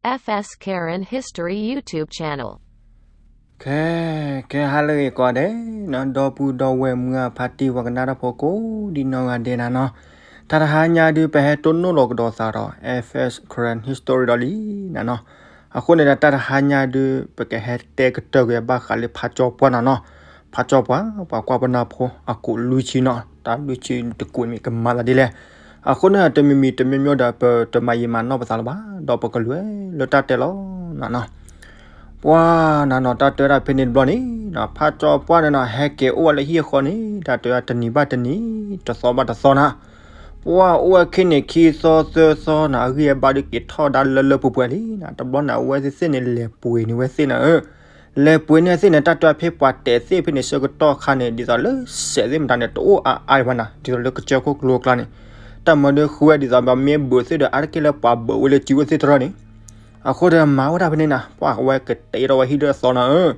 F S Karen History YouTube channel. ခဲ ခဲဟါလၢအဂ့ၤကိးဂၤဒဲးနီၤ, ဒီပုၢ်ဒီဝဲၢ်မုၢ်အဖါတံၢ်ပှၤကနၣ်တၢ်ဖိကိးဒံနီၢ်ဂၤဒဲးနၤနီၤ, တၢ်တဟါညါဒုး ပဟဲတိၢ်နီၣ်လီၤကဒီးသးဒီး F S Karen History ဒီးလံနၤနီၤ. အဃိန့ၣ်ဒီး တၢ်တဟါညါဒုး ပကဟဲတဲကတၢၢ်ကွံာ်ဘၣ်ဃးလၢ ဖါကၠီပှၢ်နၤနီၤ. ဖါကၠီပှၢ် ပှၤကွၢ်ပနၢ်ဖိ အကိးလွံၢ်ဆံနီၤ, တၢ်လွံၢ်ဆံတကိးမ့ၢ်ကမၤသးဒ်လဲၣ်. အဃိန့ၣ် တမံၤမံၤတမံၤမံၤဒီး ပတမၤယံာ်မၤနီၢ်ပသးလၢၤဘၣ်, ဒီးပကလဲၤလၢတၢ်တဲလီၤနၤနီၤ. ပှၤနၤနီၤ, တၢ်တဲဝဲဒၣ်ဖဲန့ၣ်တဘျီန့ၣ်နီၤ, ဖါကၠီပှၢ်န့ၣ်နီၤ ဟဲက့ၤအိၣ်ဝဲလၢဟံၣ်အဃီန့ၣ် တၢ်တဲဝဲဒၣ်တနံၤဘၣ်တနံၤ တသီဘၣ်တသီနၤ. ပှၤအိၣ်ဝဲခဲန့ၣ် ခံသီသၢသီနၤ, အဂံၢ်အဘါဒုးက့ၤထီၣ်ဒၣ်လၢလၢပှဲၤပှဲၤလံနၤ. တဘျီန့ၣ် အဝဲသ့ၣ်သ့ၣ်န့ၣ် လဲၤပှ့ၤန့ၢ်ဝဲသ့ၣ်နၤဧၢ, လဲၤပှ့ၤန့ၢ်သ့ၣ်န့ၣ် တၢ်တဲဝဲဖဲပှၤတဲာ်သ့ၣ်ဖဲန့ၣ် ဆၢကတီၢ်ခါန့ၣ် ဒ်သိးလၢစဲးသ့ၣ်မတၤန့ၣ် တအိၣ်အါအါဘၣ်နၤ, ဒ်သိးလၢကစၢၢ်ခိၣ်ကျိၤကျါန့ၣ် တၢ်မၤဒုးဃုဝဲဒ်သိး မ့ၢ်ဘုးသ့ၣ်ဒီး အါတက့ၢ်လၢပှၤဘုးဝဲလၢစုဝဲသ့ၣ်တရၢန့ၣ်. အဃိဒီးမၤဝဲဒၣ်ဖဲန့ၣ်နၤ, ပှၤဝဲကတဲထီၣ်ဝဲဟံၣ်ဒီးသီနၤဧၢ,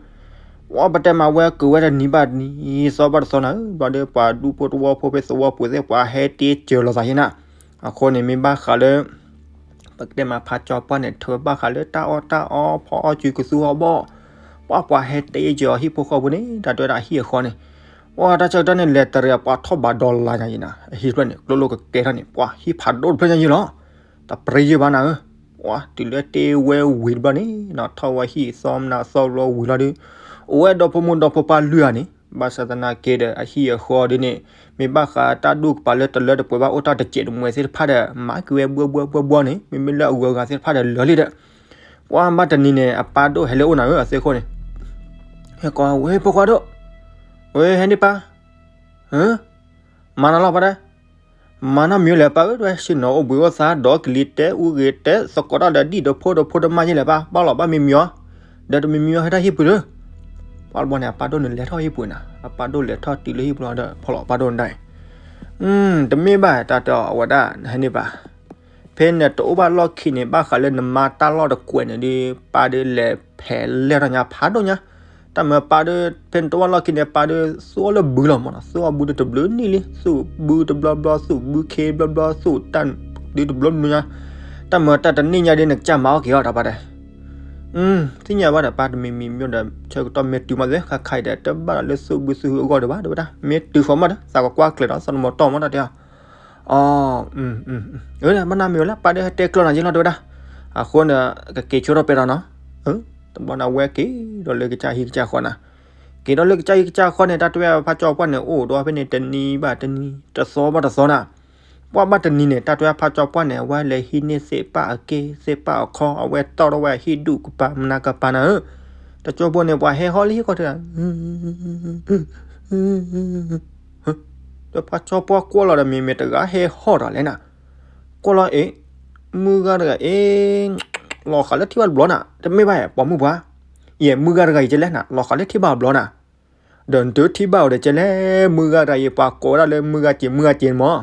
ပှၤပတဲမၤဝဲက့ၤဝဲတနံၤဘၣ်တနံၤ သီဘၣ်တသီနၤဧၢ, ဘျီဒီးပှၤဒူဖိတဝီဖိဖဲသဝီပူၤသ့ၣ် ပှၤဟဲတ့စၢၤလိာ်သးဟံၣ်နၤ. အဃိန့ၣ် မ့ၢ်ဘၣ်ဃးလၢ ပကတဲမးဖါကၠီပှၢ်န့ၣ် ထၢဘၣ်ဃးလၢတၢ်အီၣ်တၢ်အီ ဖီအီၣ်စုကသူအီၣ်ဘီၣ်, ပှၤပှၤဟဲတ့စၢၤအီၤဟံၣ်ဖိဃီဖိန့ၣ် တၢ်တဲဝဲဒၣ်အဟံၣ်အဃီန့ၣ်, ပှၤတၢ်ဆၢကတီၢ်န့ၣ် လဲၤတရံးပှၤထီၣ်ဘးဒီလါညါအံၤနၤ, အဟံၣ်တဖျၢၣ်န့ၣ် ကျိလိာ်ကကဲထီၣ်န့ၣ် ပှၤဟံၣ်ဖးဒိၣ်တဖျၢၣ်ညါယံၤလီၤ. တပြံယံၤဘၣ်နၤဧၢ, ပှၤတုၤလၢတ့ဝဲဝံၤတဘျီန့ၣ်နီၤ, ထီၣ်ဝဲဟံၣ်သီမနၤသီဘျီဝံၤလီၤဒုး, အိၣ်ဝဲဒီဖိမိၢ်ဒီဖိပၢ်လွံၢ်ဂၤန့ၣ်, ဘၣ်ဆၣ်သနာ်က့ဒီး အဟံၣ်အဃီဒ်န့ၣ် မ့ၢ်ဘၣ်ဃးတၢ်ဒူၣ်ကပၤလၢတလၢတပှဲၤဘၣ် အိၣ်တၢ်တစဲးတမှဲးသ့ၣ်တဖၣ်ဒီး မၤက့ၤဝဲဘှီဘှီဘှီဘှီန့ၣ်, မ့မ့ၢ်လၢအဂုၤအဂၤသ့ၣ်တဖၣ်ဒီးလၢာ်လံဒီး, ပှၤဘၣ်တနံၤန့ၣ် အပၢ်ဒိၣ်ဟဲလၢအအိၣ်နၤဧၢ, အသ့ၣ်ခိၣ်န့ၣ် ဟဲကိးဝဲ ဖိခွါဒိၣ်, ဝဲဟဲန့ၣ်ပၢ်, မၤနၤလီၤပၢ်ဒဲး, မၤနီတမံၤလဲၣ်ပၢ်ဧၢ, တဝဲဆ့ၣ်နီၤအိၣ်ဘှံးအိၣ်သါ ဒီးကလံၤတဲအူဂ့ၤတဲ သကိးတၢ်ဒီးဒံၣ်ဒီးဖိဒီးဖိဒီးမါယဲလဲၣ်ပၢ်, ဘၣ်လီၤဘၣ်မံမံၤအီၤ, ဒီးတမံၤမံၤအီၤဟဲတၢ်ဟံၣ်ပူၤဒီး, ပှၤတဘျီန့ၣ် အပၢ်ဒိၣ်န့ၣ်လဲၤထီၣ်ဟံၣ်ပူၤနၤ, အပၢ်ဒိၣ်လဲၤထီၣ်တုၤလၢဟံၣ်ပူၤလီၤဒီး ဖီၣ်လီၤပၢ်ဒိၣ်န့ၣ်ဒၣ်အံၤ, တမ့ၢ်ဘၣ် တၢ်တဲအီၤအဝဲဒၣ် ဟဲန့ၣ်ပၢ် ဖဲနတအိၣ်ဘၣ်လီၢ်ခံန့ၣ် ဘၣ်ဃးလၢနမါတၢ်လီၢ်တကွဲးန့ၣ်ဒီး ပၢ်ဒီးလဲၤဖဲးလဲၢ်ထီၣ်ညါဖးဒိၣ်ညါ, တၢ်မၤပၢ်ဒီး ဖဲနတအိၣ်ဘၣ်လီၢ်ခံန့ၣ် ပၢ်ဒီးသူၣ်အီၣ်လၢဘုလီၤမးနီၤ, သူၣ်အီၣ်ဘုဒီးတဘျုးနံၣ်လံ, သူၣ်ဘုတဘျီဘျီ, သူၣ်ဘုခ့ဘျီဘျီ, သူၣ်တၢ်ဒုးတဘျီဘျီညါ, တၢ်မၤတၢ်တနံၣ်ညါဒီး နကစၢ်မၤအီၣ်က့ၤအီၤတၢ်ပၢ်တဲ သ့ၣ်ညါဘၣ်ဒီး ပၢ်တမံၤမံၤမံၤဒီး ဆၢကတီၢ်မ့ၢ်တုၤမးသ့ ခါခါအံၤဒီး တဘၣ်ဒီးလၢသူၣ်ဘုသူၣ်ဟုအဂီၢ်ဒီးဘၣ် တဲဝဲဒၣ်, မ့ၢ်တုၤဃီမးဒီး သးကကွၢ်ကျဲၤဒီး သးတမီၤတီၢ်မးဒီးတဲအီၤ, အၢ ဘၣ်နၢ်မ့ၢ်ဝဲလၢ ပၢ်ဒီးဟဲတဲကျီၢ်နၤယ့လီၤ တဲဝဲဒၣ်, အဃိန့ၣ် ကက့ၤဆိထီၣ်ပဲဒီးနီၤ, တဘျီန့ၣ် အဝဲက့ၤဒီးလၢကစၢ်ဟံၣ်ကစၢ်ဃီနၤ, က့ၤဒီးလၢကစၢ်ဟံၣ်ကစၢ်ဃီန့ၣ် တၢ်တဲဝဲဖါကၠီပှၢ်န့ၣ် အိၣ်ဒီးဖဲန့ၣ် တနံၤဘၣ်တနံၤ တသီဘၣ်တသီနၤ ပှၢ်ဘၣ်တနံၤန့ၣ် တၢ်တဲဝဲဖါကၠီပှၢ်န့ၣ် အဝဲလဲၤဟံးန့ၢ်သ့ၣ်ပာ်အက့ၢ်သ့ၣ်ပာ်အခီ အဝဲတီၢ်ထီၣ်ဝဲအဟံၣ်ဒူၣ်ကပၤမနၤကပၤနၤဧၢ, တကၠိဖိန့ၣ် ပှၤဟဲဟီၣ်လၢဟံၣ်ခီၣ်ထံး ဒီးဖါကၠီပှၢ်ကွၢ်လီၤဒီး မ့ၢ်မ့ၢ်တဂၤဟဲဟီၣ်ဒီးလဲၣ်နၤ, ကွၢ်လီၤအ့ၣ်, မုၢ်ဂၤတဂၤအ့ၣ်, လီၤဃာ်လၢထံၣ်ဘၣ်တဘျီနၤ, တမ့ၢ်ဘၣ် ပိာ်မုၣ်ပှၤ, ယဲၢ်မုၢ်ဂၤတဂၤအံၤကလဲၣ်နၤ လီၤဃာ်လၢထံၣ်ဘၣ်တဘျီနၤ ဒီးနတထံၣ်ဘၣ်အီၤဒီးကဲလဲၣ်, မုၢ်ဂၤတဂၤအံၤ ပှၤကိးဝဲဒၣ်လၢမုၢ်ဂၤစံာ် မုၢ်ဂၤစံာ်န့ၣ်မး,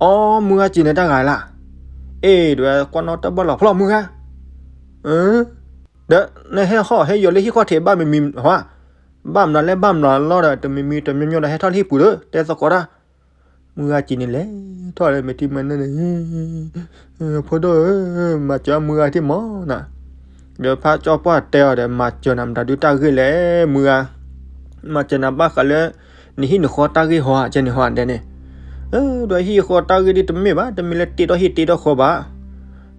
အိ မုၢ်ဂၤစံာ်န့ၣ်တၢ်ဂၤလၢ်, အ့ၣ် ဒွဲကွၢ်နီၣ်တၢ်ဘၣ်လီၤဖျီၣ်မုၢ်ဂၤ, ဒီးနဟဲဟီၣ်ဟဲယီၤလၢဟံၣ်ခီၣ်ထံးဘၣ်မံၤမံၤဟါ, ဘၣ်မနုၤလဲၣ်ဘၣ်မနုၤလီၤဒီး တမံၤမံၤတမံၤမံၤဒီးဟဲထီၣ်လၢဟံၣ်ပူၤဒီး တဲသကိးတၢ် မုၢ်ဂၤစံးန့ၣ်လဲၤထီၣ်လၢမဲာ်ထံမဲာ်နိန့ၣ်, ဖိဒိၣ်ဧၢ, မၤစၢၤမုၢ်ဂၤထံၣ်မးနၤ, ဒီးဖါကၠီပှၢ်တဲအီၤဒီး မၤစၢၤနၤမတၤဒုးတၢ်ဂ့ၢ်လဲၣ် မုၢ်ဂၤ, မၤစၢၤနၤဘၣ်ဃးလၢ နဟံၣ်နဃီတၢ်ဂ့ၢ်ဟီ ကဲန့ၣ်ဟီဒဲန့ၣ်, ဒီးဟံၣ်ဃီတၢ်ဂ့ၢ်ဒ်တမ့ၢ်ဘၣ် တမ့ၢ်လၢတ့ထီၣ်ဟံၣ်တ့ထီၣ်ဃီဘၣ်,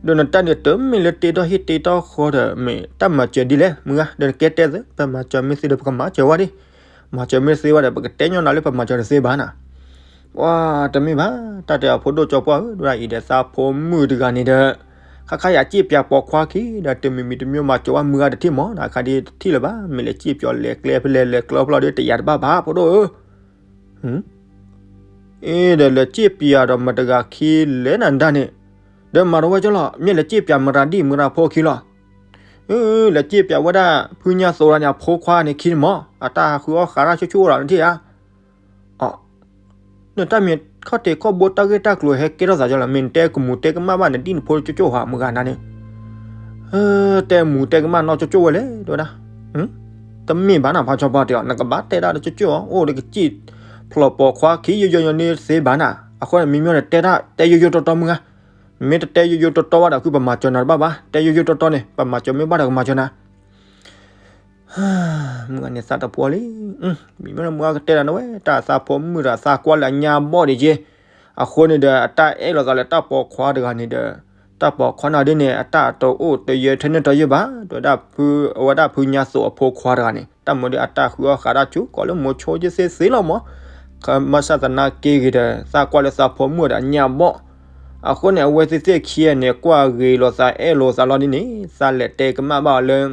ဒီးနတၢ်န့ၣ်တမ့ၢ်လၢတ့ထီၣ်ဟံၣ်တ့ထီၣ်ဃီဒီး မ့ၢ်တၢ်မၤစၢၤဒ်လဲၣ် မုၢ်ဂၤ, ဒီးနကဲတဲသ့ ပမၤစၢၤမ့ၢ်သ့ဒီး ပကမၤစၢၤဝဲဒၣ် မၤစၢၤမ့ၢ်သ့ဝဲဒီး ပကတဲညီနုၢ်လၢပမၤစၢၤတသ့ဘၣ်နၤ, ပှၤတမ့ၢ်ဘၣ် တၢ်တဲအီၤဖိဒိၣ်ကၠီပှၢ်ဧၢ, ဒ်အံၤဒီးသးဖိမုၣ်တဂၤန့ၣ်ဒီး ခါခါယၤစံၣ်ပၠးပိာ်ခွါခံဒီး တမံၤမံၤတမံၤမၤစၢၤဝဲမုၢ်ဂၤတထံၣ်မးနၤ, ခါဒ်ထံၣ်လၢၤဘၣ် မ့ၢ်လဲၤစံၣ်ပၠးလဲၤကျဲဖဲလဲၣ်လဲၤကျဲဖဲလဲၣ်ဒီး တယာ်တဘၣ်ဘၣ် ဖိဒိၣ်ဧၢ အ့ ဒီးလဲၤစံၣ်ပၠးဒီးမတဂၤခံလဲၣ်နၤဒၣ်န့ၣ်, ဒီးမၤတဝဲကၠီလီၤ မ့ၢ်လဲၤစံၣ်ပၠးမတၤဒ်မတၤဖိခံလီၤ, လဲၤစံၣ်ပၠးဝဲဒၣ် ဖုညါသိးတဂၤန့ၣ် အဖိခွါန့ၣ်ခံန့ၣ်မး အတၢ်ဟးဃုအီၣ်ဃးတၢ်ဆိဆိအိၣ်ဒီးနထံၣ်ဧါ, အ နတၢ်မ့ၢ်ခီၣ်ထံးခီၣ်ဘိတၢ်ဂ့ၢ်တၢ်ကျိၤဟဲကဲထီၣ်သးကၠီလီၤ မ့ၢ်နတဲကမူးတဲကမၣ်ဘၣ်နဒ်နဖိဆိဆိဟးမုၢ်ဂၤနၤန့ၣ်, တဲမူးတဲကမၣ်နီၢ်ဆိဆိဝဲလဲၣ် တဲဝဲဒၣ်, တမ့ၢ်ဘၣ်နၤ ဖါကၠီပှၢ်တဲအီၤ နကဘၣ်တဲဒၣ်တဆိဆိ အိၣ်ဒီးကစံၣ်ဖျိးပိာ်ခွါခံယိယိယိန့ၣ်သ့ဘၣ်နၤ, အဃိန့ၣ် မ့မ့ၢ်နတဲဒၣ်တဲယိယိတီတီမုၢ်ဂၤ, နမ့ၢ်တတဲယိယိတီတီဘၣ်ဒီး ခုပမၤစၢၤနၤတဘၣ်ဘၣ်, တဲယိယိတီတီန့ၣ် ပမၤစၢၤမ့ၢ်ဘၣ်ဒီးကမၤစၢၤနၤ. မုၢ်ဂၤန့ၣ်သးတဖှီလံ, မ့မ့ၢ်လၢမုၢ်ဂၤကတဲနၤဝဲ တၢ်သးဖိမုၣ်ဒီးသးကွၢ်လၢအညါဘီၣ်ဒံးက့, အဃိန့ၣ်ဒီး အတၢ်အဲၣ်လိာ်သးလၢတၢ်ပိာ်ခွါတဂၤန့ၣ်ဒီး တၢ်ပိာ်ခွါန့ၣ်ဒ်န့ၣ် အတၢ်တအိၣ်တယၢၤထဲန့ၣ်တယၢၤဘၣ်, ဒီးဒၣ်ဖု အဝဲဒၣ်ဖုညါသိးအဖိခွါတဂၤန့ၣ် တၢ်မၤဒီးအတၢ်ဃုအီၣ်ဃးတၢ်ဆူ ကိးလၢမိၤဆိကသ့သ့လီၤမး, ဘၣ်ဆၣ်သနာ်က့ဂ့ၤဒီး သးကွၢ်လၢသးဖိမုၣ်ဒီးအညါဘီၣ်, အဃိန့ၣ် အဝဲသ့ၣ်သ့ၣ်ခံဂၤန့ၣ် ကွၢ်ဂ့ၤလိာ်သးအဲၣ်လိာ်သးလီၤဒ်န့ၣ် သးလဲၤတဲကမၣ်ဘၣ်အီၤလၢ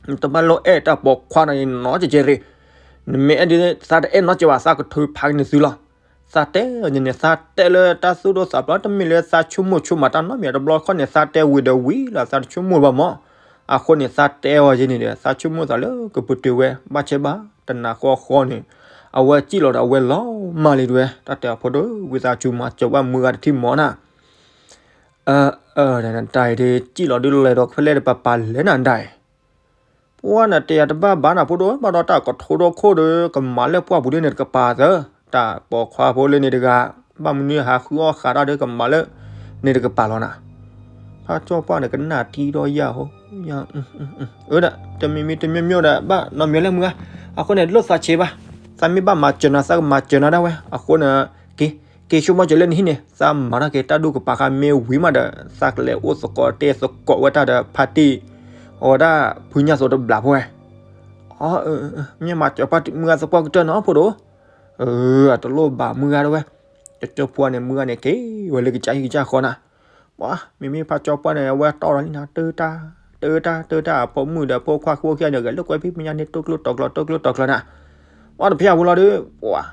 နတဘၣ်လိၣ်အဲၣ်တၢ်ပိာ်ခွါန့ၣ်နီတကဲးရ့ၣ်, နမ့ၢ်အဲၣ်ဒ် သးတအဲၣ်နီတကဲးဘၣ် သးကထုးဖးက့ၤနသုလီၤ. သးတဲန့ၣ် သးတဲလၢတၢ်သူၣ်ဒိၣ်သးဖျိး တမ့ၢ်လၢသးဆိကမိၣ်ဆိကမးတၢ်နီတမံၤ တဘျီခီန့ၣ် သးတဲဝံၤဒီးဝံၤလီၤ သးတဆိကမိၣ်ဘၣ်မး, အဃိန့ၣ် သးတဲအီၤယဲန့ၣ်ဒီး သးဆိကမိၣ်သးလၢကပတုာ်ဝဲ ဘၣ်ဆၣ်ဘၣ် တနၤဃီဃီန့ၣ် အဝဲစံၣ်လီၤဒီးအဝဲလီၤမၢ်လံတဝဲ တၢ်တဲအီၤဖိဒိၣ် ဝံသးစူၤမၤစၢၤဝဲမုၢ်ဂၤတထံၣ်မးနၤ တၢ်အံၤဒ်စံၣ်လီၤဒုးလဲၤဒီးဖဲလဲၣ်ဒီးပပာ်လဲၤနၤဒၣ်အံၤ, ပှၤနတဲယၤတဘၣ်ဘၣ်နၤဖိဒိၣ် ဘၣ်ဒီးတၢ်ကထိဒီခိၣ်ဒီး ကမၤလၢပှၢ်ပူၤဒ်န့ၣ်တကပၤသၢ, တၢ်ပိာ်ခွါဖိလၢန့ၣ်တဂၤ, ဘၣ်မနုၤဟးဃုအီၣ်ဃးတၢ်ဒီးကမၤလၢ န့ၣ်တကပၤလီၤနၤ, ဖါကၠီပှၢ်န့ၣ်ကနၣ်ထံဒီးယၤဟိ အၢဒၣ် တမံၤမံၤတမံၤမံၤဒီး ဘၣ်နီတမံၤလၢမုၢ်ဂၤ, အဃိန့ၣ် လိၣ်သးဆံးဘၣ်, သးမ့ၢ်ဘၣ်မၤစၢၤနၤ သးကမၤစၢၤနၤဒၣ်ဝဲ, အဃိန့ၣ် က့ၤ က့ၤဆိကမိၣ်စၢၤလၢနဟံၣ်န့ၣ် သးမၤတၢ်က့ၤတၢ်ဒူၣ်ကပၤဃါမ့ၢ်ဝံၤမးဒီး သးကလဲၤအိၣ်သကိးတဲသကိးဝဲတၢ်ဒီးဖါတံၢ်, အဝဲဒၣ်ဖုညါသိးတဘျးဖိဝဲ, အ မ့ၢ်မၤစၢၤပှၢ်မုၢ်ဂၤသပှၢ်ကတၢၢ်နီၤဖိဒိၣ်, အတလိၣ်ဘၣ်မုၢ်ဂၤဒၣ်ဝဲ, ကၠီပှၢ်န့ၣ် မုၢ်ဂၤန့ၣ်က့ၤဝဲလၢကစၢ်ဟံၣ်ကစၢ်ဃီနၤ, ပှၤ မ့မ့ၢ်ဖါကၠီပှၢ်န့ၣ် အဝဲတီၢ်ဒီးလံနၤ တၢတၢ် တၢတၢ် တၢတၢ် အဖိမုၣ်ဒီးဖိခွါဃိခံဂၤန့ၣ် ဂဲၤလိာ်ကွဲဖံဖုညါန့ၣ် တိၢ်ကျိၣ်တီၤကျိၤ တိၢ်ကျိၣ်တီၤကျိၤနၤ, ပှၤတဖၣ်အပူၤလီၤဒီး ပှၤ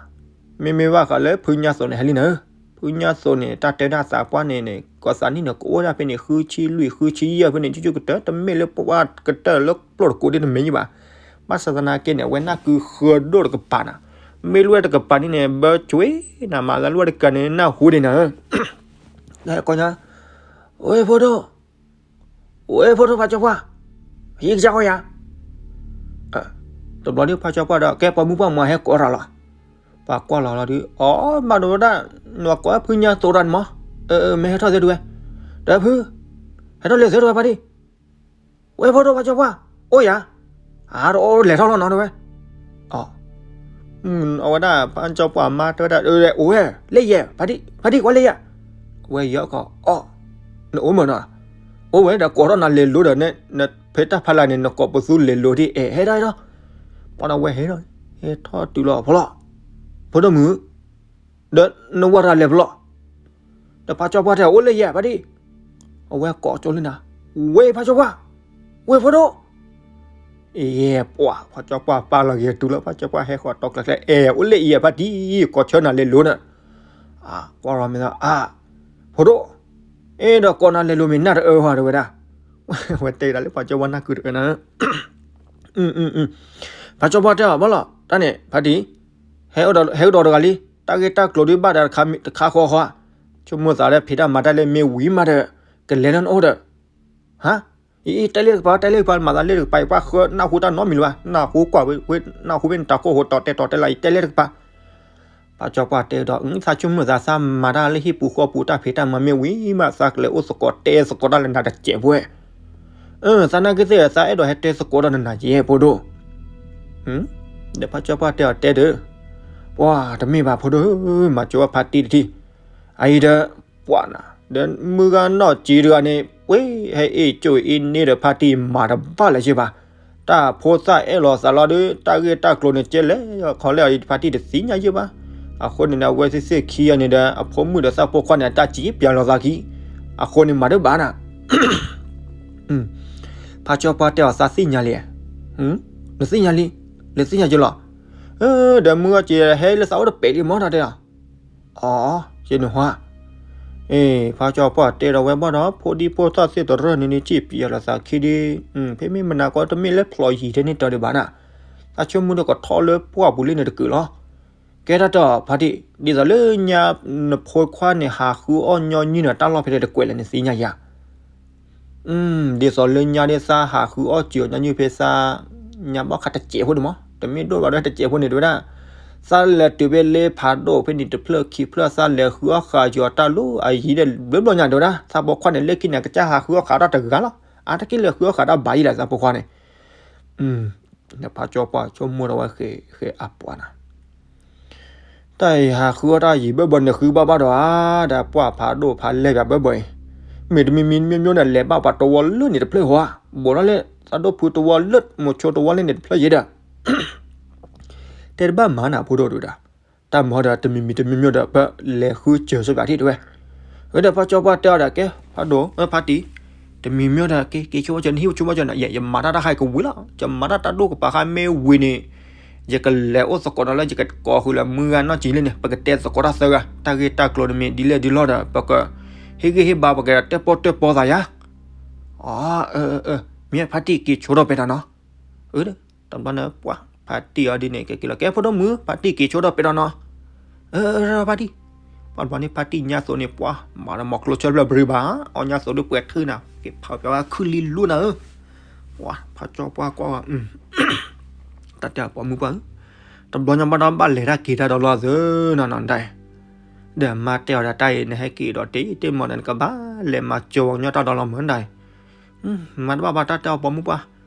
မ့မ့ၢ်ဘၣ်ဃးလၢဖုညါသိးန့ၣ် ဟဲလံနၤ, ဖုညါသိးန့ၣ် တၢ်တဲဒၣ်သးပှၢ်န့ၣ်န့ၣ် ကီၢ်သးနံၣ်န့ၣ် ကအိၣ်ဒၣ်ဖဲန့ၣ် ဃုဆံလွံၢ် ဃုဆံယဲၢ်ဖဲန့ၣ် ကၠူကတၢၢ် တမ့ၢ်လၢပှၤကတၢၢ်လၢပျိၢ်တကိးဒ်တမ့ၢ်ယံဘၣ်, ဘၣ်ဆၣ်သနာ်က့န့ၣ် အဝဲနၢ်ကုဃၢဒိၣ်တကပၤနၤ, မ့ၢ်လွဲၢ်တကပၤန့ၣ်န့ၣ် ဘၢကွ့နၤ မၤသးလွဲၢ်တကပၤန့ၣ် နၢ်ဟူဒံးနၤ, ကီၢ်ညါ ဝဲဖိဒိၣ်, ဝဲဖိဒိၣ်ဖါကၠီပှၢ်, ယကစၢ်ဃီယၤ, တဘျီဒ်ဖါကၠီပှၢ်ဒီး ကဲပှၤမုၣ်ပှၢ်မၤဟဲကိးတၢ်လီၤ, ပှၤကွၢ်လီၤလီၤဒုး အီ ဘၣ်ဒိဝဲဒၣ် နကွၢ်ဖုညါသိးတၢ်န့ၣ်မး, မ့ၢ်ဟဲထီၣ်သ့တဝဲ, ဒီးဖု, ဟဲထီၣ်လဲၤသ့တဝဲဖါတံၢ်, ဝဲဖိဒိၣ်ဖါကၠီပှၢ်, အိၣ်ယၤ, အါတအိၣ်လဲၤထီၣ်လီၤနီတဝဲ, အီ အဝဲဒၣ်ဖါကၠီပှၢ်မါတဲဝဲဒၣ် အိၣ်ဝဲ, လၢယဲၢ်, ဖါတံၢ်ကွၢ်လၢယဲၢ်, အဝဲယဲၢ်ကီး အီ နအိၣ်မးနီၤ, အိၣ်ဝဲဒီးကိးထီၣ်နၤလဲၤလိၤဒီး နဖဲတၢ်ဖးလၢ်န့ၣ် နကိးပသူလဲၤလိၤဒ်အဲၣ် ဟဲထီၣ်ဟဲထီၣ်, ပှၤဒီးဝဲဟဲထီၣ်, ဟဲထီၣ်တုၤလီၤဖိလီၤ, ဖိဒိၣ်မုၣ်, ဒီးနဝဲတၢ်လဲၤဖိလီၤ, ဒီးဖါကၠီပှၢ်တဲ အိၣ်လၢယဲၢ်ဖါတံၢ်, အဝဲကိးကၠီလၢနၤ, ဝဲဖါကၠီပှၢ်, ဝဲဖိဒိၣ် အ့ ပှၤ ဖါကၠီပှၢ်ပာ်လီၤက့ၤတုၤလၢဖါကၠီပှၢ်ဟဲဃီၤတီကျဲကျဲ အဲ အိၣ်လၢအံၤဖါတံၢ် ကိးဆၢနၤလဲၤလိၤန့ၣ်, ကွၢ်လီၤမ့ၢ်သး အါ ဖိဒိၣ်, အဲ ဒီးကိးနၤလဲၤလိၤမ့ၢ်နၢ်တအၢဟီတဝဲဒၣ်, ဝဲတဲဒၣ်လၢဖါကၠီပှၢ်နၢ်ကုတအၢနၤ ဖါကၠီပှၢ်တဲအီၤဘၣ်လီၤ တၢ်န့ၣ် ဖါတံၢ်, ဟဲကဒီးတဂၤလံ, တၢ်ဂ့ၢ်တၢ်ကျိၤဒုးဘၣ်တၢ်တခါဃီဃီ, ဆိကမိၣ်သးလၢဖံးတၢ်မၤတၢ်လၢမ့ၢ်ဝံၤမးဒီး ကလဲၤလၢနအိၣ်ဒီး ဟါ, အံၤ တဲလၢတကပၤ တဲလၢတကပၤ မၤသးလၢတကပၤ ယပှၤဃၢနၢ်ဟူတၢ်နီတမံၤလၢၤဘၣ်, နၢ်ဟူကွၢ်ဝဲ နၢ်ဟူဖဲန့ၣ်တၢ်ကိၢ်ဟိတီတဲာ်တီတဲာ်လၢယတဲလၢတကပၤ, ဖါကၠီပှၢ်တဲဒီး သးဆိကမိၣ်သး သးမၤတၢ်လၢဟံၣ်ပူၤဃီပူၤ တၢ်ဖံးတၢ်မၤမ့ၢ်ဝံၤမး သးကလဲၤအိၣ်သကိးတဲသကိးတၢ်လၢနၤတစဲးဖိဝဲ, သးနာ်က့သ့ၣ် သးအဲၣ်ဒိးဟဲတဲသကိးဒီးနၤယဲၢ်ဖိဒိၣ် ဒီးဖါကၠီပှၢ်တဲအီၤတဲဒီး, ပှၤတမ့ၢ်ဘၣ်ဖိဒိၣ်ဧၢ, မၤစၢၤဝဲဖါတံၢ်တထံၣ်, အအံၤဒီး, ပှၤနၤ, ဒီးမုၢ်ဂၤနီၢ်ကံတဂၤန့ၣ် ပှ့ၤဟဲအ့ၣ်ကၠိအ့ၣ်န့ၢ်ဒီးဖါတံၢ်မၤတဘၣ်လၢၤဘၣ်, တၢ်ဖိသၣ်အဲၣ်လီၤသးလီၤဒီး တၢ်ဂ့ၢ်တၢ်ကျိၤန့ၣ်ကဲလဲၣ်, ခီလဲၣ်အံၤဖါတံၢ်တသ့ၣ်ညါယဲၢ်ဘၣ်, အဃိန့ၣ် အဝဲသ့ၣ်သ့ၣ်ခံဂၤန့ၣ်ဒီး အဖိမုၣ်ဒီးသးဖိခွါန့ၣ် အတၢ်စံးပျးလီၤသးခံ, အဃိန့ၣ်မၤတဘၣ်နၤ ဖါကၠီပှၢ်တဲအီၤ သးသ့ၣ်ညါလံ, နသ့ၣ်ညါလံ, လဲၤသ့ၣ်ညါက့ၤလီၤ, ဒီးမုၢ်ဂၤက့ၤဟဲလၢသးအိၣ်တပဲာ်လံမၢ်တၢ်တဲလီၤ, အီ က့ၤနဟါ, အ့ ဖါကၠီပှၢ်တဲဒီးဝဲဘၣ်ဒီး ဖိဒံဖိသၣ်သ့ၣ်တရၢၢ်န့ၣ်န့ၣ် စံးပျးလီၤသးခံဒီး, ဖဲမ့ၢ်မနၤကီးတမ့ၢ်လၢဖျိးယံၤထဲန့ၣ်တၢ်ဒံးဘၣ်နၤ, သးဆိကမိၣ်ဒီးကထီၣ်လၢပှၢ်ပူၤလံန့ၣ်တကုာ်လီၤ, ကဲတၢ်တီၢ်ဖါတံၢ် ဒ်သိးလၢညါ နဖိခွါန့ၣ်ဟးဃုအီၣ်ညီနုၢ်န့ၣ် တၢ်လီၢ်ဖဲလဲၣ်တကွဲးလဲၣ်န့ၣ်သ့ၣ်ညါယၤ ဒ်သိးလၢညါဒ်သးဟးဃုအီၣ်စၢၤညီနုၢ်ဖဲသး ညါဘၣ်ဃးတစဲးဖိန့ၣ်မး တမ့ၢ်ဒိၣ်ဘၣ်ဒီးတစဲးဖိန့ၣ် တဝဲဒၣ် သးလဲၤတုၤဖဲလၢဖးဒိၣ်ဖဲန့ၣ်တဖျၢၣ်ခံဖျၢၣ် သးလဲၤဃုအီၣ်ဃာ်ယီၤတၢ်လီၢ်အယံၤဒီး ဘျီဘျီညါဒိဒၣ် သးပိာ်ခွါန့ၣ် လၢခံန့ၣ် ကစၢ်ဟးဃုအီၣ်ဃာ်တၢ်တဂၤလီၤ. အါတက့ၢ်လၢဃုအီၣ်ဃာ်တၢ်ဘၣ်ယံၤလၢသးပိာ်ခွါန့ၣ် ဒီးဖးကၠီပှၢ်ဆိကမိၣ်ဒီးဝဲဃဲၤဃဲၤအပှၤနၤ တၢ်အံၤဟးဃုအီၣ်တၢ်ယံၤဘၢၣ်ဘၢၣ်န့ၣ် ဃုဘၣ်ဘၣ်ဒီးဧါ, ဒီးပှၢ်ဖးဒိၣ်ဖးလဲၢ်ပၠးဘၢၣ်ဘၢၣ်အံၤ, မ့ၢ်တမံၤမံၤမ့ၢ်မ့ၢ်န့ၣ် လဲၤဘၣ်ပှၤတဝီလၢန့ၣ်တဖျၢၣ်ဟီဧါ, ဘူးထီၣ်လၢသးဒိၣ်ဖုတဝီလၢ မိၤဆိတဝီလၢန့ၣ်တဖျၢၣ်ယဲဒီး တဲတဘၣ်မၤနၤဖိဒိၣ်ဒိၣ်ဒီး, တၢ်မၤဒီးတမံၤမံၤတမ့ၢ်မ့ၢ်ဒီး ပလဲၤဃုစၢၤစ့ၢ်ကီးထံၣ်တဲဝဲ, အဒီးဖးကၠီပှၢ်တဲအီၤဒီး ကဲ ဖးဒိၣ် ဖးတံၢ်, တမံၤမ့ၢ်ဒီး က့ၤက့ၤဆိကမိၣ်စၢၤ နဟံၣ်ဆိကမိၣ်စၢၤန့ၣ် ယမၤတၢ်တၢ်ခါအံၤကဝံၤလီၤ, ယမၤတၢ်တၢ်ဒိၣ်ကပၤခါမ့ၢ်ဝံၤန့ၣ် ယကလဲၤအိၣ်သကိးဒီးလၢယကကိးဃုာ်လၢမုၢ်ဂၤနီၢ်ကံလံန့ၣ် ပကတဲသကိးတၢ်သၢဂၤ တၢ်ဂ့ၢ်တၢ်ကျိၤန့ၣ်မ့ၢ်ဒ်လဲၣ်ဒ်လဲၣ်ဒီး ပကဟ့ၣ်ဂံၢ်ဟ့ၣ်ဘါ ပကတဲပီၣ်တဲပီသးယါ, အ မ့ၢ်ဖးတံၢ်က့ၤဆိထီၣ်ပဲာ်တၢ်နီၤ, တဘျီန့ၣ်ပှၢ်ဖးတံၢ်အီၤဒ်န့ၣ် ကက့ၤလီၤ ကဲဖိဒိၣ်မုၣ် ဖးတံၢ်က့ၤဆိထီၣ်ပဲာ်တၢ်နီၤ, ဖးတံၢ်, ပှၢ်တဘျီန့ၣ် ဖးတံၢ်ညါသိးန့ၣ် ပှၢ်မၤလၢမီၤကျိဆၢဖျၢၣ်ဘြံၤဘၣ်, အီၣ်ညါသိးဒုးပှဲၤထူၣ်နၤ က့ၤဖးပၠးဝဲခုၣ်လံလူနၤဧၢ, ပှၢ်ဖးကၠီပှၢ်ကွၢ်ဝဲ တၢ်တဲအပိာ်မုၣ်ပှၢ်ဧၢ, တဘျီညါဘၣ်ဒီးဘၣ်လဲၤတၢ်က့ၤတၢ်ဒီးလီၤသၢနီၤနီၤဒၣ်, ဒီးမါတဲအီၤဒီး တၢ်အံၤ နဟဲက့ၤဒီးတ့ၢ်တ့ၢ်မီၢ်ဒီး နကဘၣ်လဲၤမၤစၢၤဝဲကညီတၢ်ဒီးလီၤမၢ်ဒၣ်, မၤတဘၣ်ဘၣ်တၢ်တဲအပိာ်မုၣ်ပှၢ်,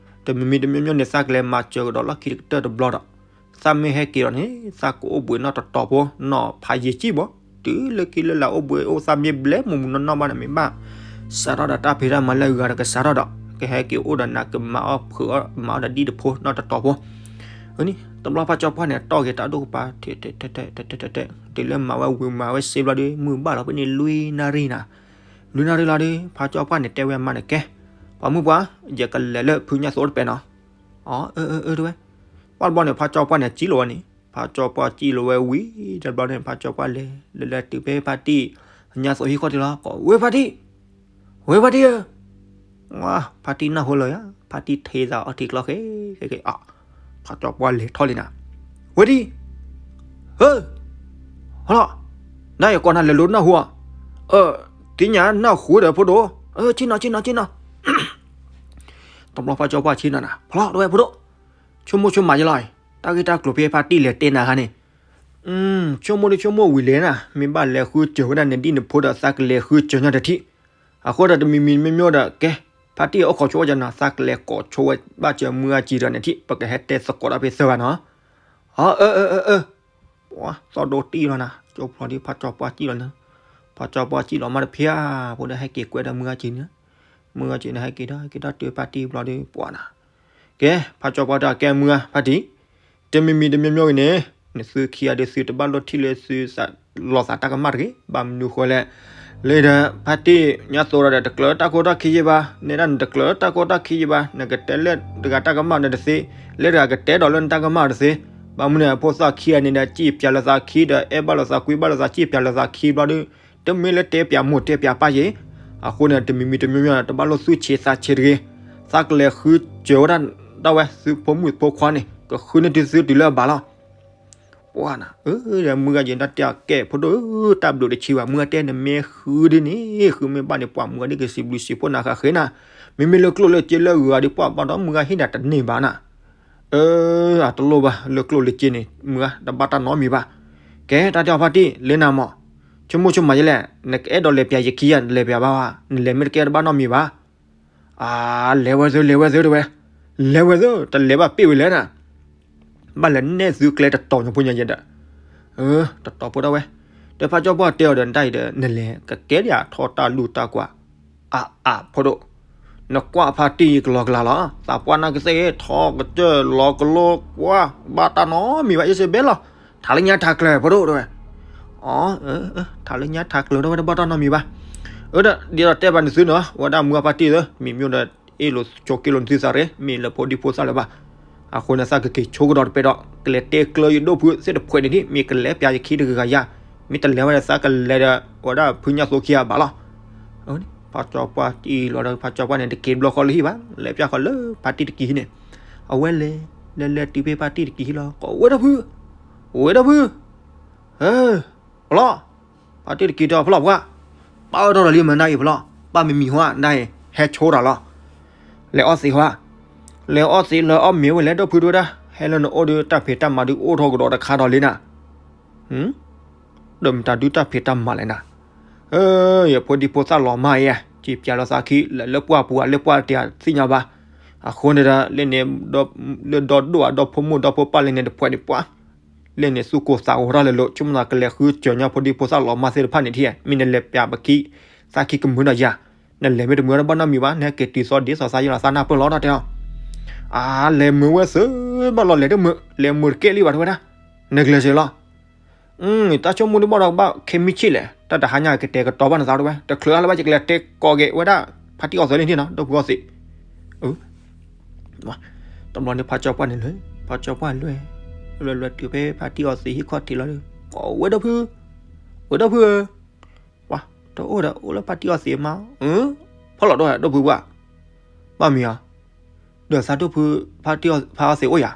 တမံၤမံၤတမ့ၢ်မ့ၢ်န့ၣ် သးကလဲၤမၤစၢၤကဒီးလီၢ်ခံကတၢၢ်တဘျီဒီး, သးမ့ၢ်ဟဲက့ၤဒီးန့ၣ် သးကအိၣ်ဘှံးနီၢ်တတီၤဖိ နီၢ်ဖးယံာ်ကံၢ်ဘၣ်, တုၤလၢခံလၢလာ်အိၣ်ဘှံးအိၣ်သးမ့ၢ်ဘျဲမုၢ်မုၢ်နီၢ်နီၢ်ဘၣ်န့ၣ် မ့ၢ်ဘၣ် စးထီၣ်ဒီးတၢ်ဖံးတၢ်မၤလၢအဂၤဒီးကစးထီၣ်ဒီး ကဟဲက့ၤအိၣ်ဒီးနၤကမၤအီၣ်ဖုးအီၣ်မၤအီၣ်ဒီးဒ်တဖိနီၢ်တတီၤဖိ, အန့ၣ် တဘျီဖးကၠီပှၢ်န့ၣ် တီၢ်က့ၤတၢ်ဒိၣ်ကပၤ ထဲထဲထဲထဲထဲထဲ တုၤလၢမၤဝဲဝံၤမၤဝဲစ့ဘျီဒီး မုၢ်ဘၣ်လီၤဖဲန့ၣ်လွံၢ်နၣ်ရံၣ်နၤ, လွံၢ်နၣ်ရံၣ်လီၤဒီး ဖးကၠီပှၢ်န့ၣ်တဲဝဲအမါန့ၣ် ကဲ ပိာ်မုၣ်ပှၢ် ယကလဲၤလၢဖုညါသိးတပဲာ်နီၤ, အၢ အၢ အၢ တဲဝဲ, ပှၢ်တဘျီန့ၣ် ဖးကၠီပှၢ်န့ၣ် စံၣ်လီၤဝဲန့ၣ် ဖးကၠီပှၢ်စံၣ်လီၤဝဲဝံၤ တဘျီန့ၣ် ဖးကၠီပှၢ်လဲၤ လဲၤလဲၤတုၤဖဲဖါတံၢ် ညါသိးဟံၣ်ဃီတ့ၢ်လီၤ ကိးဝဲဖါတံၢ်, ဝဲဖါတံၢ်ဧၢ, ဖါတံၢ်နၢ်ဟူလၢၤယါ ဖါတံၢ်ထံသးအီထံကျီဃဲဃဲဃဲ ဖးကၠီပှၢ်လဲၤထီၣ်လံနၤ, ဝဲတံၢ်, ဟၢ, ဟလီၤ, နယကိးနၤလဲၤလိနၢ်ဟူဧါ, သ့ၣ်ညါနၢ်ဟူဒီးဖိဒိၣ်, ဆ့ၣ်နီၤ ဆ့ၣ်နီၤ ဆ့ၣ်နီၤ တဘျီဖးကၠီပှၢ်ဆ့ၣ်နီၤနၤ ဖလီၤ တဲဝဲဖိဒိၣ်, ဆိကမိၣ်ဆိကမးယလီၤ, တၢ်ဂ့ၢ်တၢ်ကျိၤဖဲဖါတံၢ်လဲၤတဲနၤခါန့ၣ်, ဆိကမိၣ်ဒ်ဆိကမိၣ်ဝံၤလဲၣ်နၤ မ့ၢ်ဘၣ်လဲၤဃုစၢၤဝဲဒၣ်နဒံၣ်နဖိဒီးသးကလဲၤဃုစၢၤညီတထံၣ်, အဃိဒီးတမံၤမံၤမ့ၢ်မ့ၢ်ဒီး ကဲ, ဖါတံၢ်အိၣ်ခိးဆိဝဲကနၤ သးကလဲၤကိးဆိဝဲဘၣ်စၢၤမုၢ်ဂၤစံးဒီးနထံၣ် ပကဟဲတဲသကိးတၢ်ဖဲသၢဂၤနီၤ, အၢ အၢ အၢ အၢ ပှၤသီၣ်ဒိတံၢ်လီၤနၤ ကၠိဖျီဒ်ဖးကၠီပှၢ်စံၣ်လီၤလၢ, ဖးကၠီပှၢ်စံၣ်လီၤမးတဖျါ, ဖိဒီးဟဲက့ၤကွဲဒီးမုၢ်ဂၤစံးန့ၣ်, မုၢ်ဂၤစံးန့ၣ် ဟဲက့ၤဒီး ဟဲက့ၤတၢ်တုၤဖါတံၢ်ဘျီဒီး ပှၤနၤ, ကဲ, ဖးကၠီပှၢ်တဲ ကဲမုၢ်ဂၤ ဖါတံၢ်, တမံၤမံၤတမံၤမံၤဂ့ၤန့ၣ်, နသုခံဂၤဒီးသုတဘၣ်လိၣ်ထံၣ်လၢသုသးလီၤသးတၢ်ကမၣ်တဂ့ၤ, ဘၣ်မနုၤဃိလဲၣ်, လၢဒီး ဖါတံၢ်ညါသိးဒီးတကျၢၤတၢ်ခိတၢ်ခံယံာ်ဘၣ်, နဲဒၣ်နတကျၢၤတၢ်ခိတၢ်ခံယံာ်ဘၣ်, နကတဲလၢတဂၤတၢ်ကမၣ်ဒီးတသ့, လၢတဂၤကတဲဒီးလၢနတၢ်ကမၣ်ဒီးတသ့, ဘၣ်မနုၤအဖိသၣ်ခံဂၤန့ၣ်ဒီး စံၣ်ပၠးလၢသးခံဒီး အဲၣ်ဘၣ်လိာ်သးကွံဘၣ်လိာ်သး စံၣ်ပၠးလၢသးခံဘျီဒီး, တမ့ၢ်လၢတဲပၠးမိၢ်တဲပၠးပၢ်ယ့ၣ်, အဃိန့ၣ် တမံၤမံၤတမံၤမံၤ တဘၣ်လိၣ်သူၣ်ဆံးသးဆံးတဂ့ၤ, သးကလဲၤဃုစၢၤဝဲဒၣ်ဒၣ်ဝဲ သုဖိမုၣ်ဖိခွါန့ၣ် ကဃုန့ၢ်တုၤသုတုၤလၢအဘၣ်လီၤ. ပှၤနၤဧၢ, မုၢ်ဂၤယဲဒၣ်တဲအကဲဖိဒိၣ်ဧၢ, တၢ်ဘျုးတဆံးဘၣ်, မုၢ်ဂၤတဲနမ့ၢ်ဃုဒ်န့ၣ် ဃုမ့ၢ်ဘၣ်န့ၣ် ပှၤမုၢ်ဂၤဒ်ကစံးဘျုးစံးဖှိၣ်နၤဃးဃ့နၤ, မ့မ့ၢ်လၢကျိၣ်လၢစ့လၢအဂၤဒီး ပှၤဘၣ်ဒီးမုၢ်ဂၤဟ့ၣ်နၤတန့ၢ်ဘၣ်နၤ, အၢ, အတလိၣ်ဘၣ် လၢကျိၣ်လၢစ့န့ၣ် မုၢ်ဂၤတဘၣ်တၢ်နီတမံၤဘၣ်, ကဲတၢ်တဲအီၤဖါတံၢ် လၢနၤမး, ဆိကမိၣ်ဆိကမးယလဲၣ်, နကအဲၣ်ဒိးလဲၤပၠးယခံဂၤ နလဲၤပၠးဘၣ်, နလဲၤမ့ၢ်တကဲတဘၣ်နီတမံၤဘၣ် အါ, လဲၤဝဲသု လဲၤဝဲသု တဲဝဲ, လဲၤဝဲသု တလဲၤဘၣ်ပ့ၢ်ဝဲလဲၣ်နၤ, ဘၣ်လဲၤနဲၣ်သုကျဲတတီၤညီဖိညါယဲဒီး, တတီၤဖိဒၣ်ဝဲ, ဒီးဖးကၠီပှၢ်တဲအီၤဒီး နတၢ်အံၤဒီး နလဲၤကကဲဒၣ်ထီၣ်တၢ်လူၢ်တၢ်ကွၢ်, အါအါဖိဒိၣ်, နကွၢ်ဖါတံၢ်ကလီကလီလီၤ, သးပှၢ်နၢ်ကသ့ၣ်ထီၣ်ကစၢၢ်လီၤကလိကွၢ်, ဘၣ်တၢ်နီတမံၤဘၣ် အ့စ့ဘဲလီၤ, ထးလၢညါထးကျၢၤဖိဒိၣ်တဲဝဲ အ ထးလၢညါထးကျၢၤဒၣ်ဝဲတဘၣ်တၢ်နီတမံၤဘၣ်, အၢ, ဒ်သိးတဲဘၣ်နသုနီၤ ဝဲဒၣ်မုၢ်ဂၤဖါတံၢ်ဧၢ, မ့ၢ်မ့ၢ်ဒီး အ့ၣ်လိာ်ဆိးက့လိာ်နသုသးရ့ မ့ၢ်လၢဖိဒံဖိသၣ်လၢၤဘၣ်, အဃိန့ၣ် သးကက့ၤဆိကဒီးတပဲဒီး ကလဲၤတဲကျၢၤယဒိၣ်ဖုသ့ၣ်တဖှဲးန့ၣ်ဒ် မ့ၢ်ကလဲၤပၠးယခံတဂၤဂၤယၤ, မ့ၢ်တလဲၤဝဲဒီးသးကလဲၤဒီး ဝဲဒၣ်ဖုညါသိခံဂၤဘၣ်လီၤ, ဖးကၠီပှၢ်တံၢ်လီၤဒီး ဖးကၠီပှၢ်န့ၣ် တက့ၤဘျီဃီလၢဟံၣ်ဘၣ်, လဲၤပၠးဃီလၢဖါတံၢ်တက့ၤဟံၣ်န့ၣ်, အဝဲလဲၤ, လဲၤလဲၤတုၤဖဲဖါတံၢ်တက့ၤဟံၣ်လီၤ ကိးဝဲဒၣ်ဖု, ဝဲဒၣ်ဖု, ဟၢ, ဖျီၣ်, ဖါတံၢ်တက့ၤတဲအီၤဖျီၣ်ပှၢ်, ပၢ်အၢထီၣ်ဒီးလံမနၤအံၤဖျီၣ်, ပၢ်မံမံၤဟါ နၤအံၤ ဟဲဆိတၢ်လီၤ, လဲၤအီၣ်သံးဟါ, လဲၤအီၣ်သံးလၢအီၣ်မ့ၤဝဲလဲၣ်ဒိၣ်ဖုဒိၣ်ဒၣ်, ဟဲလၢနအိၣ်ဒီးတၢ်ဖံးတၢ်မၤဒုးအိၣ်ထီၣ်ကဒီးတခါဒီးလံနၤ ဒီးမတၤဒုးတၢ်ဖံးတၢ်မၤလဲၣ်နၤ, ယဖိဒံဖိသၣ်လီၤမၢ်ယဲ, စံးပၠးလီၤသးခံ လၢပှၢ်ပူၤဧါ လၢပှၢ်တ့ၢ်သ့ၣ်ညါဘၣ်, အဃိန့ၣ်ဒီး လၢန့ၣ် လၢဒီဒိၣ်ဧါ ဒီဖိမိၢ်ဒီဖိပၢ်လၢန့ၣ်တဖှဲးန့ၣ်ပှၢ်, လၢန့ၣ်သူၣ်ကိၢ်သးဂီၤတၢ်လၢာ်လၢာ် ဆိကမိၣ်သးကလဲၤဃုစၢၤညါဖိဒံဖိသၣ်လီၤမၢ်သ့ၣ်တဖၣ်န့ၣ်ထံၣ်, မ့ၢ်နလဲၤပၠးပခံ သးခံကမုာ်ဒီးယၤ, နလဲၤမ့ၢ်တမုာ်တဘၣ်နီတမံၤဘၣ်, နဟဲက့ၤတုၤသီဒ်သိးသးယလီၤ သးနၢ်ပၢၢ်လီၤတၢ်တဲအီၤ, အါ လဲၤမုာ်ဝဲသ့ဘၣ်လီၤ လဲၤတမုာ် လဲၤမုာ်တကဲလံဘၣ်တဲဝဲဒၣ်, နကလဲၤစ့ၢ်လီၤ တၢ်ဆိကမိၣ်ဒ်ဘၣ်ဒီးဘၣ်ခဲမုၢ်ဆ့ၣ်လဲၣ်, တၢ်တဟါညါကတဲာ်ကတီၤဘၣ်နသးတဝဲ တချုးအါလၢၤဘၣ် ယကလဲၤတဲကိးက့ၤဝဲဒၣ် ဖါတံၢ်အီသံးန့ၣ်ထံၣ်နီၤ ဒိၣ်ဖုအီသံး, တဘျီန့ၣ်ဖါကၠီပှၢ်န့ၣ်လဲၤ, ဖါကၠီပှၢ်လဲၤ, လဲၤလဲၤတုၤဖဲဖါတံၢ်အီသံးဟံၣ်ခီၣ်ထံးလီၤဒီး, ဝဲဒိၣ်ဖု, ဝဲဒိၣ်ဖုဧၢ, ပှၤ, တအိၣ်ဒီးအိၣ်လၢဖါတံၢ်အီသံးမါ, ဖီၣ်လီၤဒိၣ်ဒိၣ်ဖုပှၢ်, ဘၣ်မံၤဧါ ဒီးသးဒိၣ်ဖု ဖါတံၢ်ဖါအီသံးအိၣ်ယ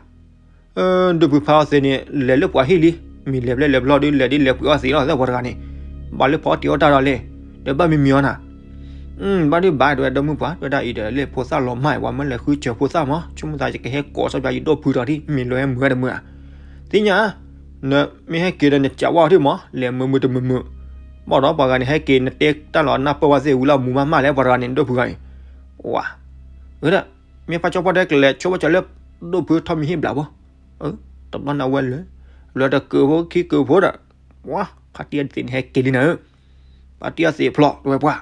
ၤ, ဒိၣ်ဖုဖါအီသံးန့ၣ် လဲၤလၢပှၤဟံၣ်လံ, မ့ၢ်လဲၤဘျဲၣ်လဲၤဘျီဒုး လဲၤဒ်လဲၤပှ့ၤအီသံးလီၤ သဲပှၤတဂၤန့ၣ်, ဘၣ်လၢဖီအီတ့ၢ်အီတၢ်ဒီးလဲၣ်, ဒီးဘၣ်မံၤမံၤအီၤနၤ, ဘၣ်ဒုးဘၣ်တဲဝဲဒိၣ်မုၢ်ပှၢ် တဲဝဲဒၣ်အံၤဒီးလၢဖိသၣ်လီၤမၢ် ပှၤမၢလဲၤဃုစၢၤဖိသၣ်မး ဆိကမိၣ်သးယကဟဲကိးထီၣ်ပၠးယဒိၣ်ဖုဒီးထံၣ် မ့ၢ်လၢဟဲမုာ်ဝဲတမုာ်ဧါ, သ့ၣ်ညါ နမ့ၢ်ဟဲက့ၤဒီးနကးဝဲအီၤထံၣ်မး လဲၤမုာ်မုာ်တမုာ်မုာ်, ဘၣ်ဒီးပှၤဂၤန့ၣ် ဟဲက့ၤနတဲတၢ်လီၤ နၢ်ပၢၢ်ဝဲသ့ၣ်ဝံၤလီၤ မုာ်မးမးလဲၣ် ပှၤတဂၤန့ၣ် ဒိၣ်ဖုဂၤအံၤ, ဝါ, ဝဲဒၣ်, မ့ၢ်ဖါကၠီပှၢ်တဲကလဲၤဆိဘၣ်ကၠီလၢ ဒိၣ်ဖုထီၣ်မံၤဟံၣ်ဘျးဖိ, တဘျီန့ၣ်အဝဲလဲၤ, လဲၤတကၢၢ်ဖိခံကၢၢ်ဖိဒီး, ဝါ, ဖါတံၢ်အီသံးန့ၣ်ဟဲက့ၤလံနၤဧၢ, ဖါတံၢ်အီသံးဖျိး တဲဝဲပှၢ်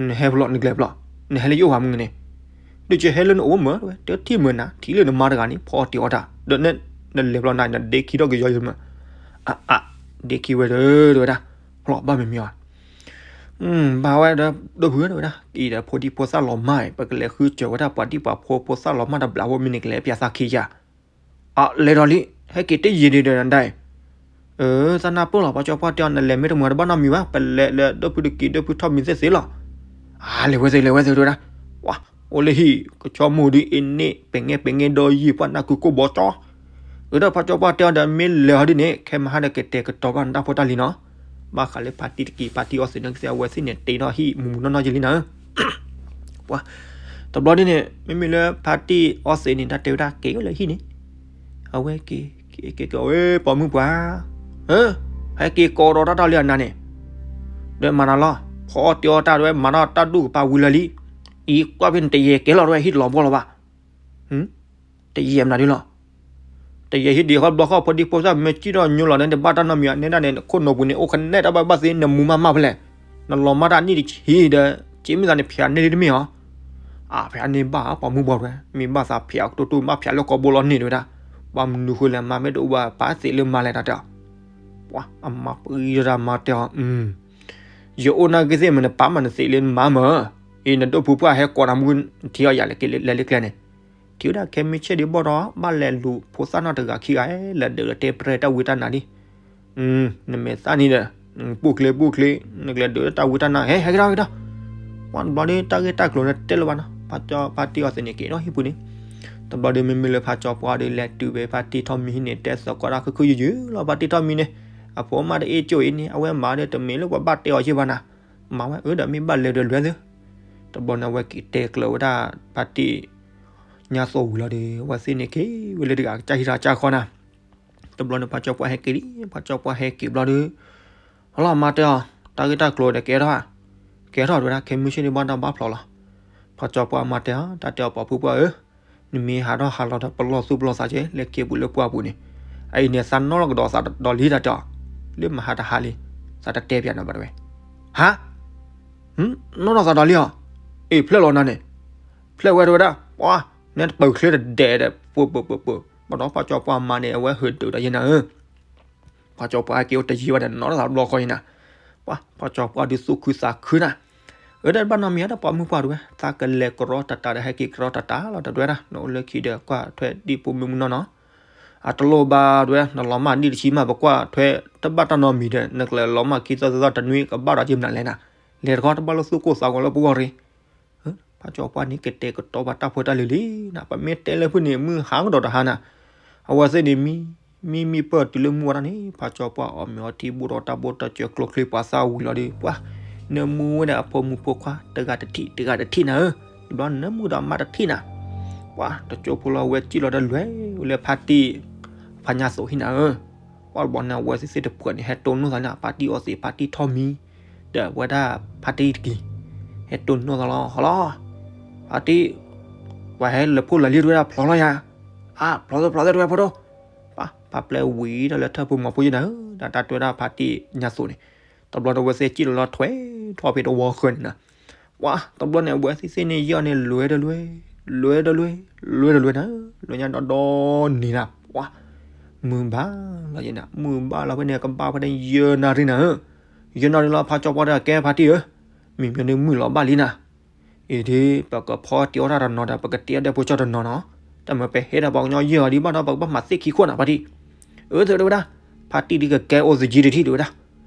နဟဲဖျိးနကျဲဖျိး, နဟဲလၢယအိၣ်ဖးမုၢ်န့ၣ်, ဒုးကဟဲလၢနအိၣ်မၢ်တဲဝဲ တထံၣ်မုာ်နၤ ထံၣ်လၢနမါတဂၤန့ၣ် ဖီအီတ့ၢ်အီတၢ် ဒီးနလဲၤဖျိးနၤ နဒ့ခံထီၣ်ကယီယမုာ်, အအ, ဒ့ခံဝဲဒီး တဲဝဲဒၣ်, ဖျိးဘၣ်မံၤမံၤအီၤ, ဘၣ်ဝဲဒီး ဒိၣ်ဖုတဲဝဲဒၣ် အံၤဒီးဖိဒံဖိသၣ်လီၤမၢ် ပကလဲၤဃုစၢၤဝဲဒၣ်ပှၤဒံၣ်ပှၤဖိဖိသၣ်လီၤမၢ်တဘျးဖိ မ့ၢ်နကလဲၤပၠးသးခံယၤ အလဲၤဒီးလံ ဟဲက့ၤတယံာ်ဒံးဒီးနဒၣ်အံၤ, သးနၢ်ပၢၢ်လီၤ ပှၤကၠီပှၢ်တဲအီၤ နလဲၤမ့ၢ်တမုာ်တဘၣ်နီတမံၤဘၣ် ပလဲၤလၢဒိၣ်ဖုတက့ၢ် ဒိၣ်ဖုထီၣ်မံၤသ့ၣ်သ့ၣ်လီၤ, အါ လဲၤဝဲသ့ၣ် လဲၤဝဲသ့ၣ်တဲဝဲဒၣ်, ပှၤ အိၣ်လၢဟံၣ် ကဆီမိၢ်ဒုးအ့န့ၣ် ပဲၤငဲပဲၤငဲဒီးယံာ် ပှၤနၢ်ကုကိၢ်ဘီကၠီ အၢဒီးပှၤကၠီပှၢ်တဲအီၤဒီး မ့ၢ်လဲၤဟီဒ်န့ၣ် ခဲမဟါဒီးကတဲာ်ကတီၤဘၣ်နတၢ်ဖိတၢ်လံၤနီၤ, ဘၣ်ဃးလၢဖါတံၢ်တက့ၢ် ဖါတံၢ်အီသံးန့ၣ်ကသ့ အဝဲသ့ၣ်န့ၣ်တ့ထီၣ်ဟံၣ်မုၢ်မုၢ်နီၢ်နီၢ်ယံာ်လံနၤဧၢ ပှၤ, တဘျီဒ်န့ၣ် မ့မ့ၢ်လၢဖါတံၢ်အီသံးန့ၣ် တၢ်တဲဝဲဒၣ်က့ၤဝဲလၢဟံၣ်န့ၣ်, အဝဲက့ၤ, က့ၤက့ၤက့ၤဝဲ ပိာ်မုၣ်ပှၤ, ဟဲက့ၤကိးဒီးတၢ်တၢ်လံအနၤန့ၣ်, ဒီးမၤနၤလီၤ, ဖီအီတ့ၢ်အီတၢ်တဝဲ မၤထီၣ်တၢ်ဒူၣ်ကပၤဝံၤလၢာ်လံ, အံၤကွၢ်ဖဲန့ၣ်တယဲၢ်ကဲလီၤတဝဲ ဟံၣ်တလီၤဘှီလီၤဘၣ် တယဲၢ်မနုၤဒ်လီၤ. တယဲၢ်ဟံၣ်ဒံးဃီဘျီဃီ ဖိဒံဖိသၣ်မ့ၢ်စံၣ်ထီၣ်ညိလီၤန့ၣ် တဘၣ်တၢ်နီတမံၤ နဲဒၣ်န့ၣ် နခိၣ်နူာ်ပူၤန့ၣ် အိၣ်ကနဲတၢ်ဘၣ်ဘၣ်သ့ နမူၤမးမးဖဲလဲၣ်, နလီၤမၢ်တၢ်နံၣ်တဆံဒီး က့မ့ၢ်သးန့ၣ် ဖျးန့ၢ်ဒ်တမ့ၢ်အီၤ, အဖျးန့ၢ်ဘၣ်ပိာ်မုၣ်ဘီတဝဲ မ့ၢ်ဘၣ်သးဖျးအကတိၢ်တူၢ် ဘၣ်ဖျးလၢကိာ်ဘိလီၤန့ၣ်တဝဲဒၣ်, ဘၣ်မနုၤဃိလဲၣ် မၤမ့ၢ်တအိၣ်ဘၣ်ပာ်သ့လၢမၤလဲၣ်တၢ်တဲအီၤ, ပှၤအမၤပှံၤတၢ်မၤတဲအီၤ ယအိၣ်နာ်က့သ့ၣ်မ့ၢ်နပာ်မးနသ့လၢနမၤမၢ်, အံၤနဒိၣ်ဖုပှၢ်ဟဲကိးနၤမူ ထံၣ်အီၤယၤလဲၣ်က့ၤလဲၤလၢကျဲန့ၣ်, ထံၣ်ဝဲဒၣ်ခဲမုၢ်ဆ့ၣ်ဒံးဘီဒီး ဘၣ်လဲၤလူၤဖိသၣ်နီၢ်တဂၤခံဂၤ လဲၤဒုးလၢတဲပြဲတၢ်ဝံတၢ်နါလံ, နမဲာ်သၣ်န့ၣ်ဒီး ပူၣ်ချ့ပူၣ်ချ့ နကလဲၤဒုးတၢ်ဝံတၢ်နါ ဟဲ ဟဲက့ၤထီၣ်က့ၤထီၣ်, ပှၤတဘျီဒီး တၢ်ဂ့ၢ်တၢ်ကျိၤန့ၣ်တဲလၢၤဘၣ်နီၤ, ဖါတံၢ်အီသံးန့ၣ်က့ၤထီၣ်ဟံၣ်ပူၤန့ၣ်, တဘျီဒီးမ့မ့ၢ်လၢဖါကၠီပှၢ်ဒီး လဲၤတုၤဖဲဖါတံၢ်ထီၣ်မံၤဟံၣ်န့ၣ် တဲသကိးတၢ်ခုၣ်ခုၣ်ယုၢ်ယုၢ်လီၤ ဖါတံၢ်ထီၣ်မံၤန့ၣ်, အဖိမါတအ့ၣ်ကၠိၣ်အံၤန့ၣ် အဝဲမၤဒီးတမ့ၢ်လၢပှၤဘၣ်တဲအီၤယဲၢ်ဘၣ်နၤ, မၤဝဲအၢဒီးမ့ၢ်ဘၣ်လဲၤဒီးလွဲၢ်သ့, တဘျီန့ၣ်အဝဲက့ၤတဲကျၢၤဝဲဒၣ် ဖါတံၢ် ညါသိၣ်ဝံၤလီၤဒီး အဝဲသ့ၣ်န့ၣ်က့ၤဝဲလၢတဂၤကစၢ်ဟံၣ်တဂၤကစၢ်ဃီနၤ, တဘျီန့ၣ်ဖါကၠီပှၢ်ဟဲက့ၤလံ, ဖါကၠီပှၢ်ဟဲက့ၤဘျီဒီး အလီၤမၤတဲအီၤ တၢ်ဂ့ၢ်တၢ်ကျိၤဒီးကဲထီၣ်, ကဲထီၣ်တဲဝဲဒၣ် ခဲမုၢ်ဆ့ၣ်န့ၣ်ဘၣ်တၢ်ဘၣ်ဖျိးလီၤ, ဖါကၠီပှၢ်မၤတဲအီၤ တၢ်တဲအီၤပိာ်မုၣ်ပှၢ်ဧၢ, နမ့ၢ်ဟးထီၣ်ဟးလီၤဒီးပလီၢ်သူၣ်ပလီၢ်သးက့ လဲၤက့ၤပူၤလၢပှၢ်ပူၤန့ၣ်, အအံၤန့ၣ်သးနီၢ်လီၤကဒီးသးဒီးလံတၢ်တဲအီၤ, လၢမဟါတဟါလံ, သးတတဲပၠးနၤဘၣ်တဝဲ, ဟါ နီၢ်ထီၣ်သးဒီးလံဧါ, အ့ၣ်ဖျဲၣ်လီၤနၤန့ၣ်, ဖျဲၣ်ဝဲတဲဝဲဒၣ်, ပှၤ နဲတပၢၢ်ချ့တဒဲးဒီး ပှၢ်ပှၢ်ပှၢ်ပှၢ်, ဘၣ်ဒီးဖါကၠီပှၢ်မၤန့ၣ် အဝဲဟၢၣ်ဒုးဒီးယဲနၤဧၢ, ဖါကၠီပှၢ်ဟဲက့ၤအိၣ်တယံာ်ဘၣ်ဒီး နီၢ်ထီၣ်သးဘျီဃီယဲနၤ, ပှၤ ဖါကၠီပှၢ်ဒုးသူၣ်ခုသးခုနၤ, အၢ တဘၣ်နီတမံၤဧါ ဒီးပိာ်မုၣ်ပှၢ်တဝဲ သးကလဲၤကရီတၢ်တၢ်ဒီးဟဲက့ၤကရီတၢ်တၢ်လီၤ တဒွဲဒၣ် နအိၣ်လၢခံဒီးကွၢ်ထွဲဒံၣ်ဖိမုၣ်မုၢ်နီၢ်နီၢ် အတလိၣ်ဘၣ်ဒွဲ နလီၤမၢ်နံၣ်တဆံမး ပကွၢ်ထွဲတဘၣ်တၢ်နီတမံၤဒီး နကလဲၤလီၤမၢ်ခံသီသၢသီတနွံကဘၣ်ဒီးက့ၤမနုၤလဲၣ်နၤ, လဲၤတခီတဘၣ်လၢသူၣ်ကိၢ်သးဂီၤလၢပဂီၢ်ရ့ၣ်, ဖါကၠီပှၢ်န့ၣ်ကတဲာ်ကတီၤဘၣ်တၢ်ဖိတၢ်လံၤလံနၤ, ပမ့ၢ်တဲလၢဖုၣ်န့ၣ် မုၢ်ဟါကဒီးတဟါနၤ, အဝဲသ့ၣ်န့ၣ်မံ မံမံပၢၢ်တုၤလၢမုၢ်ဝါထီၣ်န့ၣ် ဖါကၠီပှၢ်အီၣ်မ့ၤအီထံ ဘိၣ်ထီၣ်တၢ်ဘိတၢ်စၢၤကျိချ့ပှၤသၣ်ဝံၤလီၤဒီး ပှၤ နၢမူဝဲဒၣ်အဖိမုၣ်ဖိခွါ တဂၤတထံၣ် တဂၤတထံၣ်နၤဧၢ, တဘျီနၢမူဒီးမါတထံၣ်နၤ, ပှၤ တကၠိဖိလီၤဝဲစံၣ်လီၤတလွဲၢ်ဝဲလၢဖါတံၢ် ဖါညါသိးဟံၣ်နၤဧၢ, ပှၤတဘျီန့ၣ် အဝဲသ့ၣ်သ့ၣ်တဖုန့ၣ် ဟဲတိၢ်နီၣ်သးန့ၣ် ဖါတံၢ်အီသံး ဖါတံၢ်ထီၣ်မံ ဒီးဝဲဒၣ်ဖါတံၢ်တက့ၢ် ဟဲတိၢ်နီၣ်သးလီၤ ဟီလီၤ ဖါတံၢ် ပှၤဟဲလၢဖှိၣ်လီၤလံ တဝဲဒၣ်ဖျီလီၤယၤ အါ ဖျီသၢဖျီသၢတဝဲဖိဒိၣ် ပှၤ ပှၤပျဲဝံၤဒီးလၢထၢၣ်ဖိမီၤဖိယံၤနၤဧၢ ဒီးတၢ်တွဲဒၣ်ဖါတံၢ်ညါသိးန့ၣ် တဘျီဒီးအဝဲသ့ၣ်စံၣ်လီၤလီၤထွဲထီၣ်ဖဲတဝီဃၢၤန့ၣ်နၤ ပှၤ တဘျီန့ၣ် အဝဲသ့ၣ်သ့ၣ်န့ၣ် ယဲၢ်အီၤန့ၣ် လဲၤဒီးလဲၤ လဲၤဒီးလဲၤ လဲၤဒီးလဲၤနၤ လဲၤညါဒီဒီန့ၣ်နၤ ပှၤ မုၢ်ဘၣ်လီၤယဲနၤ မုၢ်ဘၣ်လီၤဖဲန့ၣ် ကဘၣ်ဖဲန့ၣ် ယဲၢ်နၣ်ရံၣ်နၤဧၢ ယဲၢ်နၣ်ရံၣ်လီၤ ဖါကၠီပှၢ်တဂၤကဲဖါတံၢ်ဧၢ မ့မ့ၢ်န့ၣ်မုၢ်လီၤဘၣ်လံနၤ အံၤဒ် ပကဖီတံၢ်အီၣ်တၢ်တနီၤဒီး ပကတ့အီၣ်ဒဲဖိကၠီတနီၤနီၤ တၢ်မ့ၢ်ပဟ့ၣ်ဒၣ်ပှၤကညီယဲၢ်အီၤဒံးဘၣ်ဒီး ပကဘၣ်မၤသ့ၣ်ခံခိၣ်နၤ ဖါတံၢ် အၢ သုတဝဲဒၣ် ဖါတံၢ်ဒ်ကကဲအိၣ်သယံၤတထံၣ်တဝဲဒၣ်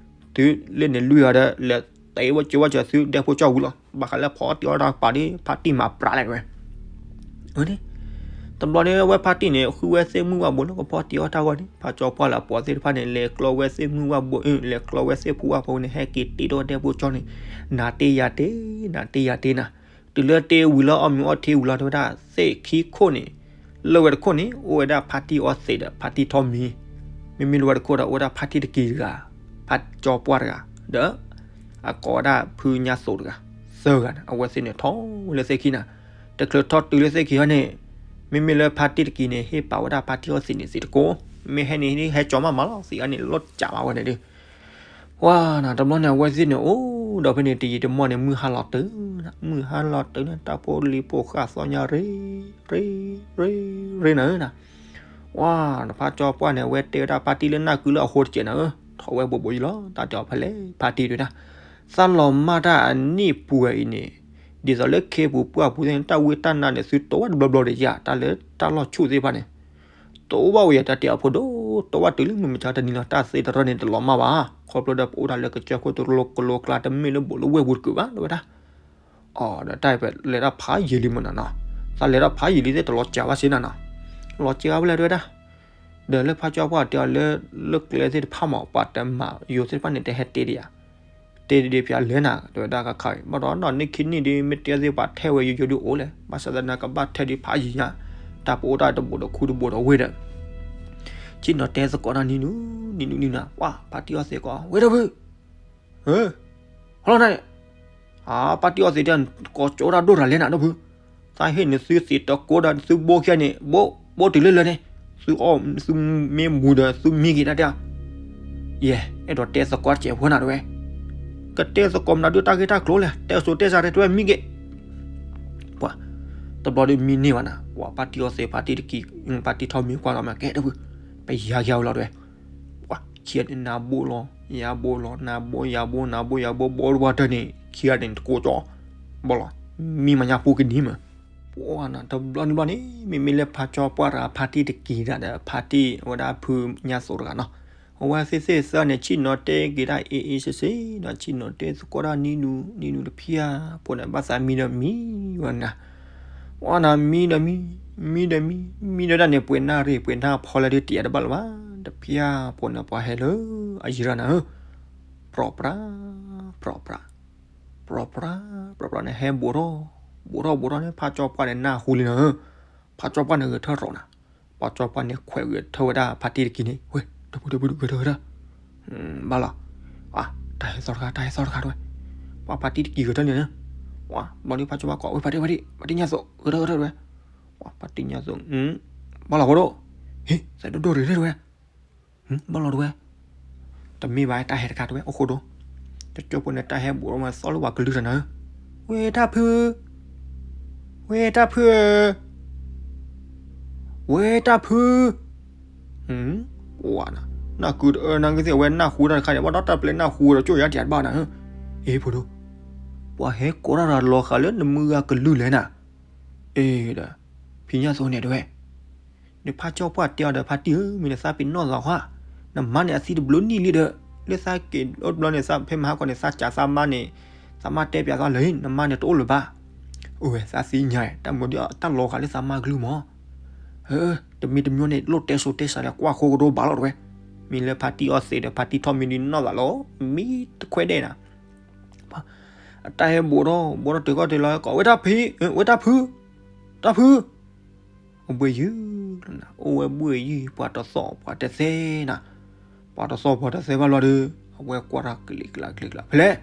သုလၢန့ၣ်လွံၢ်အီၤဒီး လဲၤတဲဝဲကၠိဝဲကၠီသုဒဲဖိကၠီဝံၤလီၤ ဘၣ်ဃးလၢဖီတံၢ်အီၣ်တၢ်ပာ်ဒ် ဖါတံၢ်မၤပြးလဲၣ်တဝဲ အၢ တဘျီန့ၣ် အဝဲဖါတံၢ်န့ၣ် ဃုဝဲသ့ၣ်မုၢ်ဝၣ်ဘိလၢကဖီတံၢ်အီၣ်တၢ်ဂီၢ်န့ၣ် ဖါကၠီပှၢ်လၢအပိာ်သ့ၣ်တဖၣ်န့ၣ် လဲၤကျီဝဲသ့ၣ်မုၢ်ဝၣ်ဘိ အၢ လဲၤကျီဝဲသ့ၣ်ဖုဝၣ်ဖိန့ၣ် ဟဲက့ၤတ့ထီၣ်ဒဲဖိကၠီန့ၣ် နၤတ့ယၤတ့ နၤတ့ယၤတ့နၤ တုၤလၢတ့ဝံၤလၢအီၣ်မ့ၤအီၣ်ထံဝံၤလီၤတဝဲဒၣ် သ့ၣ်ခံခိၣ်န့ၣ် လၢဝဲတခိၣ်န့ၣ် အိၣ်ဝဲဒၣ်ဖါတံၢ်အီသံးဒီး ဖါတံၢ်ထီၣ်မံ မ့မ့ၢ်လၢဝဲတခိၣ်ဒီး အိၣ်ဝဲဒၣ်ဖါတံၢ်တက့ၢ်တဂၤ ဖါကၠီပှၢ်တဂၤ ဒီး အကိးဝဲဒၣ်ဖုညါသိးတဂၤ သၢဂၤန့ၣ် အဝဲသ့ၣ်န့ၣ်ထီၣ်ဝဲလၢသ့ၣ်ခံနၤ တချုးထီၣ်တုၤလၢသ့ၣ်ခံဟီန့ၣ် မ့မ့ၢ်လၢဖါတံၢ်တက့ၢ်န့ၣ် ဟ့ၣ်ပာ်ဝဲဒၣ်ဖါတံၢ်အီသံးန့ၣ်သ့ၣ်တကိး မ့ၢ်ဟဲန့ၣ် ဟဲကၠီမးမးလီၤ သံးအီၤန့ၣ် လီၤကးဘၣ်ဝဲန့ၣ်ဒီး ပှၤနၤ တဘျီန့ၣ် အဝဲသ့ၣ်န့ၣ် အိၣ်ဒီးဖဲန့ၣ် တယံာ်တမီၢ်န့ၣ် မုၢ်ဟါလီၤတုၤနၤ မုၢ်ဟါလီၤတုၤန့ၣ် တၢ်ဖိလံၤဖိဃာ်သီညါရ့ ရ့ ရ့ ရ့နၤဧၢနၤ ပှၤနဖါကၠီပှၢ်န့ၣ် အဝဲတဲဝဲဒၣ်ဖါတံၢ်လၢနၢ်ကုလၢအဃိတကဲးနၤဧၢ ထီၣ်ဝဲဘူးဘူးယံၤလီၤ တၢ်တဲအီၤဖဲလဲၣ် ဖါတံၢ်တဲဒၣ် သးလီၤမၢ်တၢ်အနံၣ်ပှဲၤအံၤန့ၣ် ဒ်သိးလၢခ့ပူၤပှၢ်ပူၤသ့ၣ်န့ၣ် တၢ်ဝံတၢ်နါန့ၣ် သုတိဝဲတဘျီဘျီဒီးယၤ တၢ်လၢတၢ်လီၢ်ဆူၣ်သ့ၣ်တဖၣ်န့ၣ် တိဝဲဝဲယၤ တၢ်တဲအီၤဖိဒိၣ် တိဝဲတုၤလၢမုၢ်မဆါတနံၤလီၤ တၢ်သ့တရၢၣ်န့ၣ် တလီၤမၢ်ဘၣ် ခီဖျိဒီးပအိၣ်တၢ်လၢကစၢၢ်ခိၣ်တလိၤကလိၤကျါ တမ့ၢ်လၢဘူးလၢဝဲၢ်ပူၤတကုာ်ဘၣ် တဲဝဲဒၣ် အိၣ်ဒီးတၢ်ပလဲၤတၢ်ဖးယံာ်လံမ့ၢ်နီၤနီၤ သးလဲၤတၢ်ဖးယံာ်လံသ့ၣ် တလီၤစှၤဘၣ်စ့နၤနီၤ လီၤစှၤဝဲလၢတဲဝဲဒၣ် ဒီးလၢဖါကၠီပှၢ်တဲအီၤလၢ လၢကျဲသ့ၣ်တဖၣ်မး ပှၤတမၤယိၤသ့ၣ်တဖၣ်န့ၣ် တဟဲတ့ဒံးဧါ တ့ဒံးဖျါလဲၣ်နၤ တဲဝဲဒၣ်ခါခါအံၤ ဘၣ်ဒီးနီၢ်န့ၢ်ခံနံၣ်ဒ် မ့ၢ်တဲသ့ၣ်ပှၤထဲဝဲယိယိဒ်အိၣ်လဲၣ် ဘၣ်ဆၣ်သနာ်က့ဘၣ်ထဲဒံးဖးယံာ်ညါ တၢ်ပအိၣ်တၢ်တဘူးဒီးခူတဘူးဒီးဝ့ၢ်ဒီး ဆ့ၣ်နီၤတဲသကိးတၢ်နံၤနုၤ နံၤနုၤနံၤနၤ ပှၤဖါတံၢ်အီသံးကိး ဝဲဒီပုၢ် ဟၢ ဟီလီၤနၤ အါ ဖါတံၢ်အီသံးတဲ ကိးကၠိတၢ်ဒိၣ်တၢ်လဲၣ်နၤ ဒီပုၢ် သးဟ့ၣ်နသုသံးတကိးဒီးသုဘိခံဂၤန့ၣ် ဘိ ဘိတုၤလၢလၢာ်န့ၣ် သုအီၣ်သုမ့ၢ်မူဒီးသုမံက့ၤတၢ်တဲ ယဲ အဲၣ်ဒိးတဲသကိးတစဲးဖိနၤတဝဲ ကတဲသကိးမနုၤဒုးတၢ်ဂ့ၢ်တၢ်ကျိၤလဲၣ် တဲစိၤတဲစှၤတဲတဝဲမံက့ၤ ပှၤ တဘျီဒီးမံန့ၢ်ဘၣ်နၤ ပှၤဖါတံၢ်အီသံး ဖါတံၢ်တကံၢ် ဖါတံၢ်ထီၣ်မံကွၢ်လီၤမး ကဲဒီပုၢ် ပယၤက့ၤဝဲလီၤတဝဲ ပှၤ ခံဂၤန့ၣ် နၤဘိလီၤ ယၤဘိလီၤ နၤဘိယၤဘိ နၤဘိယၤဘိ ဘိတဝီတၢၢ်န့ၣ် ခံဂၤန့ၣ်တကိးကၠီ ဘၣ်လီၤ မံမညါပူကနံၤမး ပှၤနၤတဘျီတဘျီန့ၣ် မ့မ့ၢ်လၢဖါကၠီပှၢ်တဂၤ ဖါတံၢ်တကံၢ်တဂၤဒီး ဖါတံၢ်ဝဲဒၣ်ဖုညါသိးတဂၤနီၤ အဝဲသ့ၣ်သ့ၣ်သၢန့ၣ် ဆ့ၣ်နီၤတဲက့ၤတၢ်အ့ၣ်အ့ၣ်စ့ၣ်စ့ၣ်ဒီး ဆ့ၣ်နီၤတဲသကိးတၢ်နံၤနုၤ နံၤနုၤတဖျၢၣ်ဖိန့ၣ် ဘၣ်သးမံဒီးမံဝဲနၤ ပှၤနၤမံဒီးမံ မံဒီးမံ မံဒီးဒၣ်န့ၣ် ပှဲၤနၣ်ရံၣ် ပှဲၤနၣ်ဖီလၢဒုးတယၤတဘၣ်လၢၤဘၣ် တဖျၢၣ်ဖိန့ၣ် ပှၤဟဲလၢအယံၤရၢ်နၤဧၢ ပြီၣ်ပြး ပြီၣ်ပြး ပြီၣ်ပြး ပြီၣ်ပြးန့ၣ် ဟဲဘူးထီၣ် ဘူးထီၣ်ဘူးထီၣ်န့ၣ် ဖါကၠီပှၢ်န့ၣ် နၢ်ဟူလံနၤဧၢ ဖါကၠီပှၢ်န့ၣ်ဂဲၤထၢၣ်ရီၤနၤ ဖါကၠီပှၢ်န့ၣ်ခွဲးဂဲၤထၢၣ်ဝဲဒၣ်ဖါတံၢ်တကံၢ်န့ၣ် ဝဲ တပူၤတပူၤဂဲၤထၢၣ်ဂဲၤထၢၣ် ဘၣ်လီၤ အါ တၢ်ဟဲသီတခါ တၢ်ဟဲသီတခါတဝဲ ပှၤဖါတံၢ်တကံၢ်ဂဲၤထၢၣ်န့ၣ် ပှၤဘျီဒုးဖါကၠီပှၢ်ကိး ဝဲဖါတံၢ် ဖါတံၢ် ဖါတံၢ်ညါသိး ဂဲၤထၢၣ်ဂဲၤထၢၣ်တဝဲ ပှၤဖါတံၢ်ညါသိး ဘၣ်လီၤဖိဒိၣ် ဟ့ၣ် သးဒိၣ်ဒိၣ်ရ့ၤရ့ၤတဝဲ ဘၣ်လီၤတဝဲ တမ့ၢ်ဘၣ်တၢ်ဟဲတခါတဝဲ အိၣ်ဃိဒိၣ် တကၠိဖိန့ၣ် တၢ်ဟဲဘူးထီၣ်မးသီလၢပှၤကလုၢ်တနၤဧၢ ဝဲတၢ်ဖု ဝဲတၢ်ဖုဧၢ ဝဲတၢ်ဖု ပှၤနၤ နၢ်ကုတအၢနၢ်ဂ့ၢ်သ့ၣ် အဝဲနၢ်ဟူတၢ်တခါန့ၣ် ဘၣ်ဒီးတၢ်ပျဲနၢ်ဟူဒီးကၠိၣ်ယါတယၤတဘၣ်နၤဧၢ အ့ၣ်ဖိဒိၣ် ပှၤဟဲကိးတၢ်တၢ်လီၤဃာ်လၢနမုၢ်ဂၤကလုၢ်လဲၣ်နၤ အ့ၣ်ဒီး ဖံညါသိးန့ၣ်တဝဲ နဖါကၠီပှၢ်တဲအီၤဒီး ဖါတံၢ်ဧၢ မ့ၢ်နသးပ့ၤနီၣ်သးဟါ နမါန့ၣ်အသံတဘျုးနံၣ်လံဒီး လၢသးက့ၤအိၣ်တဘျီန့ၣ် သးဖဲမဟါကီၢ်န့ၣ် သးစံးသးမါန့ၣ် သးမါတဲပၠးသးလၢ နမါန့ၣ်တအိၣ်လၢၤဘၣ် အိၣ်ဝဲ သးသ့ၣ်ညါ တၢ်မနုၤဒ်တၢ်လီၤဃာ်လၢသးမါကလုၢ်မး တမံၤတမံၤန့ၣ် လိၣ်တဲစိၤတဲစှၤလၢကွၢ်ဃိကဒီးဘၣ်လီၤတဝဲ မ့ၢ်လၢဖါတံၢ်အီသံးဒီး ဖါတံၢ်ထီၣ်မံဒ်နီၢ်သးလီၤ မံတခွဲဒဲးနၤ အတၢ်ဟဲဘူးထီၣ် ဘူးထီၣ်တုၤကီၢ်တုၤလီၤ ကိးဝဲတၢ်ဖံ ဝဲတၢ်ဖု တၢ်ဖု အိၣ်ဘှံးယုၢ်လီၤနၤ အိၣ်ဝဲဘှံးယုၢ် ပှၤတသီၣ်ပှၤတသဲနၤ ပှၤတသီၣ်ပှၤတသဲဘၣ်လီၤဒီး အဝဲကွၢ်တၢ်ကလံၤကျါကလံၤကျါ ဖဲလဲၣ်,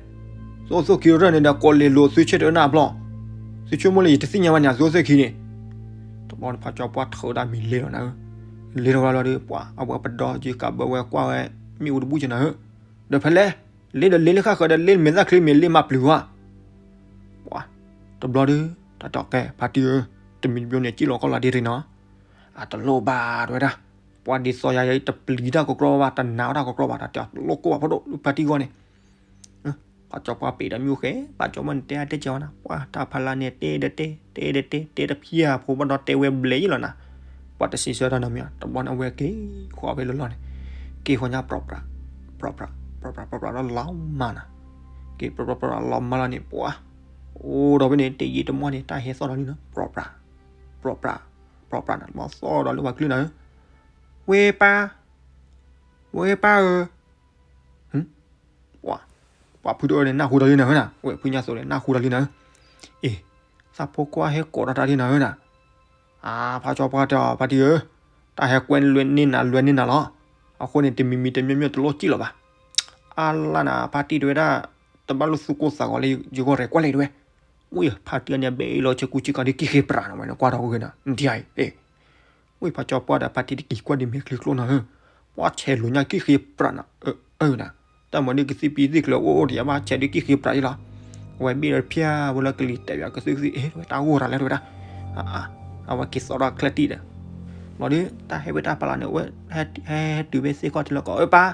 သုအိၣ်သုခံတရၢၢ်န့ၣ်ဒီး ကိးလ့ၤလိာ်သုဆ့ၣ်တအၢနၢ်အဘျီ, သုဆိကမိၣ်လၢယတသ့ၣ်ညါဘၣ်န့ၣ် သုအိၣ်သုခံန့ၣ်, တဘျီန့ၣ်ဖးကၠီပှၢ်ထၢဒၣ်မ့ၤလ့ထီၣ်နၤဧၢ, လ့ထီၣ်ဝဲလီၤဒီး ပှၤအဝဲပဒီက့ၤကးဘၢဝဲကွၢ်ဝဲ မ့ၣ်အူတဘူၣ်ကနၤဧၢ, ဒီးဖဲလဲၣ်, လ့ဒီးလ့လၢဃၣ်ဃၢၤဒီးလ့မ့ၢ်သၣ်ချ့မ့ၢ် လ့မၤပျုၤဝဲ ပှၤ, တဘျီဒီး တၢ်တဲကဲဖါတံၢ်ဧၢ, တမံၤတမံၤန့ၣ် စံၣ်လီၤကီၢ်လီၤဒ့တနီၤ, အတလိၣ်ဘၣ်တဲဝဲဒၣ်, ပှၤဒ်သိးယၤယတပျံၤတၢ်ကကြီဘၣ် တနာ်တၢ်ကကြီဘၣ် တၢ်တဲအတလိၣ်ကိၢ်ဘၣ်ဖိဒိၣ်ဖါတံၢ်ဂီၢ်န့ၣ်, ဖးကၠီပှၢ်ပ့ၤဒီးမ့ၣ်အူဃဲ ဖးကၠီပှၢ်န့ၣ်တဲအါတဲကဲဝဲနၤ ပှၤတၢ်ဖးလၢ်န့ၣ်တဲဒီးတဲ တဲဒီးတဲ တဲတဖျၢၣ်ဖိဘၣ်ဒီးတဲဝဲဘျဲးယံၤလီၤနၤ, ပှၤတစံးဆၢတၢ်နီတမံၤ တဘျီန့ၣ်အဝဲက့ၤဃီဖဲလၢလီၢ်န့ၣ်, က့ၤဃီညါပြီပြီ, ပြီပြီပြီပြီပြီလီၤမၢ်နၤ, က့ၤပြီပြီပြီလီၤမၢ်လီၤန့ၣ် ပှၤ, အိၣ်ဒီးဖဲန့ၣ် တယံာ်တမီၢ်န့ၣ် တၢ်ဟဲသီၣ်ဒီးလံနီၤ ပြီပြီ, ပြီပြီ, ပြီပြီနၤ လီၤသီၣ်ဒီးလၢပှၤကျုၢ်နၤဧၢ, ဝဲပၢ်, ဝဲပၢ်ဧၢ, ပှၤဖုတအၢန့ၣ် နၢ်ဟူဒီးလံနၤဧၢနၤ ဝဲဖုညါသိးန့ၣ် နၢ်ဟူဒီးလံနၤဧၢ, အ့ၣ်, သးဖိခွါဟဲကိးထီၣ်တၢ်လံနၤဧၢနၤ, အါ ဖးကၠီပှၢ်တဲအီၤ ဖါတံၢ်ဧၢ, တၢ်ဟဲကွဲလွဲန့ၢ်နၤလွဲန့ၢ်နၤလီၤ, အဃိန့ၣ် တမံၤမံၤတမံၤမံၤတလိၣ်စံၣ်လီၤဘၣ်, အါလၢနၤ ဖါတံၢ်တဲဝဲဒၣ်, တဘၣ်လိာ်သူၣ်ကိၢ်သးဂီၤလၢယဂီၢ်ရဲၣ်ကွၢ်လၢယတဝဲ, ဝံၤဖါတံၢ်အန့ၣ်ဘဲအံၤလီၤဆဲကူဆ့ကၤဒ်ကံၣ်ဃ့ပြးနၤဝဲန့ၣ် ကွၢ်ထီၣ်ဝဲနၤ နတယါအံၤ, အ့ၣ် ဝံၤဖးကၠီပှၢ်ဒီးဖါတံၢ်တကံၤကွၢ်ဒ်မဲာ်ချံကျိနၤဧၢ, ပှၤဆဲးလိာ်ညါကံၣ်ဃ့ပြးနၤ, အၢနၤ, တၢ်မၤဒ်ကသံၣ်ပံသံၣ်ကျၢၤအိၣ်အိၣ်တယၤဘၣ် ဆဲးဒ်ကံၣ်ဃ့ပြးယံၤလီၤ, အဝဲဘ့ၣ်ဒီးဖၠၣ်ဝဲလၢကလံၤတဲာ်ဘၣ်ကသုကသံၣ် အ့ၣ် တၢ်ဂိၢ်တၢ်လဲၣ်တဝဲဒၣ်, အဝဲက့ၤသီၣ်ထီၣ်ချၢတံၢ်ဒီး, လီၤဒီး တၢ်ဟဲဝဲတၢ်ဖးလၢ်န့ၣ် အဝဲဟဲတုၤဖဲသ့ၣ်ခီၣ်ထံးလၢကီး အၢပၢ်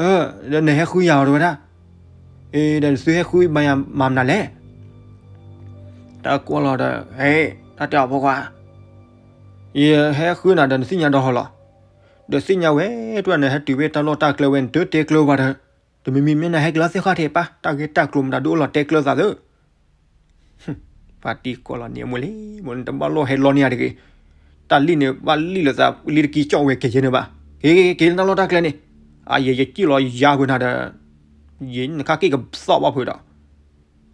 အၢ, ဒီးနဟဲဃုယၤအီၤတဝဲဒၣ်, အ့ၣ် ဒီးနသုဟဲဃုယၤမၤမနုၤလဲၣ်, တၢ်ကွၢ်လီၤဒီး ဟဲ, တၢ်တဲအီၤဖိခွါ, ယဟဲဃုနၤဒီးနသ့ၣ်ညါဒီးဟီလီၤ, ဒီးသ့ၣ်ညါဝဲ တဝဲနဟဲတုၤဖဲတၢ်လီၢ်တၢ်ကျဲဝဲန့ၣ် တတဲကျၢၤပှၤဒီး, တမံၤမံၤမ့ၢ်နဟဲက့ၤလီၤသ့ၣ်ခီၣ်ထံးပၢ် တၢ်ဂ့ၢ်တၢ်ကျိၤမတၤဒုးအိၣ်လီၤတဲကျၢၤသးသု ဖါတံၢ်ကွၢ်လီၤန့ၣ် အမုၢ်လံ, မ့ၢ်နတဘၣ်လိၣ်ဟဲလီန့ၢ်ယၤတဂ့ၤ, တၢ်လံၣ်န့ၣ် ဘၣ်လံၣ်လိာ်သးလံတကံကၠီၣ်ဝဲကဲယဲန့ၣ်ဘၣ်, က့ၤက့ၤက့ၤလၢတၢ်လီၢ်တၢ်ကျဲန့ၣ်, အယဲယစံၣ်လီၤယၤကွံာ်နၤဒီး, ယနခါက့ၣ်ကသီၣ်ဘၣ်ဖုးဒီး,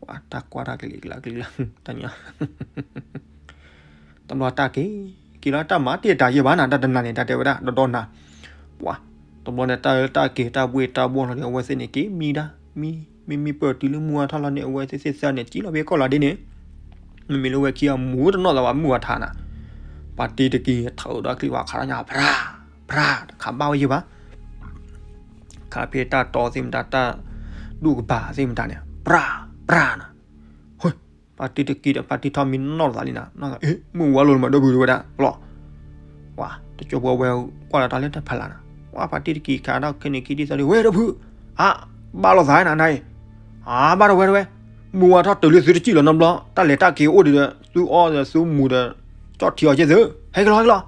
ပှၤတၢ်ကွၢ်တၢ်ကလံၤကလါကလံၤလါ, တၢ်ညါ တဘျီတၢ်က့ၤ, က့ၤလီၤတၢ်မၤတ့ၢ်တၢ်ယဲၢ်ဘၣ်နၤ တၢ်တနၤန့ၣ် တၢ်တဲဝဲဒၣ် ဒီဒီနၤ, ပှၤ, တဘျီန့ၣ် တၢ်တၢ်က့ၤတၢ်ဘှ့ၣ်တၢ်ဘှီၣ်လီၤဒီး အဝဲသ့ၣ်န့ၣ် က့ၤမံဒၣ်, မံ, မံမံပၢၢ်တုၤလၢမုၢ်ဝါထီၣ်လီၤန့ၣ် အဝဲသ့ၣ်သ့ၣ်သၣ်န့ၣ် စံၣ်လီၤဖဲကီၢ်လီၤဒ်န့ၣ်, မ့မ့ၢ်လၢဝဲခံဂၤမူတနီၣ်သးဘၣ်မုၢ်ဝါထါနၤ, ပှၤတံၤတကံၤထၢဒီးချံဝါခးထီၣ်ညါ ဖြး, ဖြး, တခးဘၣ်ဝဲယဲၢ်ဘၣ် ခးဖဲတၢ်တီသ့ၣ်မတၤ တၢ်ဒူၣ်ကဘၣ်သ့ၣ်မတၤန့ၣ် ဖြး, ဖြးနၤ, ဟိ, ပှၤတံၤတကံၤဒီး ပှၤတံၤထီၣ်မံနီၣ်သးလံနၤ, မုၢ်ဝါလိာ်လၢမၤဒိၣ်ဖုးတဝဲဒၣ် လီၤ, ပှၤ, တကၠိဖိဝဲကွၢ်လီၤတၢ်လၢတၢ်ဖးလၢ်နၤ, ပှၤပှၤတံၤတကံၤခးထီၣ်ခဲန့ၣ်ခံဒ်သိးဒီး ဝဲဒိၣ်ဖုး, အါ, ဘၣ်လိာ်သးနၤနၤအံၤ, အါ, ဘၣ်ဒီးဝဲတဝဲ, မုၢ်ဝါထီၣ်တုၤလၢသုတစံၣ်လီၤနီတဘျီ, တၢ်လဲၤတၢ်က့ၤအိၣ်ဒီး သုအီဒီးသုမူဒီး, ကၠီၣ်ထံအီၤက့ၢ်သု, ဟဲက့ၤလီၤ ဟဲက့ၤလီၤ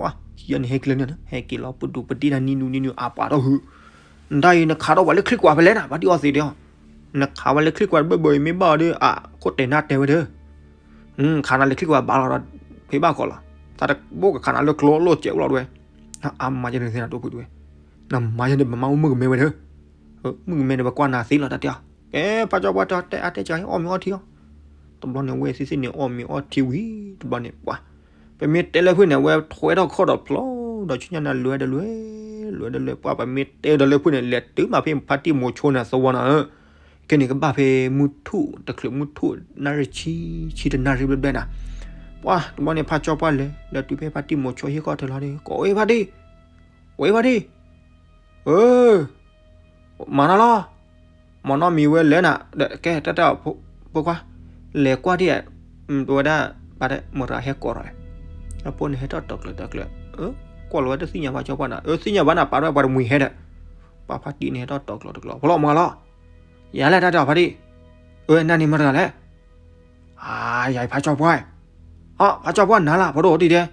ဝါ, ခံဂၤန့ၣ်ဟဲက့ၤလၢန့ၣ် ဟဲက့ၤလီၤပဒူၣ်ပဒံၣ်တၢ်နံၤနူၤနံၤနူၤ အါပှၤထီၣ်ဟု, နတၢ်အံၤနခးထီၣ်ပှၤလၢချံကွၢ်ဖဲလဲၣ်နၤ ပှၤဒ်အီသံးဒီး, နခးဝဲလၢချံကွၢ်တဘၢဘၢအံၤမ့ၢ်ဘၣ်အီၤဒီး အခိၣ်တဲာ်နၢ်တဲဝဲဒီး, ခးနၤလၢချံကွၢ်ဘၣ်လီၤဒီး, ဖဲဘၣ်ကီးလီၤ, သးတဘိကခးနၤလၢကျိလိၣ်စဲးအိၣ်လီၤတဝဲ, အါမးယဲန့ၣ်သ့နၤဒိၣ်ဖုးတဝဲ, နမၤယဲန့ၣ် ပမၤအိၣ်မုၢ်ကမဲဝဲဒီး, မုၢ်ကမဲန့ၣ် ပကွၢ်နၤသ့လီၤတၢ်တဲအီၤ, ကဲ ဖးကၠီပှၢ်တဲအီၤတဲအါတဲကၢအီၣ်မ့ၤအီထံအီၤ, တဘျီန့ၣ် ဝဲသ့ၣ်သ့ၣ်န့ၣ် အီၣ်မ့ၤအီထံဝံၤ တဘျီန့ၣ် ပှၤ, ပမ့ၢ်တဲလၢဖုန့ၣ် အဝဲထွဲထီၣ်ခီၣ်ဒီးဖျိဒီးဆူညါန့ၣ် လွဲဒီးလွဲ, လွဲဒီးလွဲ ပှၤပမ့ၢ်တဲဒီးလၢဖုန့ၣ် လဲၤတုၤမးဖဲဖါတံၢ်မိၤဆိန့ၣ်သဝီနၤဧၢ, ခဲန့ၣ်ကဘၣ်ဖဲမုၢ်ထူၣ် တချုးမုၢ်ထူၣ် နၣ်ရံၣ်ဆံ ဆံတနၣ်ရံၣ်ဘျဲၣ်ဘျဲၣ်နၤ, ပှၤ တဘျီန့ၣ် ဖးကၠီပှၢ်လဲၤ လဲၤတုၤဖဲဖါတံၢ်မိၤဆိဟံၣ်ခီၣ်ထံးလီၤဒီး ကိးဝဲဖါတံၢ်, ကိးဝဲဖါတံၢ်, အၢ မၤနီၣ်လီၤ, မၤနီၣ်မံၤဝဲလဲၣ်နၤ, ကဲတၢ်တၢ်ဖိခွါ, လဲၤကွၢ်ဒံး, ပဝဲဒၣ်, ပှၤမတၤဟဲကိးထီၣ်လဲၣ်, အဖိန့ၣ်ဟဲထီၣ်တီၤကျၢၤတီၤကျၢၤ, ကွၢ်လီၤဝဲတသ့ၣ်ညါဖးကၠီပှၢ်နၤ, အၢ သ့ၣ်ညါဘၣ်နၤ ပာ်ထီၣ်ဝဲပှၤတမှံၤဟဲဒီး, ပှၤဖါတံၢ်န့ၣ်ဟဲထီၣ်တီၤကျၢၤတီၤကျၢၤ ဖီလီၤမၤလီၤ, ယၤလဲၣ်တၢ်တၢ်ဖါတံၢ်, အၢ နၤန့ၣ်မတၤလဲၣ် အါ ယၤအံၤဖးကၠီပှၢ်, အါ ဖးကၠီပှၢ်နၤလၢ် ဖိဒိၣ်တံၢ်ဒဲး,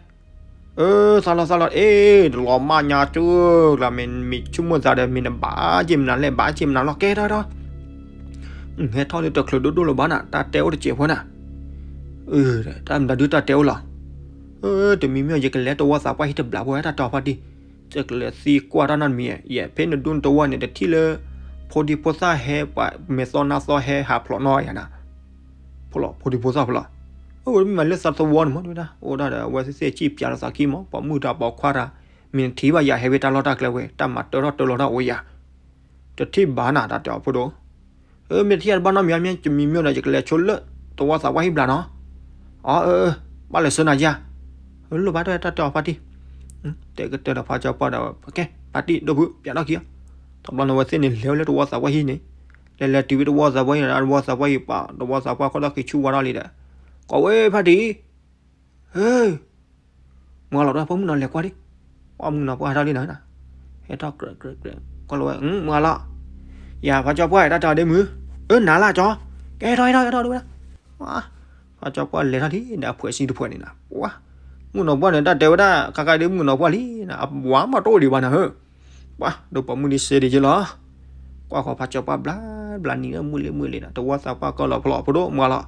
အၢ သးလီၤသးလီၤ အ့ၣ် တလီၤမၢ်ညါကၢၢ်လၢ မ့ၢ်ဆိကမိၣ်သးဒီး မ့ၢ်နဘၣ်က့ၤမနုၤလဲၣ် ဘၣ်က့ၤမနုၤလီၤ ကဲထီၣ်ထီၣ်, ဟဲထီၣ်လၢတချုးဒိၣ်ဒိၣ်လၢၤဘၣ်နၤ တၢ်တဲအိၣ်တစဲးဖိနၤ, တၢ်မတၤဒုတၢ်တဲအိၣ်လီၤ, အၢ တမံၤမံၤ ယကလဲၤတဝီသးပှၢ်ဟံၣ်တဘျီဖိ တၢ်တီၤဖါတံၢ်, ယကလဲၤသံကွၢ်တၢ်နီတမံၤ, ယဖဲနဒူနတဝီန့ၣ် တထံၣ်လၢ ဖိဒံဖိသၣ်ဟဲ ပှၤမဲာ်သီနါသီဟဲဟးဖျိးနီၢ်ယၤနၤ ဖိလီၤ ဖိဒံဖိသၣ်ဖိလီၤ, အဝဲမ့ၢ်မၤလၢသးသဝီန့ၣ်မး တဝဲဒၣ် အိၣ်ဒၣ်ဒီး အဝဲသ့ၣ်သ့ၣ်စံၣ်ပၠးလီၤသးခံမး ပိာ်မုၣ်တၢ်ပိာ်ခွါတၢ်, မ့ၢ်နထံၣ်ဘၣ်ယၤဟဲဝဲတၢ်လီၢ်တၢ်ကျဲဝဲ တၢ်မၤတၢထီၣ်တၢလီၤတၢ်အိၣ်ယၤ, တထံၣ်ဘၣ်နၤ တၢ်တဲအီၤဖိဒိၣ်, အၢ မ့ၢ်တထံၣ်ယၤတဘၣ်နီတမံၤ မ့ၢ်တမံၤမ့ၢ်ဒီး ယကလဲၤဆိလၢတဝီသးပှၢ်ဟံၣ်ဘျီနီၤ, အၢ အၢ ဘၣ်လဲၤဆှၢနၤယၤ, လိၣ်ဘၣ်တၢ်တၢ်တဲအီၤဖါတံၢ်, တဲကတၢၢ်ဒီးဖါကၠီပှၢ်ဒီး ကဲ ဖါတံၢ်ဒိၣ်ဖု ပၠးထီၣ်ခံအီၤ, တဘျီန့ၣ်ဝဲသ့ၣ်န့ၣ်လဲၤဝဲလၢတဝီသးပှၢ်ဟံၣ်န့ၣ်, လဲၤလဲၤတုၤဝဲတဝီသးပှၢ်ဟံၣ်န့ၣ် တဝီသးပှၢ်ဟံၣ်ပာ် တဝီသးပှၢ်ခီၣ်ထီၣ်က့ၤဆူဝါထီၣ်လံဒီး, ကိးဝဲဖါတံၢ် ဟ့, မၤလီၤတၢ်ဖိမုၣ်နီၤလဲၤကွၢ်ဒံး, ပှၤမုၣ်နီၤပှၢ်ဟဲထီၣ်လံနီၤ, ဟဲထီၣ်ကြဲးကြဲးကြဲး ကွၢ်လီၤဝဲ မၤလီၤ, ယၤဖါကၠီပှၢ်တၢ်တဲအီၤဒ့မုၣ်, အၢ နၤလၢကၠီ, ကဲဟဲထီၣ်ဟဲထီၣ်ဟဲထီၣ်ဒဝဲဒၣ်, ဖါကၠီပှၢ်လဲၤထီၣ်လံဒီးအဖှဲးစံတဖှဲးန့ၣ်နီၤ, ပှၤ, မုၣ်နီၤပှၢ်န့ၣ် တၢ်တဲဝဲဒၣ် ခါခါဒ်မုၣ်နီၤပှၢ်လံနီၤ အဝၤမးတအိၣ်ဒံးဘၣ်နီၤဧၢ ပှၤ ဒိၣ်ပိာ်မုၣ်ဒ်စ့ဒံးက့လီၤ, ကွၢ်ဃီဖါကၠီပှၢ်ဘျါဘျါနံၤလၢမုၢ်လ့ၢ်မုၢ်လ့ၢ်နီၤ တဝီသးပှၢ်ကီလီၤဖီလီၤဖိဒိၣ်မၤလီၤ,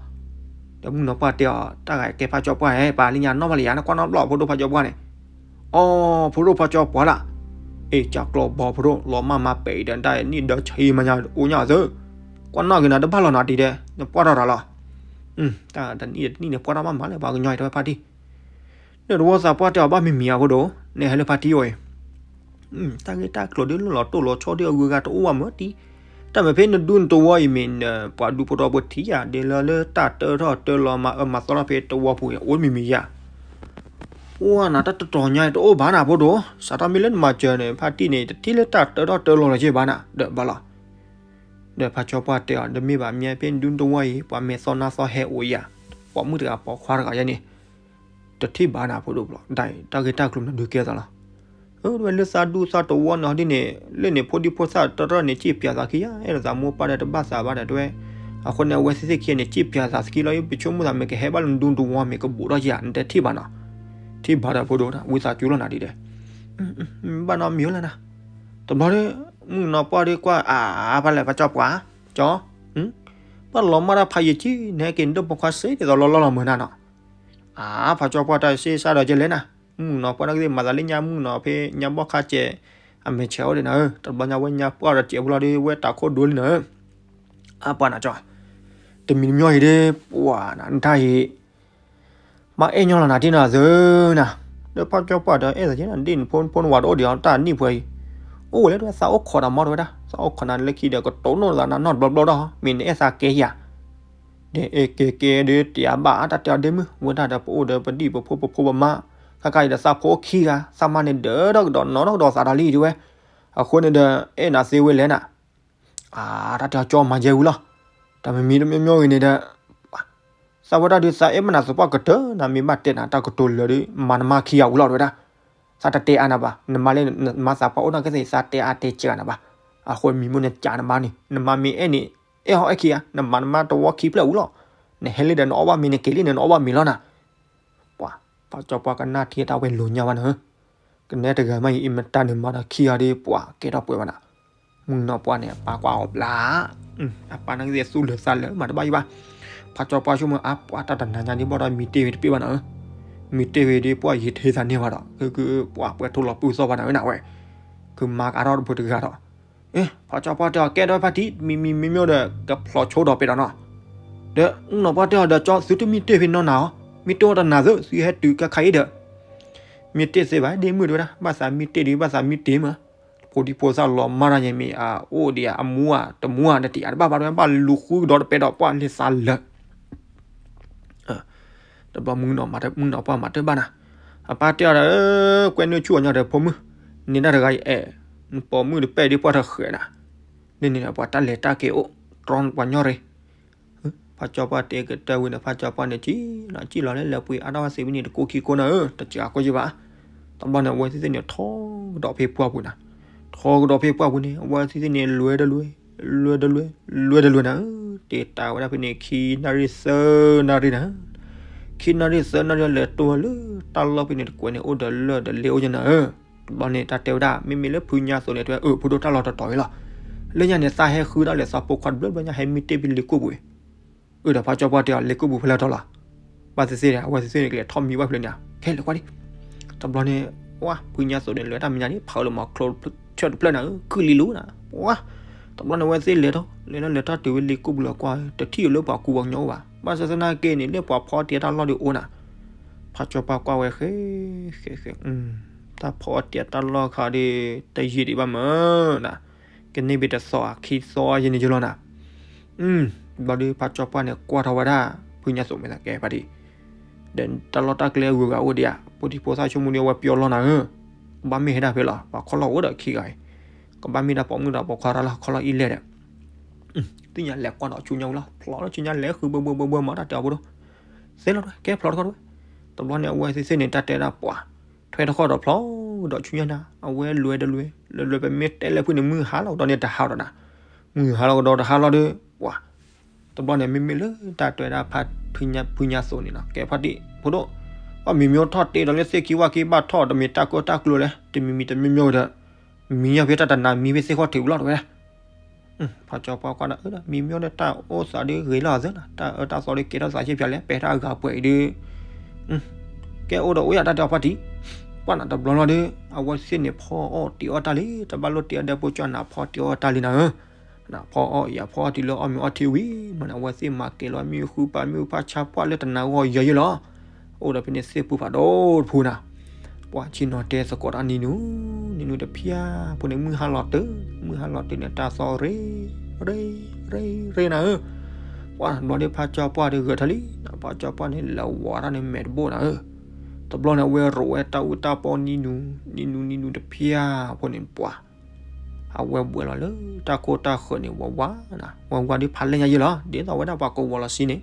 ဒီးမုၣ်နီၤပှၢ်တဲအီၤ တၢ်ဂၤကဲဖါကၠီပှၢ်ဟဲ ပာ်လၢညါနီၢ်ဘၣ်လံယၤ နကွၢ်နီၢ်ဘျီၣ်ဖိဒိၣ်ဖါကၠီပှၢ်န့ၣ်, အိ ဖိဒိၣ်ဖါကၠီပှၢ်လၢ်, အ့ၣ် ကၢ်ကျီဘီဖိဒိၣ် လီၤမၢ်မၤပဲာ်အံၤဒီး တၢ်နံၣ်ဒီဆံးမးညါအိၣ်ညါအသိး, ကွၢ်နီၣ်က့ၤနၤတဘၣ်လီၤနီၤတံၤဒဲး နပှၢ်ထီၣ်တၢ်လီၤ တၢ်တနံၣ်တနံၣ်န့ၣ် ပှၢ်ထီၣ်မးမးလၢပှၤကညီအံၤ တဝဲဖါတံၢ်, ဒီးတဝီသးပှၢ်တဲအီၤဘၣ်မံၤမံၤအီၤဖိဒိၣ်, နဟဲလၢဖါတံၢ်အီၤအံၤ, တၢ်ဂ့ၢ်တၢ်ကျိၤဒ်လီၤတိၢ်လီၤဆီဒ်အဂုၤအဂၤတအိၣ်ဘၣ်မၢ်တံၢ်, တၢ်မ့ၢ်ဖဲနဒူနတဝီအံၤမ့ၢ် ပှၤဒူဖိထီဖိထံၣ်ယၤ ဒ်လၢလၢတၢ်တၢထီၣ်တၢလီၤမၤအၢမၤသီထီၣ်ဖဲတဝီပူၤအံၤ အိၣ်မံၤမံၤယၤ အိၣ်နၤ တၢ်တတီၤညါအံၤတအိၣ်ဘၣ်နၤဖိဒိၣ်, စးထီၣ်မ့ၢ်လၢနမၤစၢၤန့ၣ် ဖါတံၢ်န့ၣ် တထံၣ်လၢတၢ်တၢထီၣ်တၢလီၤလီၤက့ဘၣ်နၤ ဒီးဘၣ်လီၤ, ဒီးဖါကၠီပှၢ်တဲအီၤ တမ့ၢ်ဘၣ် မ့ၢ်ဖဲနဒူနတဝီအံၤ ပှၤမဲာ်သီနါသီဟဲအိၣ်ယၤ, ပိာ်မုၣ်တဂၤပိာ်ခွါတဂၤယဲန့ၣ်, တထံၣ်ဘၣ်နၤဖိဒိၣ်ဘျီ ဒ်တၢ်ဂ့ၢ်တၢ်ကျိၤမနုၤဒုးကဲသးလီၤ အၢ တဝဲလၢသးဒူသးတဝီနီၤဒ်န့ၣ် လၢန့ၣ်ဖိဒံဖိသၣ်တၢထီၣ်န့ၣ် စ့ၣ်ပၠးသးခံယၤ အဲၣ်ဒိးသးမိၢ်ပၢ်ဒီးတဘၣ်သးဘၣ်ဒီးတဝဲ, အဃိန့ၣ် အဝဲသ့ၣ်သ့ၣ်ခံဂၤန့ၣ် စ့ၣ်ပၠးသးသခံလီၤ ယပဆိကမိၣ်သးမ့ၢ်ကဟဲဘၣ်လၢနဒူနတဝီမ့ၢ်ကဘူးထီၣ်ယၤ နတထံၣ်ဘၣ်နီၤ, ထံၣ်ဘၣ်ဒီးဖိဒိၣ် ဝံသးစူၤလီၤနၤဒ်ဒဲး, ဘၣ်နီတမံၤလၢနၤ, တဘျီဒီး မုၣ်ကနီၤပှၢ်ဒီးကွၢ် အါ ဖဲလဲၣ်ဖါကၠီပှၢ်, ကၠီ, ဘၣ်လီၤမၢ်တၢ်ဖးယံာ်ကံ နဟဲက့ၤနဒိၣ်ပိာ်ခွါစ့ဒ်သိးလီၤလီၤလီၤမုၢ်နၤနီၤ, အါ ဖါကၠီပှၢ်တၢ်စ့စၢ်ဒီးကဲလဲၣ်နၤ, မုၣ်ကနီၤပှၢ်န့ၣ်ကသ့ၣ်မၤသးလၢညါမုၣ်ကနီၤဖဲညါဘီၣ်ခါစဲး, အမဲာ်ဆဲးအိၣ်ဒံးနၤဧၢ, တဘျီညါဝဲညါပှၢ်ဒီးစဲးဖိလီၤဒီး ဝဲတၢ်ခိၣ်ဒိလံနၤဧၢ, အါပှၤနၤကၠီ, တမံၤတမံၤအံၤဒီး ပှၤနၤ နတၢ်အံၤ မၤအဲၣ်ညီလီၤနၤတ့ၢ်နၤသၢနၤ, လၢဖါကၠီပှၢ်ဒီးအဲၣ်သးကဲနၤ ဒ်နဖိနဖိနဝၤတအိၣ်ဒံးအီၤတၢ်နံၣ်ပှဲၤအံၤ, အိၣ်ဝဲလၢတဝဲသးအိၣ်ခိးတၢ်မီတဝဲဒၣ် သးအိၣ်ခိးနၤလၢခံဒီးကတိၤနီၣ်သးနၤနီၢ်တဘျီဘျီဒီး မ့ၢ်နအဲၣ်သးကဲယၤ, ဒီးအဲၣ်ကဲကဲဒီးတယၤဘၣ်အါတၢ်တဲအီၤဒ့မုၣ် ဝဲဒၣ်ဒီးပအိၣ်ဒီးပဒံၣ်ပဖိပဖိပမါ, ခါခါအံၤဒီးသးဖိအိၣ်ခံဂၤ သးမါန့ၣ်ဒၢထီၣ်ကဒီးနီၢ်ထီၣ်ကဒီးသးဒီးလံတဝဲ, အဃိန့ၣ်ဒီး အဲၣ်နၤသ့ဝဲလဲၣ်နၤ အါ တၢ်တဲအီၤကၠီမၤယဲဝံၤလီၤ, တၢ်မ့ၢ်မံၤတမံၤမံၤဂ့ၤန့ၣ်ဒီး သးဝဲဒၣ်ဒီးသးအဲၣ်ဘၣ်နၤသပှၢ်ကတၢၢ်နၤ မ့ၢ်ဘၣ်တဲနၤတၢ်ကတိၤလၢာ်ဒီး မၤနမါခံဂၤဝံၤလီၤတဝဲဒၣ်, သးတတဲအါနၤဘၣ် နမါလၢနမါသးပှၢ်အိၣ်နီၢ်ကသ့ၣ် သးတဲအါတဲစှၤနၤဘၣ်, အဃိမံၤမိၢ်နကးနမါန့ၣ် နမါမ့ၢ်အဲၣ်န့ၣ် အဲၣ်ဟီၣ်အဲၣ်ခံဂၤ နမၤနမါတဝီခံဖျၢၣ်ဝံၤလီၤ, နဟဲလံဒီးနအီၣ်ဘၣ်မ့ၤ နက့ၤလံန့ၣ် နအီၣ်ဘၣ်မ့ၤလီၤနၤ ပှၤ ဖါကၠီပှၢ်ကနၣ်ထံတၢ်ဝဲလိၤညါဘၣ်နၤဧၢ, ကနဲတဂၤမးအံၤ အံၤမတၤန့ၣ်မၤဒီးခံဂၤဒီး ပှၤကဲထီၣ်ပှဲၤဘၣ်နၤ, မုၣ်ကနီၤပှၢ်န့ၣ် အပၢ်ကွၢ်အီၤဘျါ, အပၢ်န့ၣ်ကသ့ၣ်သူၣ်လၢာ်သးလၢာ်မၤတဘၣ်ယံၤဘၣ်, ဖါကၠီပှၢ်ဆိကမိၣ် အါ ပှၤတၢ်တနၤညါဒ်ဘၣ်ဒီးမံၤတ့ၢ်ဝံၤတပ့ၢ်ဘၣ်နၤဧၢ, မံၤတ့ၢ်ဝံၤဒီးပှၤယံၤထဲသးန့ၢ်ဘၣ်ဒီး ကပှၤပှဲၤထိၣ်လီၤပုၢ်သီၣ်ဘၣ်နၤဧၢနၤဝဲ, ကမၤကဒီးတပူၤတဂၤဒီး ဖါကၠီပှၢ်တဲအီၤ ကဲဒီးဖါတံၢ် မံၤမံၤမံၤမံၤဒီး ကဖျိးဆိဒီးပဲာ်ဒီးနီၤ, ဒီးမုၣ်ကနီၤပှၢ်တဲအီၤဒီး ကၠီသုတမံၤတ့ၢ်ဖဲနီၤနၤဧၢ, မံၤတ့ၢ်အီၤတနၤသု သုဟဲတုၤကခါအံၤဒီး, မံၤတ့ၢ်သ့ဘၣ် ဒ့မုၣ်တဝဲဒၣ် ဘၣ်သးမံၤတ့ၢ်ဒီး ဘၣ်သးမံၤတ့ၢ်မး, ဖိဒံဖိသၣ်လီၤမၢ်တၢ်ညါမ့ၢ် အအိၣ်ဒံး အမူဧါတမူဧါ နတယၤတဘၣ်ဘၣ်တဝဲ ဘၣ်လူၤဃုကဒီးတပဲဒီးပှၤလၢသးလၢာ် တဘျီမုၣ်ကနီၤပှၢ်မၤတၢ်ဘၣ်နၤ, အပၢ်တဲအီၤဒီး ကွဲနုာ်ဆူၣ်အီၤညီဒီးဖိမုၣ်, န့ၢ်တၢ်တဂၤအံၤအဲၣ်, နပိာ်မုၣ်တပဲာ်ဒ်ပှၤတဃဲးနၤ, န့ၣ်န့ၣ်ပှၤတၢ်လဲၤတၢ်က့ၤအိၣ် တြီပှၤညီရ့ၣ်, ဖါကၠီပှၢ်တဲကတၢၢ်ဝံၤန့ၣ် ဖါကၠီပှၢ်န့ၣ်စံၣ်လီၤစံၣ်လီၤလၢလဲၤပှ့ၤအါထီၣ်ဝဲသ့ၣ်ဝံၤန့ၣ် တကိးခံကိးနၤဧၢ တစှၤကိးယံၤဘၣ်, တဘျီန့ၣ် အဝဲသ့ၣ်သ့ၣ်န့ၣ် ထီကဒီးဖဲပှၢ်ပူၤနၤ, ထီကဒီးဖဲပှၢ်ပူၤန့ၣ် အဝဲသ့ၣ်သ့ၣ်န့ၣ် လွဲတလွဲ, လွဲတလွဲ, လွဲတလွဲနၤဧၢ, တ့ၢ်တၢ်ဝဲဒၣ်ဖဲန့ၣ် ခံနၣ်ရံၣ်သၢနၣ်ရံၣ်နၤ ခံနၣ်ရံၣ်သၢနၣ်ရံၣ်လဲၤတိၢ်လၢတၢ်လီၢ်ဖဲန့ၣ်တကွဲးန့ၣ် အိၣ်ဒီးလၢၢ်ဒီးလ့အိၣ်ယဲနၤဧၢ, တဘျီန့ၣ် တၢ်တဲဝဲဒၣ် မ့မ့ၢ်လၢဖုညါသိးန့ၣ် တဲဝဲ အၢ ဖိဒိၣ်တၢ်လီၢ်တတီၤအံၤလီၤ, လၢညါန့ၣ် သးဟဲဃုဒၣ်လဲာ်သးဖိခွါတဘျီဘျီညါ ဟဲမံတ့ၢ်ဖဲလ့ကိၣ်ပူၤအံၤ, အၢ ဒီးဖါကၠီပှၢ်တဲအီၤ လ့ကိၣ်ပူၤဖဲလဲၣ်တီၤလီၤ, ဘၣ်သ့ၣ်သ့ၣ်ဒီး အဝဲသ့ၣ်သ့ၣ်န့ၣ် ကလဲၤထီၣ်မံဘၣ်ဖဲလဲၣ်န့ၣ် ခဲလၢာ်ကွၢ်လံ, တဘျီန့ၣ် ဝါ ဖုညါသိးန့ၣ် လဲၤတၢ်မဲာ်ညါန့ၣ် ဖးလၢမၤချိၣ်ဆၢၣ်တဖျၢၣ်နၤဧၢ ခုၣ်လံလူနၤ, ဝါ တဘျီန့ၣ် အဝဲသ့ၣ်လဲၤထီၣ် လဲၤထီၣ်လဲၤထီၣ်တုၤဝဲလ့ကိၣ်ပူၤလီၤကွၢ် တထံၣ်အီၤလၢပှၤကူပှၤကညီအိၣ်ဘၣ်, ဘၣ်ဆၣ်သနာ်က့န့ၣ် လၢပှၤဖီတ့ၢ်တၢ်လီၢ်ဒုးအိၣ်နၤ, ဖါကၠီပှၢ်ကွၢ်ဝဲဃဲ ဃဲ ဃဲ အ တၢ်ဖီအီၣ်တံၢ်အတၢ်လီၢ်ခါဒီး တယံာ်ဒံးဘၣ်မးနၤ, ကန့ၢ်ဘၣ်တသီအခံသီယဲၢ်န့ၣ်ယလီၤနၤ. ဘျီဒီးဖါကၠီပှၢ်န့ၣ်ကွၢ်ထီၣ်ဝဲဒၣ် ဖုညါသိးမ့ၢ်သးကဲဖါတံၢ်, ဒီးတၢ်လီၢ်တၢ်ကျဲအဂုၤအဂၤအိၣ်ဒံးဧါ, ဖိဒံဖိသၣ်ဆိကမိၣ်ဒီးအဝဲပျီလီၤနၤဧၢ, ကဘၣ်မ့ၢ်ဟဲဒၣ်ဖဲလီၤ, ပှၤခီလီၢ်အိၣ်ဒီးခံဂၤအံၤ, ကဘၣ်မ့ၢ်ဒၣ်ပိာ်မုၣ်ဒီးပိာ်ခွါတၢ်လီၢ် ခီလီၢ်အံၤလဲၣ်ဒီး သ့ၣ်ညါလဲၤကွၢ်ဒီးဆူညါဝံၤလီၤ, ဖျိးလီၤဆူညါလဲၤဃုဘၢဘၢဘၢဘၢမၤတၢ်တဲအီၤဖိဒိၣ်, သ့လီၤကဲဖျိးတခီတဝဲ, တဘျီန့ၣ်အဝဲသ့ၣ်သ့ၣ်န့ၣ် တၢ်တဲဒၣ်ပှၤ, ထွဲတခီဒီးဖျိးဒီးဆူညါနၤ, အဝဲလွဲတလွဲ, လွဲလွဲပမ့ၢ်တဲလၢဖုန့ၣ် မုၢ်ဟါလီၤကဒီးန့ၣ်တဟါဒီးနၤ, မုၢ်ဟါလီၤကဒီးတဟါလီၤဒီး ပှၤ တဘျီန့ၣ် မ့မ့ၢ်လၢတၢ်တဲဒၣ် ဖုညါသိးန့ၣ်နီၤ ကဲဖါတံၢ်ဖိဒိၣ်, ပှၤမံမံထီၣ်တ့ဒီးလၢသ့ၣ်ခံဝၣ်ခံဘၣ်ထီၣ် တမ့ၢ်တၢ်ကၢတၢ်ကျိၤလဲၣ်, တမံၤမံၤတမံၤမံၤဒီး မံညါဖဲတၢ်တနၤမံဖဲသ့ၣ်ခီၣ်ထံးဝံၤလီၤတဝဲဒၣ်, ဖါကၠီပှၢ်ကွၢ်ဒီး မံမံဒီးတၢ်အိၣ်သးဒီးဂ့ၤလီၤသၢနၤ, တၢ်အၢတၢ်သီဒီးကဲထီၣ်သးဆ့ဖျါလဲၣ်, ပဲာ်တၢ်အဂၤပှဲၤအံၤဒီး ကဲအိၣ်ဒီးအိၣ်ယၤတၢ်တဲအီၤဖါတံၢ်, ပှၢ်နၤတဘျီလီၤဒီး အဝဲသ့ၣ်န့ၣ်ဖီအီၣ်တံၢ်အီၣ်တၢ်လံ, တဘၣ်လိၣ်တ့အီၣ်ဒဲဖိကၠီနၤ ဖီတံၢ်အီၣ်တၢ်လံနၤဧၢ, နဖီအီၣ်ယၤဖီအီၣ်တံၢ်လၢအီၣ်မ့ၤအီထံဝံၤမးန့ၣ် အဝဲသ့ၣ်မၤကဲၤလီၤမ့ၣ်အူဃုပာ်မ့ၣ်အူဖးဆါပှၢ်လၢတနၤဂီၢ်ယဲၢ်ယဲၢ်လီၤ. အိၣ်ဒီးဖဲန့ၣ်သ့ၣ်ပူၤဖးဒိၣ်တဖုနၤ, ပှၤဆ့ၣ်နီၤတဲသကိးတၢ်နံၤနူၤ, နံၤနူၤတဖျၢၣ်ဖိန့ၣ် မုၢ်ဟါလီၤတၢၢ်, မုၢ်ဟါလီၤတၢၢ်န့ၣ် တၢ်သီရ့, ရ့, ရ့, ရ့နၤဧၢ, ပှၤဘျီဒီးဖါကၠီပှၢ်ဒီးဂဲၤထၢၣ်လံ, ဖါကၠီပှၢ်န့ၣ် လဲၤဝးတၢ်န့ၣ်မဲာ်တဘိၣ်နၤဧၢ, တဘျီန့ၣ် အဝဲရိးဝဲတၢ်အူတၢ်ပီနံၤနူၤ, နံၤနူၤနံၤနူၤတဖျၢၣ်ဖိန့ၣ် ပှၤ အဝဲဘှဲးလီၤလၢတၢ်ခိၣ်တၢ်ဃၢၤန့ၣ် ဝးဝးနၤ, ဝဲဝါဒီးဖးလဲၢ်ညါယဲၢ်လီၤ, ဒ်သိးဝဲဒၣ်ပှၤကိးဝီၤလီၤဆံန့ၣ်,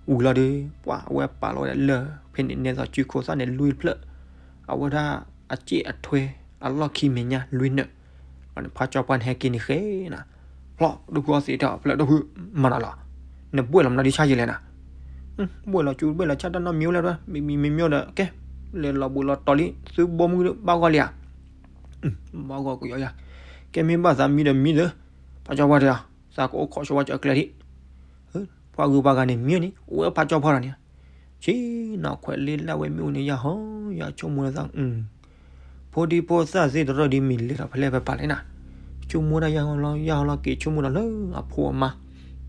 ဝံၤလီၤဒီး ပှၤအဝဲပာ်လီၤဝဲဒၣ်လၢ ဖဲန့ၣ်နဲသိးစုခိၣ်သၣ်န့ၣ်လွံၢ်ဖျၢၣ်, အဝဲဒၣ်အစ့ၣ်အထွဲ အလီၢ်ခံမဲာ်ညါလွံၢ်နၢၣ်, ဖါကၠီပှၢ်န့ၣ်ဟဲက့ၤန့ၣ်ဃဲနၤ, ဖျီၣ်ဒိၣ်ဖုအီသံးတဲအီၤ ဖျၢၣ်ဒိၣ်ဖု မၤနၤလီၤ, နဘှဲးလီၤမနုၤဒ်ဆၣ်ယဲၢ်လဲၣ်နၤ, ဘှဲးလီၤကၠူဘှဲးလီၤဆၣ်တၢ်နီတမံၤအိၣ်လဲၣ်, မံမံၤမံမံဒီး ကဲ လဲၤလီၤဘှံးလီၤတီၤလံ သုဘီမုၢ်ဘၣ်ဂီၢ်လံဧါ, ဘၣ်ဂီၢ်ကယီယၤ, ကဲမ့ၢ်ဘၣ်သးမံဒီးမံလၢ, ဖါကၠီပှၢ်တဲအီၤ သးကအိၣ်ခိးဆိဝဲကၠီကျဲဒံး, ပှၤဂုၤပှၤဂၤန့ၣ်မံန့ၣ် အိၣ်ဝဲဖါကၠီပှၢ်ဒီးန့ၣ်, ဆ့ၣ်နီၤခွဲးလ့လၢ်ဝဲမ့ၣ်အူန့ၣ် ယဟီ ယဆိကမိၣ်လၢသး ဖိဒံဖိသၣ်သ့ၣ်တရၢၣ်ဒ်မ့ၢ်လဲၤထီၣ်ဖဲလဲၣ်ဖဲပာ်လဲၣ်နၤ, ဆိကမိၣ်ဒၣ်ယဟီလီၤ ယဟီလီၤက့ၤဆိကမိၣ်ဒီးလၢအဖိအမါ,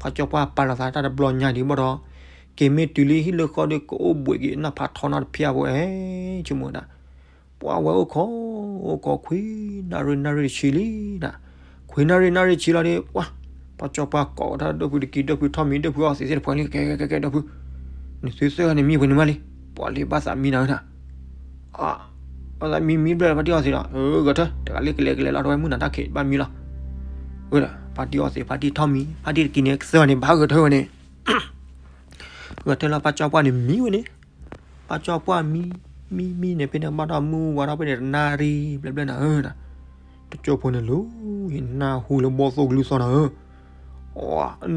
ဖါကၠီပှၢ်ပာ်လီၤသးတၢ်တဘျီညါဒံးဘၣ်ဒီး, က့ၤမ့ၢ်တုၤလံဟံၣ်လၢဃီဒီး ကအိၣ်ဘှံးက့ၤနၢ်ဖးထီနီတဖျၢၣ်ဖိဧဲ, ဆိကမိၣ်ဒၣ်, ပှၤဝဲအိၣ်ခိး, အိၣ်ခိးခွံနၣ်ရံၣ်နၣ်ရံၣ်တဆံလံနၤ, ခွံနၣ်ရံၣ်နၣ်ရံၣ်တဆံလီၤဒီး ပှၤ ဖါကၠီပှၢ်ကိးဝဲဒၣ်ဒိၣ်ဖုတကံ ဒိၣ်ဖုထီၣ်မံ ဒိၣ်ဖုအီသံးသ့ၣ်တဖၣ်လံ ကဲကဲကဲကဲဒိၣ်ဖု, နသုသၢဂၤန့ၣ်မံပှဲၤန့ၣ်မးလံ, ပှၤလံဘၣ်သးမံနၤဧၢနၤ, ဘၣ်သးမံမံဘျဲၣ်ဖါတံၢ်အီသံးဒီး ဂဲၤထၢၣ် တဂၤလၢကလဲၤကလဲၤလီၤ တဝဲမုၢ်နၤတၢ်ခံးဘၣ်မံလီၤ, ဝဲဒီး ဖါတံၢ်အီသံး ဖါတံၢ်ထီၣ်မံ ဖါတံၢ်တကံန့ၣ် ကသၢဂၤန့ၣ် ဘၣ်ဂဲၤထၢၣ်ဝဲန့ၣ် ဂဲၤထၢၣ်လီၤ ဖါကၠီပှၢ်န့ၣ်မံဝဲန့ၣ်, ဖါကၠီပှၢ်မံ, မံမံန့ၣ် ဖဲန့ၣ်ဘၣ်ထီၣ်ဖဲန့ၣ်တနၣ်ရံၣ်ဘျဲၣ်ဘျဲၣ်နၤဧၢ, တကၠိဖိန့ၣ်လီၤ, နၢ်ဟူလၢဘီၣ်သိၣ်ကလုၢ်သီၣ်နၤဧၢ,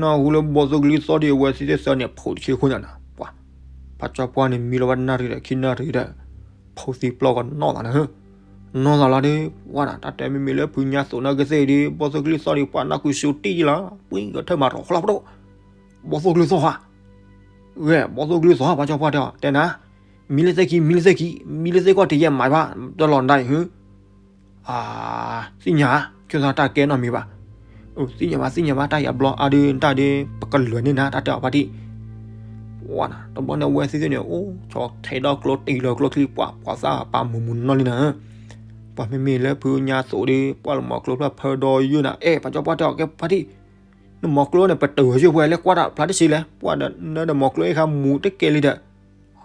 နၢ်ဟူလၢဘီၣ်သိၣ်ကလုၢ်သီၣ်ဒီး အဝဲသ့ၣ်သၢဂၤန့ၣ်ဖိတဆ့ခိၣ်ညါနၤ, ပှၤ ဖါကၠီပှၢ်န့ၣ်မံလီၤဝဲတနၣ်ရံၣ်ဒီးခံနၣ်ရံၣ်ဒီး ဖိသံပျီၢ်ကီးနီၢ်သးနၤဧၢ, နီၢ်သးလီၤဒီး ပှၤနၤ တၢ်တဲမ့မ့ၢ်လၢဖုညါသိးနီၢ်ကသ့ၣ်ဒီး ဘီၣ်သိၣ်ကလုၢ်သီၣ်ဒီး ပှၤနၢ်ကွံာ်စူၤတံၢ်လီၤ, ပှၤဂဲၤထၢၣ်မၤထီၣ်ဃီလီၤပဒိၣ်, ဘီၣ်သိၣ်ကလုၢ်သီၣ်ဧါ ဂဲၤ ဘီၣ်သိၣ်ကလုၢ်သီၣ် ဖါကၠီပှၢ်တဲအီၤ တဲနၤ, မံလၢသ့ၣ်ခံ မံလၢသ့ၣ်ခံ မံလၢသ့ၣ်ကီၢ်တယဲၢ်မးဘၣ်, တလီၤနၤအံၤ, သ့ၣ်ညါ, ဆိသးတၢ်ကဲနီတမံၤဘၣ်, သ့ၣ်ညါဘၣ် သ့ၣ်ညါဘၣ် တၢ်ယၤဘျီအါဒုး တၢ်ဒုး ပကလဲၤန့ၢ်နၤ တၢ်တဲအီၤဖါတံၢ်, ပှၤနၤ တဘျီန့ၣ် အဝဲသ့ၣ်သ့ၣ်န့ၣ် အိၣ်ဆီထဲဒီကျိ တ့လီၤကျိချံ ပှၤ ပှၤသၣ်ပာ်မူးမူးနီၢ်လံနၤဧၢ, ပှၤမ့မ့ၢ်လၢဖုညါသိးဒီး ပှၤလၢမီၤကျိဖျၢၣ်ဖၢဒီးယုၢ်နၤ အဲၣ် ဖါကၠီပှၢ်တဲအီၤ ကဲဖါတံၢ် နမီၤကျိန့ၣ် ပတုာ်ဝဲယုၢ်ပှဲၤလဲၣ် ကွၢ်တၢ်ဖျါတစ့လဲၣ် ပှၤဒီး နဒီးမီၤကျိအ့ၣ်ခါမူးတကဲလံဒီး,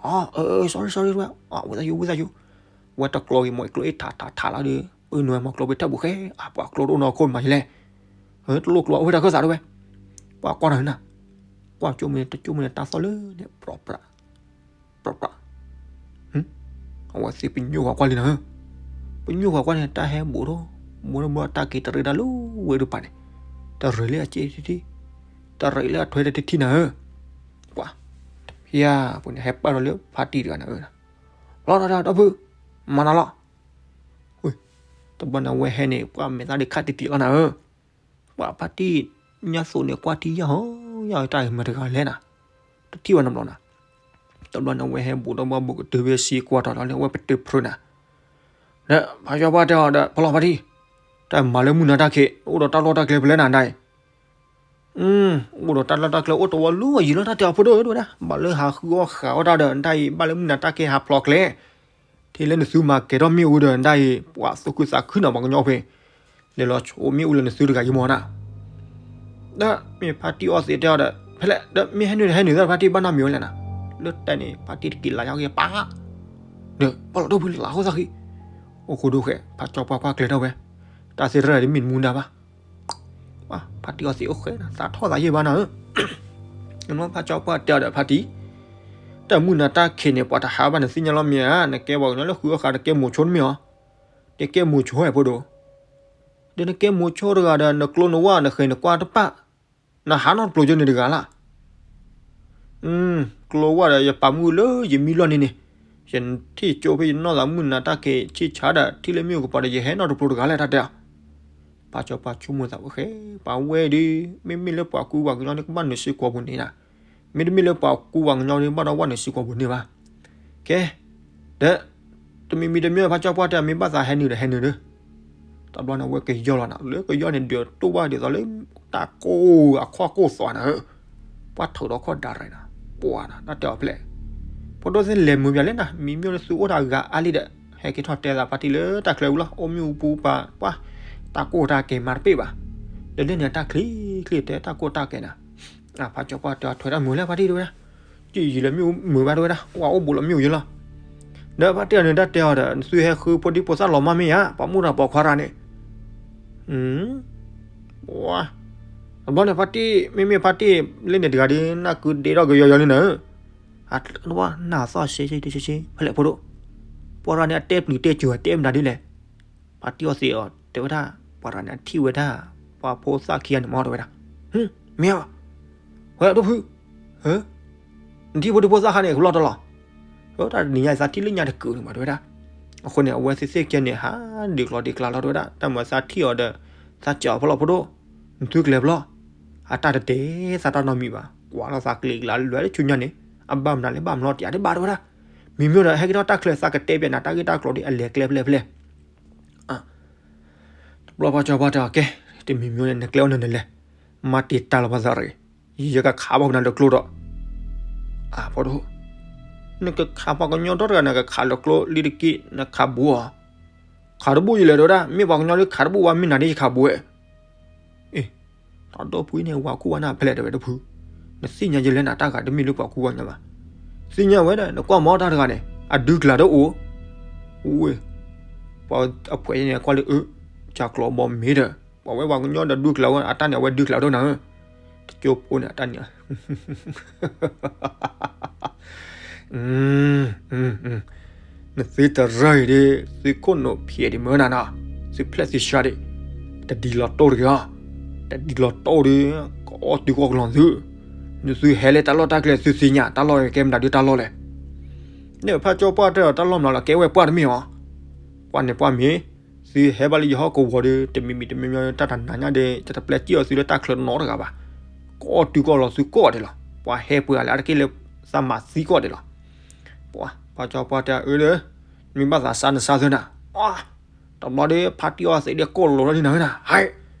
အၢ sorry sorry ဝဲ ဝံသးစူၤ ဝံသးစူၤ, ဝဲတကျိၤက့ၤမီၤကျိအ့ၣ်ထးထးထးလီၤဒီး ပနွဲမီၤကျိဖဲထၢၣ်ပူၤဃဲ အပှၤကျိတအိၣ်နီၢ်ခိၣ်မးယလဲၣ်, တလိၣ်ကျိအဝဲတၢ်ခၢၣ်သးတဝဲ, ပှၤကွၢ်တၢ်နၤ, ကွၢ်ကၠိမုၢ်န့ၣ် တကၠိမုၢ်န့ၣ် တၢ်သီၣ်လၢန့ၣ် ပြးပြး ပြးပြး, အဝဲသ့ၣ်ပညိၣ်ဝဲကွၢ်လံနၤဧၢ, ပညိၣ်ဝဲကွၢ်န့ၣ် တၢ်ဟဲဘူးထီၣ် ဘူးထီၣ်ဘူးထီၣ် တၢ်က့ၤတရံးတၢ်လၢဝဲဒုးပာ်န့ၣ်, တရံးလၢအစ့ၣ်တထံၣ်, တရံးလၢအထွဲတထံၣ်နၤဧၢ, ပှၤ, တဖျၢၣ်ပူၤန့ၣ် ဟဲပာ်ထီၣ်လၢဖါတံၢ်တဂၤနၤဧၢ, လီၤဒီးဒီးဖု, မၤနၤလီၤ, တဘျီန့ၣ်အဝဲဟဲန့ၣ် ပှၤမဲာ်သၣ်ဒုးခးတံၢ်တံၢ်လီၤနၤဧၢ ပှၤဖါတံၢ်ညါသိးန့ၣ် ကွၢ်ထံယၢ်ဟီယၢ် တၢ်အံၤမတၤတဂၤလဲၣ်နၤ, တထံၣ်ဝဲနီတဘျီနၤ, တဘျီန့ၣ် အဝဲဟဲဘူးဒီးဘၣ်ဘူးကတုၤဖဲစံကွၢ်ထီၣ်ဒီးလၢအဝဲပတုာ်ဖျိနၤ, ဒီးဖါကၠီပှၢ်တဲအီၤဒီး ဖီလီၤဖါတံၢ်, တၢ်မၤလၢမုၢ်နၤတၢ်ခံး အိၣ်ဒီးတၢ်လီၢ်တၢ်ကျဲဖဲလဲၣ်နၤဒၣ်အံၤ အိၣ်ဒီးတၢ်လီၢ်တၢ်ကျဲအိၣ်တဝီလၢအယံၤလီၤ တၢ်တဲအီၤဖိဒိၣ်ဝဲဒၣ် ဘၣ်လၢဟးဃုအီၣ်ဃာ်အီၣ်တၢ်ဒီး တၢ်အံၤဘၣ်လၢမုၢ်နၤတၢ်ခံးဟးဖျိးကျဲ, ထံၣ်လၢနသုမၤကဲၤထီၣ်မ့ၣ်အူဒီး နတၢ်အံၤ ပှၤသူၣ်ခုသးခုနီၤ ပှၤကညီဖဲ လဲၤလီၤဆိးမ့ၣ်အူလၢနသုတဂၤယမီၤနၤ. ဒီးမ့ၢ်ဖါတံၢ်အီသံးတဲအီၤဒီး ဖဲလဲၣ် ဒီးမ့ၢ်ဟဲနုာ်ဒီးဟဲနုာ်သၣ်ဖါတံၢ်ဘၣ်နီတမံၤဝဲလဲၣ်နၤ. လၢတဲန့ၣ် ဖါတံၢ်တက့ၤလၤညါက့ၤပၢ် ဒီးပီၣ်လီၤဒိၣ်ဖုလၢအဃိသးဃံ, အိၣ်ဃိဒိၣ်ဃဲ ဖးကၠီပှၢ်ကွၢ်ကျဲၤထီၣ်ဝဲ, တၢ်သ့ၣ်တဖၣ်တမ့ၢ်တမူဒါဘၣ်. ဖါတံၢ်အီသံးအိၣ်ဃဲ သးထီၣ်သးယံာ်ဘၣ်နၤဧၢ. ဖးကၠီပှၢ်တဲအီၤဒီး ဖါတံၢ်, တၢ်မုၢ်နၤတၢ်ခံးန့ၣ် ပှၤတဟးဘၣ်နသ့ၣ်ညါလီၤမ့ၢ်ဧါ, နကဲပှၤကညီလၢဃုအီၣ်ဃာ် နကဲမိၤဆိတမ့ၢ်ဧါ, နကဲမိၤဆိဝဲဖိဒိၣ်, ဒီးနကဲမိၤဆိတဂၤဒီး နကျိနဝၣ်နဃဲၤနကွၢ်တပၣ်, နဟးနီတပျိၤကၠိန့ၣ်တဂၤလၢ် ကျိဝဲဒီး ယပာ်မုၢ်လၢယမံလီၢ်န့ၣ်န့ၣ်, ယထံၣ်ကၠိဖဲယနီၢ်သးမုၢ်နၤတၢ်ခံးဆံၣ်ဆါဒီး ထံၣ်လၢမ့ၣ်အူကပၤဒီး ယဟဲနီတပျိၤတဂၤလဲၣ် တၢ်တဲအီၤ. ဖးကၠီပှၢ်ဆိကမိၣ်သးဝဲဃဲ, ပှၤဝဲဒုး မ့မ့ၢ်လၢပှၤကူပှၤကညီန့ၣ် ကဘၣ်နုာ်စ့ၢ်ကီးပူၤန့ၣ်နၤ, မ့တမ့ၢ်လၢပှၤကူပှၤကညီန့ၣ် ဘၣ်ဒီးဘၣ်နုာ်စ့ၢ်ကီးပူၤန့ၣ်ဘၣ်. ကဲ, ဒီး တမံၤမံၤတမံၤ ဖးကၠီပှၢ်တဲ မ့ၢ်ဘၣ်သးဟဲနုာ်ဒီးဟဲနုာ်ဒီး, တဘျီန့ၣ် အဝဲကယီၢ်လီၤနၤ, လၢကယီၢ်န့ၣ် ဒုးတိၢ်ဘၣ်ဒ်သိးလၢ တၢ်ကိၢ်အခီၣ်ကိၢ်သွးနၤဧၢ, ပှၤထုးဒီးခီၣ်ဒၣ်ရၤနၤ, ပှၤနၤ တၢ်တဲအီၤဖဲလဲၣ်, ဖိဒိၣ်သ့ၣ်လဲၤမုာ်ပၠးလဲၣ်နၤ, မံၤမ့ၢ်လၢသုအိၣ်တၢ်ဂၤအါလံဒီး ဟဲက့ၤထီၣ်တဲသးဖါတံၢ်လၢတၢ်ချၢဝံၤလီၤ, အိၣ်မ့ၣ်အူပူၤပာ် ပှၤ တၢ်ကိၢ်တၢ်ကဲမၤတပ့ၢ်ဘၣ်, ဒီးလၢန့ၣ်တၢ်ချံချံတဲတၢ်ကိၢ်တၢ်ကဲနၤ, ဖးကၠီပှၢ်တဲအီၤထွဲတၢ်မုာ်လဲၣ်ဖါတံၢ်တဲဝဲဒၣ်, ကံၣ်ယံာ်လၢမ့ၣ်အူမုာ်ဘၣ်တဲဝဲဒၣ်, ပှၤအိၣ်ဘူးလီၤမ့ၣ်အူယံာ်လီၤ. ဒီးဖါတံၢ်အီၤန့ၣ် တၢ်တဲအီၤဒီး နသုဟဲဃုဖိဒံဖိသၣ်လီၤမၢ်မ့ၢ်ဧါ, ပှၤမိၢ်တၢ်ပိာ်ခွါတဂၤန့ၣ်, ပှၤ, တဘျီန့ၣ်ဖါတံၢ် မ့မ့ၢ်ဖါတံၢ် လၢန့ၣ်တဂၤဒီး နၢ်ကုဒ့ထီၣ်ကယီယီလံနၤဧၢ, အဝဲနၢ်သီၣ်ဆ့ဆ့ဆ့ဆ့ ဖဲလဲၣ်ဖိဒိၣ်, ပှၤတဂၤန့ၣ် အတဲပျုၤတဲစၢၤတဲမနုၤဒ်လဲၣ်, ဖါတံၢ်အီသံးအီၤ တဲဝဲဒၣ်, ပှၤတဂၤန့ၣ် အထံၣ်ဝဲဒၣ် ပှၤဖိသၣ်ခံဂၤန့ၣ်မ့ၢ်တဲဝဲဒၣ်, မ့ၢ်ဧါ, ဝဲဒိၣ်ဖု, နထံၣ်ဖိဒံဖိသၣ်ခါန့ၣ် ကလီၢ်တလီၢ်, တၢ်တနံၤညါသးထံၣ်လၢညါတကုာ်န့ၣ်မးတဲဝဲဒၣ်, အဃိန့ၣ် အဝဲသ့ၣ်သ့ၣ်ကဲန့ၣ် ဟးဒုးကျီဒုးကျါလီၤတဲဝဲဒၣ်, တၢ်မၤသးထံၣ်အီၤဒီး သးစၢၤအီၤဖီလီၤဖိဒိၣ်, နသုကျဲၤဖီလီၤ, အတၢ်တတဲသးတၢ်နီတမံၤဘၣ်, ကွၢ်လီၤသးကျ့ၤကျါလွဲလၢဆူညါန့ၣ်, အဘၣ်မနုၤလဲၣ်ဘၣ်မနုၤတယၤတဘၣ်တဲဝဲဒၣ်, မ့မ့ၢ်ဒီးဟဲက့ၤထီၣ်တၢ်ချၢသးကတဲပျဲနၤ တၢ်ဂ့ၢ်တၢ်ကျိၤဒ်အလဲၤကျဲဖဲလဲၣ်ဖဲလဲၣ် တဘျီဖးကၠီပှၢ်တဲအီၤ ကဲ, တမံၤမံၤန့ၣ် နကျဲအိၣ်နၤနလဲၤ, မၤတံာ်တာ်လီၤပှၤသးရ့ၣ်, ယကခးဘၣ်ပနၤလၢကျိဒီး, အဖိဒိၣ်, နကခးပှၤကညီဒီတဂၤ နကခးလၢကျိလံတက့ၢ် နခးဘူးအီၤ, ခးတဘူးယလဲၣ်တဲဝဲဒၣ်, မ့ၢ်ပှၤကညီလၢခးတဘူးဝဲမ့ၢ်နၤဒ်ယခးဘူးဝဲ အ့, တၢ်ဒီပုၢ်ဝဲၢ်န့ၣ် ဝၤခိၣ်ဝဲနၤဖဲလဲၣ်တဲဝဲဒၣ်ဖု, နသ့ၣ်ညါယလဲၣ်နၤတၢ်ဂၤတမ့ၢ်လၢပှၤကူပှၤကညီဘၣ်, သ့ၣ်ညါဝဲဒီး နကွၢ်မီၤတၢ်တဂၤန့ၣ် အဒုကျါတအိၣ်, ဝ့ၢ်, ပှၤအဖှဲးန့ၣ်ကွၢ်လၢအၢ, ကၢ်ကျီဘီမ့ၢ်ဒီး ပှၤဝဲပှၤကညီဒီးဒုကျါဝဲ အတၢ်န့ၣ် အဝဲဒုကျါဒိၣ်နၤဧၢ, တကၠိဖိန့ၣ် အတၢ်န့ၣ် နသုတရၢအံၤဒ် သုခိၣ်နူာ်ဖျဲးဒံးမၢနၤနီၤ, သုဖျဲးသုဆှါဒံး, တဒ်လီၤတိၢ်တဂ့ၤအီၤ, တဒ်လီၤတိၢ်ဒီး ကအီၣ်တုၤကီၢ်ကလီၤသု, နသုဟဲလၢတၢ်လီၢ်တၢ်ကျဲ သုသ့ၣ်ညါတၢ်လီၢ်ကဲမနုၤဒ်တၢ်လီၢ်လဲၣ်, န့ၣ်ဖးကၠီပှၢ်တဲဒီးတၢ်လီၢ်မနုၤလီၤ ကဲဝဲပှၢ်တမ့ၢ်အီၤ, ပှၢ်န့ၣ်ပှၢ်မ့ၢ်, သုဟဲဘၣ်လၢယဟီၣ်ကဝီၤဒီး တမံၤမံၤတမံၤမံၤ တၢ်တနၤညါဒီး ယတပျဲစံၣ်အီၤသုလၢတၢ်ချၢနီတဂၤဘၣ်, ကအီၣ်တုၤကီၢ်လီၤသုကိးဂၤဒဲးလီၤ, ပှၤဟဲပှဲၤဂၤလၢအတက့ၢ်လၢ သးမၤသံကိးဂၤဒဲးလီၤ ပှၤ, ပှၤကၠီပှၢ်တဲအၢဒီး, မ့ၢ်ဘၣ်သးစၢ်နစၢ်သၢနၤ, တဘျီဒီး ဖါတံၢ်အီသံးဒီးကိးလိာ်ထီၣ်ဒ်နၤဧၢနၤ, ဟဲ,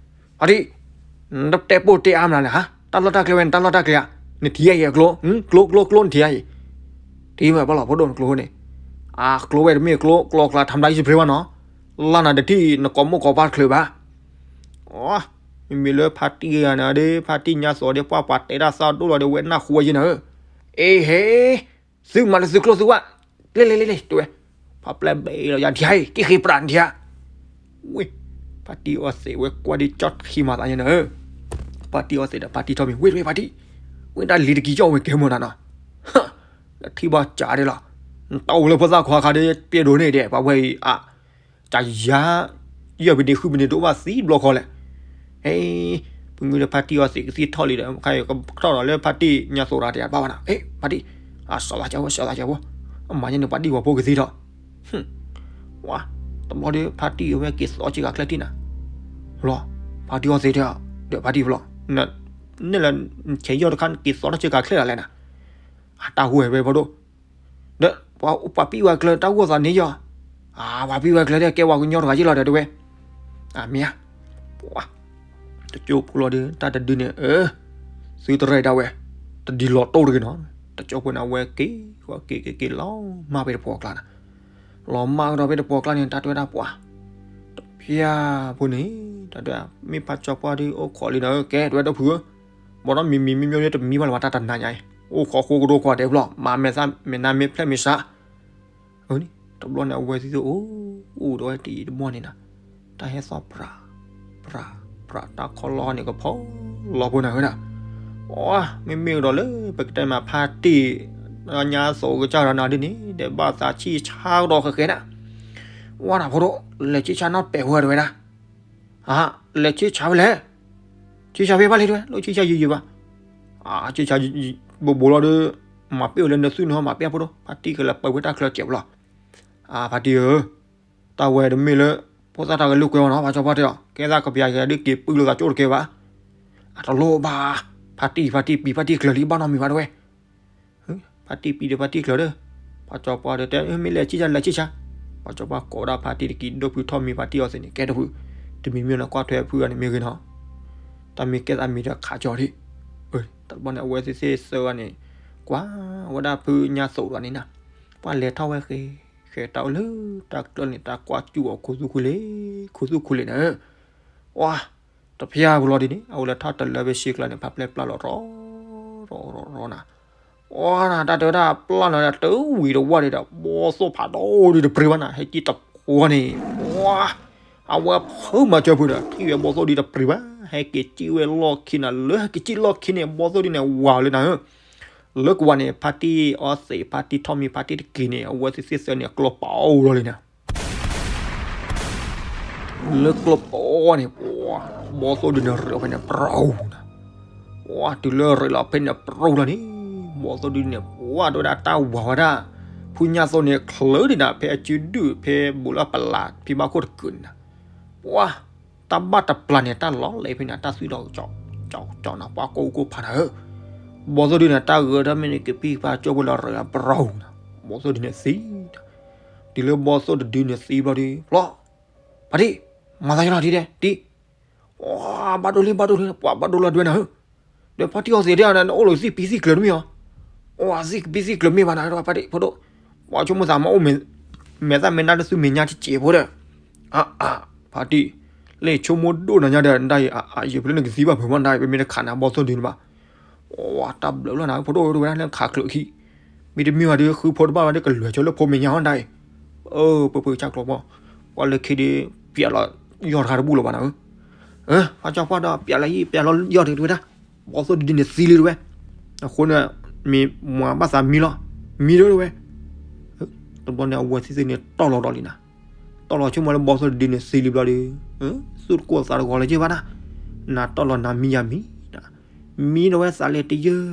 ဖါတံၢ်, နတတဲပိၢ်တဲအါမနုၤလဲၣ်ဟါ, တၢ်လီၢ်တၢ်ကျဲဝဲန့ၣ် တၢ်လီၢ်တၢ်ကျဲဧါ, နထံၣ်ယၤအံၤအကျိ, ကျိ ကျိ ကျိ နထံၣ်ယၤအံၤ, ထံၣ်မးပှၤလီၤဖိဒိၣ်နကျိန့ၣ်, အကျိဝဲတမ့ၢ်ကျိ ကျိကျါထါမတၤယစပျ့ဘၣ်နီၤ, လၢနၤတထံၣ်နကိးမိၢ်ကိးပၢ်တချုးဘၣ် မ့မ့ၢ်လၢဖါတံၢ်ဂၤန့ၣ်ဒီး ဖါတံၢ်ညါသိးဒီး ပှၤပှၤတဲတၢ်သၣ်ဒိၣ်လီၤဒီး ဝဲနၢ်ဟူဝဲယဲနၤဧၢ, အ့ဟ့, သုမၤလၢသုကျိသုဝၣ်, လ့လ့လ့လ့ တဲဝဲ, ဖးပျဲၢ်ဘ့လီၤယၤထံဧါအံၤ က့ၤဃ့ပြးနထံဧါ, ဝ့ၢ်, ဖါတံၢ်အီသံးဝဲကွၢ်ဒ်ကၠီၣ်ခံမၤသးယဲနၤဧၢ, ဖါတံၢ်အီသံးဒီးဖါတံၢ်ထီၣ်မံၤ ဝ့ၢ်တဝ့ၢ်ဖါတံၢ်, ဝ့ၢ်တၢ်လံၤတကံၢ်ကၠီၣ်ဝဲကဲမိၢ်နၤနီၤ, နထံၣ်ဘၣ်ကးဒဲးလီၤ, နတၢ်အိၣ်လၢဖိသၣ်ခွါခါဒီး ပျဲဒိးန့ၢ်ဒဲး ပှၤဝဲအံၤအါ တၢ်ယၤ, ယဲၢ်ပဒ့ဃုပဒ့တအိၣ်ဘၣ်သံဘျီဃီလဲၣ်, ဟဲ, ပမ့ၢ်လၢဖါတံၢ်အီသံးကသံၣ်ထီၣ်လံဒီး ခါအံၤကထီၣ်ဒီးလၢဖါတံၢ်ညါသိးတဂၤတယၤဘၣ်ဘၣ်နီၤ, ဟဲ, ဖါတံၢ်, အစီၤသးကၢဖိ စီၤသးကၢဖိ, အမၤညါန့ၣ်ပှၤဒံၣ်ပှၤဖိကသံၣ်ထီၣ်, ဝါ, တဘျီဒီးဖါတံၢ်အဝဲက့ၤသီဆ့ကၤချဲၣ်တံၢ်နၤ, လီၤ, ဖါတံၢ်အီသံးတဲ, ဒီးဖါတံၢ်ဖျီ, န့ၣ်လၢ ဆဲးယီၢ်တခါ နက့ၤသီထီၣ်ဆ့ကၤချဲၣ်လီၤလဲၣ်နၤ, အတၢ်ဟူဝဲဖဲဖိဒိၣ် ဒီးပှၤပှၤပံၢ်ဝဲကျၢၤတၢ်ဂီၢ်သးန့ၣ်ယီၤ, အပှၤပံၢ်ဝဲကျၢၤဒီးကဲဝဲကညီတဂၤယ့ၢ်လီၤဒီးတဲဝဲ, အမ့ၢ်ဧါ, ပှၤ, တကၠိဖိလီၤဒီး တၢ်တဒုန့ၣ် အၢ, သုတရဲၣ်ဒၣ်ဝဲ, တဒ်လီၤတိၢ်တဂ့ၤနီၤ, တကၠိဖိန့ၣ် အဝဲက့ၤ, က့ၤက့ၤက့ၤလီၤမၢ်ဖဲတပှီၢ်ကျါနၤ, လီၤမၢ်ကဒီးဖဲတပှီၤကျါန့ၣ် တၢ်တဲဝဲဒၣ်ပှၤ တဖၣ်ဖိန့ၣ် တၢ်တဲ မ့ၢ်ဖးကၠီပှၢ်ဒုးအိၣ်ခိးလံဒီး ကဲ တဲဝဲဒီပုၢ်ဧၢ, ဘီဒီးမံၤမံၤမံၤမံၤန့ၣ် တမံၤဘၣ်လၢၤဘၣ် တၢ်တနၤညါအံၤ အိၣ်ခိးဃိကဒိကွၢ်တဲဖျီၣ် မၤမဲာ်သၣ်မဲာ်နါမ့ၢ်ဖျဲၣ်မ့ၢ်ဆါ အန့ၣ် တဘျီန့ၣ် အဝဲသ့ၣ်သ့ၣ်အိၣ် အိၣ်ဒီးဝဲတယံာ်တမီၢ်န့ၣ်နီၤ, တၢ်ဟဲသီၣ်ပြး ပြး ပြး တၢ်ခီလီၢ်န့ၣ် ကဖီလီၤဖိနၤဝဲဒၣ်, အ မ့မ့ၢ်ကဒီးလၢ ပကတဲမးဖါတံၢ် ညါသိးကစၢ်ဒီးနၤဒ်န့ၣ် ဒီးဘၣ်သးဆံၣ်ဆါကဒီးဃဲဃဲဒၣ်, ဝါဒၣ်ဖိဒိၣ် လဲၤဆံၣ်ဆါနီၢ်ပဲာ်ဝဲတဝဲဒၣ် အ လဲၤဆံၣ်ဆါဝဲလဲၣ်, ဆံၣ်ဆါဖဲဘၣ်လံတဝဲ လၢဆံၣ်ဆါယံာ်ယံာ်ဘၣ်, အ ဆံၣ်ဆါ ဘိးဘိးလီၤဒီး မၤပ့ၢ်ဝဲလၢနသုနဟီ မၤပ့ၢ်ဖိဒိၣ် ဖါတံၢ်ကလဲၤပၢဝဲတၢ်ချၢကဲးပလီၢ်, အ ဖါတံၢ်ဧၢ, တၢ်ဝဲတမ့ၢ်လၢ ဖိသၣ်တၢ်ဂဲၤလိာ်ကွဲအီၤနီၤ ဖးကၠီပှၢ်တဲအီၤ ကဲသးကပျးကဲဒ်က့ၤပုၢ်လိာ်သးကၠိတကဲဘၣ်, အတလိၣ်ဘၣ်, ဖါတံၢ် ဖါတံၢ်ပံၤ ဖါတံၢ်ချၢလံ ဘၣ်နီတမံၤဘၣ်တဝဲ ဖါတံၢ်ပံၤဒီးဖါတံၢ်ချၢဒီး, ဖးကၠီပှၢ်ဒီးတဲ မ့ၢ်လဲၤဆံၣ်ဆါ လဲၤဆံၣ်ဆါ, ဖးကၠီပှၢ်ကိးဝဲဒၣ်ဖါတံၢ်တက့ၢ် ဒိၣ်ဖုထီၣ်မံၤဖါတံၢ်အီၤသ့ၣ်န့ၣ် ကဲဒိၣ်ဖု, တမံၤမံၤလၢကွၢ်ထွဲဖုဂၤန့ၣ်မ့ၢ်ဂ့ၤနီၤ, တၢ်မ့ၢ်ကဲသးမံၤဒီးခးကၠီဒံး, တဘျီန့ၣ် အဝဲသ့ၣ်သ့ၣ်သၢဂၤန့ၣ် ကွၢ်ဝဲဒၣ်ဖုညါသိးဒီးန့ၣ်နီၤ, ပှၢ်လဲၤထီၣ်ဝဲဃဲ ဃဲတၢ်အိၣ်လၢတၢ်ကျၢၢ်န့ၣ် တၢ်ကွၢ်စူၣ်အီၤခူသူၣ်ခူလ့ ခူသူၣ်ခူလ့နၤဧၢ, အ တဖၣ်ပူၤလီၤဒ်န့ၣ် အဝဲလဲၤထီၣ်တလၢဖဲဆ့ကျါန့ၣ် ဖးပျဲၢ်ပျၢ်လီၤရီ ရီ ရီ ရီနၤ, အ တၢ်တဲဝဲဒၣ်ပျၢ်လီၤဒီးတဝံၤတဝါဒံးဒီး ဘီသိၣ်ဖးဒိၣ်ဒုးတပြံၤဘၣ်နၤ ဟဲကံၣ်တပှီၤန့ၣ်, အဝဲဖုမၤစၢၤဖုဒီး ထံၣ်ဝဲဘီသိၣ်ဒုးတပြံၤဘၣ် ဟဲက့ၤကံၣ်ဝဲလီၢ်ခံနၤ လၢဟဲက့ၤကံၣ်လီၢ်ခံန့ၣ် ဘီသိၣ်ဒုးန့ၣ် ဝၤလၢနၤဧၢ လၢကဝၤန့ၣ် ဖါတံၢ်အီသံး ဖါတံၢ်ထီၣ်မံၤ ဖါတံၢ်တက့ၢ်န့ၣ် အဝဲသ့ၣ်သ့ၣ်သၢန့ၣ် အကျိပာ်အိၣ်လီၤလံနၤ, လၢကျိပာ်န့ၣ် ဘီသိၣ်ဒုးန့ၣ်ရ့းလီၤဖဲန့ၣ် ပြူနၤ, တုၤလၢရ့းလီၤဖဲန့ၣ်ပြူလီၤန့ၣ် ဘီသိၣ်ဒုးန့ၣ် ပှၢ်တဲဝဲဒၣ်တၢ်ဝၤဝဲဒၣ် ဖုညါသိးန့ၣ် ချၢဒံးနၤ ဖဲအစုဒုၣ် ဖဲဘူးလၢပလး ဖံဘၣ်ခိၣ်တကုးန့ၣ်နၤ, ပှၢ် တၢ်ဘၣ်တပျၢ်န့ၣ် တၢ်လီၤလဲၤဖဲန့ၣ် တၢ်သွံၣ်ဒီးကၠီကၠီနၤ ပှၢ်ကိၢ်ကိၢ်ဖးနၤဧၢ, ဘီသိၣ်ဒုးန့ၣ် တၢ်ဂဲၤထီၣ်မ့ၢ်န့ၣ် ကဖံးဖးကၠိဖိလၢရ့းအပြူနၤ, ဘီသိၣ်ဒုးန့ၣ်သံ တုၤလၢဘီသိၣ်တဒုန့ၣ်သံဘျီဒီး ပျီ ဖါတံၢ် မၤသးယလီၤတံၢ်ဒဲး တံၢ်, ဘၣ်ဒိလံ ဘၣ်ဒိလံ ပှၢ်ဘၣ်ဒိလီၤဒွဲနၤဧၢ, ဒီးဖါတံၢ်အီသံးဒဲး နအိၣ်လီၤသံၣ်ပံသံၣ်ကျၢၤတမ့ၢ်အီၤ, အိၣ်သံၣ်ပံသံၣ်ကျၢၤမ့ၢ်ဘၣ်နၤ ဖါတံၢ်ဖိဒိၣ်, ပှၢ်ဆိကမိၣ်သးမ့ၢ်အိၣ် မဲာ်သၣ်မဲာ်နါတသူမဲာ်ညါတစဲးဖိဒီး, အါအါ ဖါတံၢ်, လၢဆိကမိၣ်ဒိၣ်နၤညါဒီး နဒၣ်အံၤ အါအါ ယဖျၢၣ်န့ၣ်ကသံဘၣ်ဖုးမ့ၢ်နဒၣ်အံၤ ပမ့ၢ်တခးနၤဘီသိၣ်ဒုန့ၣ်ဘၣ် ဝါတၢ်ဘျုးလီၤနၤ ဖိဒိၣ်ဝဲဒၣ်လၢခးကျၢၤခံ, မ့တမ့ၢ်ဘၣ်ဒီး ဃုဖိတဘၣ်ဘၣ်ဒီး ကလွဲၤဆိလၢဖိမဲာ်ညါဟီဒၣ်အံၤ, အၢ ပှၤပှၤကစၢ်ကျိၤဘီ, ပှၤလၢခံဒီး ပျဲလီၤယီၢ်တခါတဘူၣ်လၢၤဘၣ်နၤဧၢ, အၢ ဖးကၠီပှၢ်ဒီး ပျဲလီၤယီၢ် ပျဲလီၤယီၢ်တဝဲဒၣ်, ဘီသိၣ်တဒုန့ၣ်သံလံတဝဲ, အဃိန့ၣ် မ့ၢ်မၤဘၣ်သးမံလီၤ, မံဒီးတဝဲ တဘျီန့ၣ် အဝဲသ့ၣ်သ့ၣ်န့ၣ်တီၢ်လီၤဒီးလံနၤ, တီၢ်လီၤဆိကမိၣ်လၢဘီသိၣ်တဒုန့ၣ်သံလံဘျီဒီး, သူၣ်တကိၢ်သးတဂီၤလၢၤဘၣ်နၤ, နၤတီၢ်လီၤနၤမံယၤမံ, မံဒီးဝဲသးလဲၤတယၢၢ်,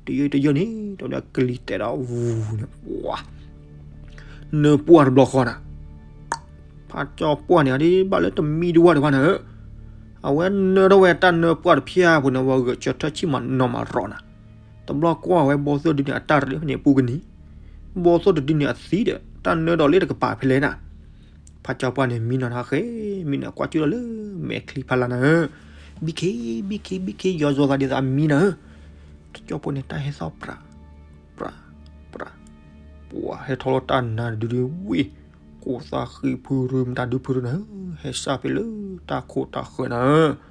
တယၢၢ်တယၢၢ်န့ၣ် ဒီးကလံၤတဲာ်ဒီးဝူၤန့ၣ်, နၢပှၢ်တဘျီဃီနၤ, ဖးကၠီပှၢ်န့ၣ် အဒ့ဘၣ်လၢတမံတဝါဒံးဘၣ်နၤဧၢ, အဝဲနၢထီၣ်ဝဲတၢ်နၢပှၢ်တဖၣ်အပူၤန့ၣ် အဝဲဂဲၤဆၢထၢၣ်ဆံၣ်မၤနီၤမၤရီၤနၤ, တဘျီကွၢ်ဝဲဘီသိၣ်တဒုန့ၣ် အတၢ်ရ့ဖဲန့ၣ်ပူၤကနံၤ, ဘီသိၣ်တဒုန့ၣ်အသံဒီး တၢ်နၢဒီးလၢတကပၤဖဲလဲၣ်နၤ, ဖးကၠီပှၢ်န့ၣ် မံနီၤနၤဃဲ, မံနီၤကွၢ်ကၠူလီၤလၢမဲာ်ချံဖးလၢ်နၤဧၢ, ဘံခ့ ဘံခ့ ဘံခ့ ယီၤယီၤသးဒ်သိးအမံနၤဧၢ, တကၠီဖိန့ၣ် တၢ်ဟဲသီၣ်ပြး ပြး ပြး, ပှၤဟဲထီၣ်လီၤတၢ်နါတဒုဒုဝံၤ, ကိးသးဃံဖုရူမတၤဒုဖုရူနၤဧၢ, ဟဲစၢ်ဖဲလၢတၢ်ခိၣ်တၢ်ဃၢၤနၤဧၢ,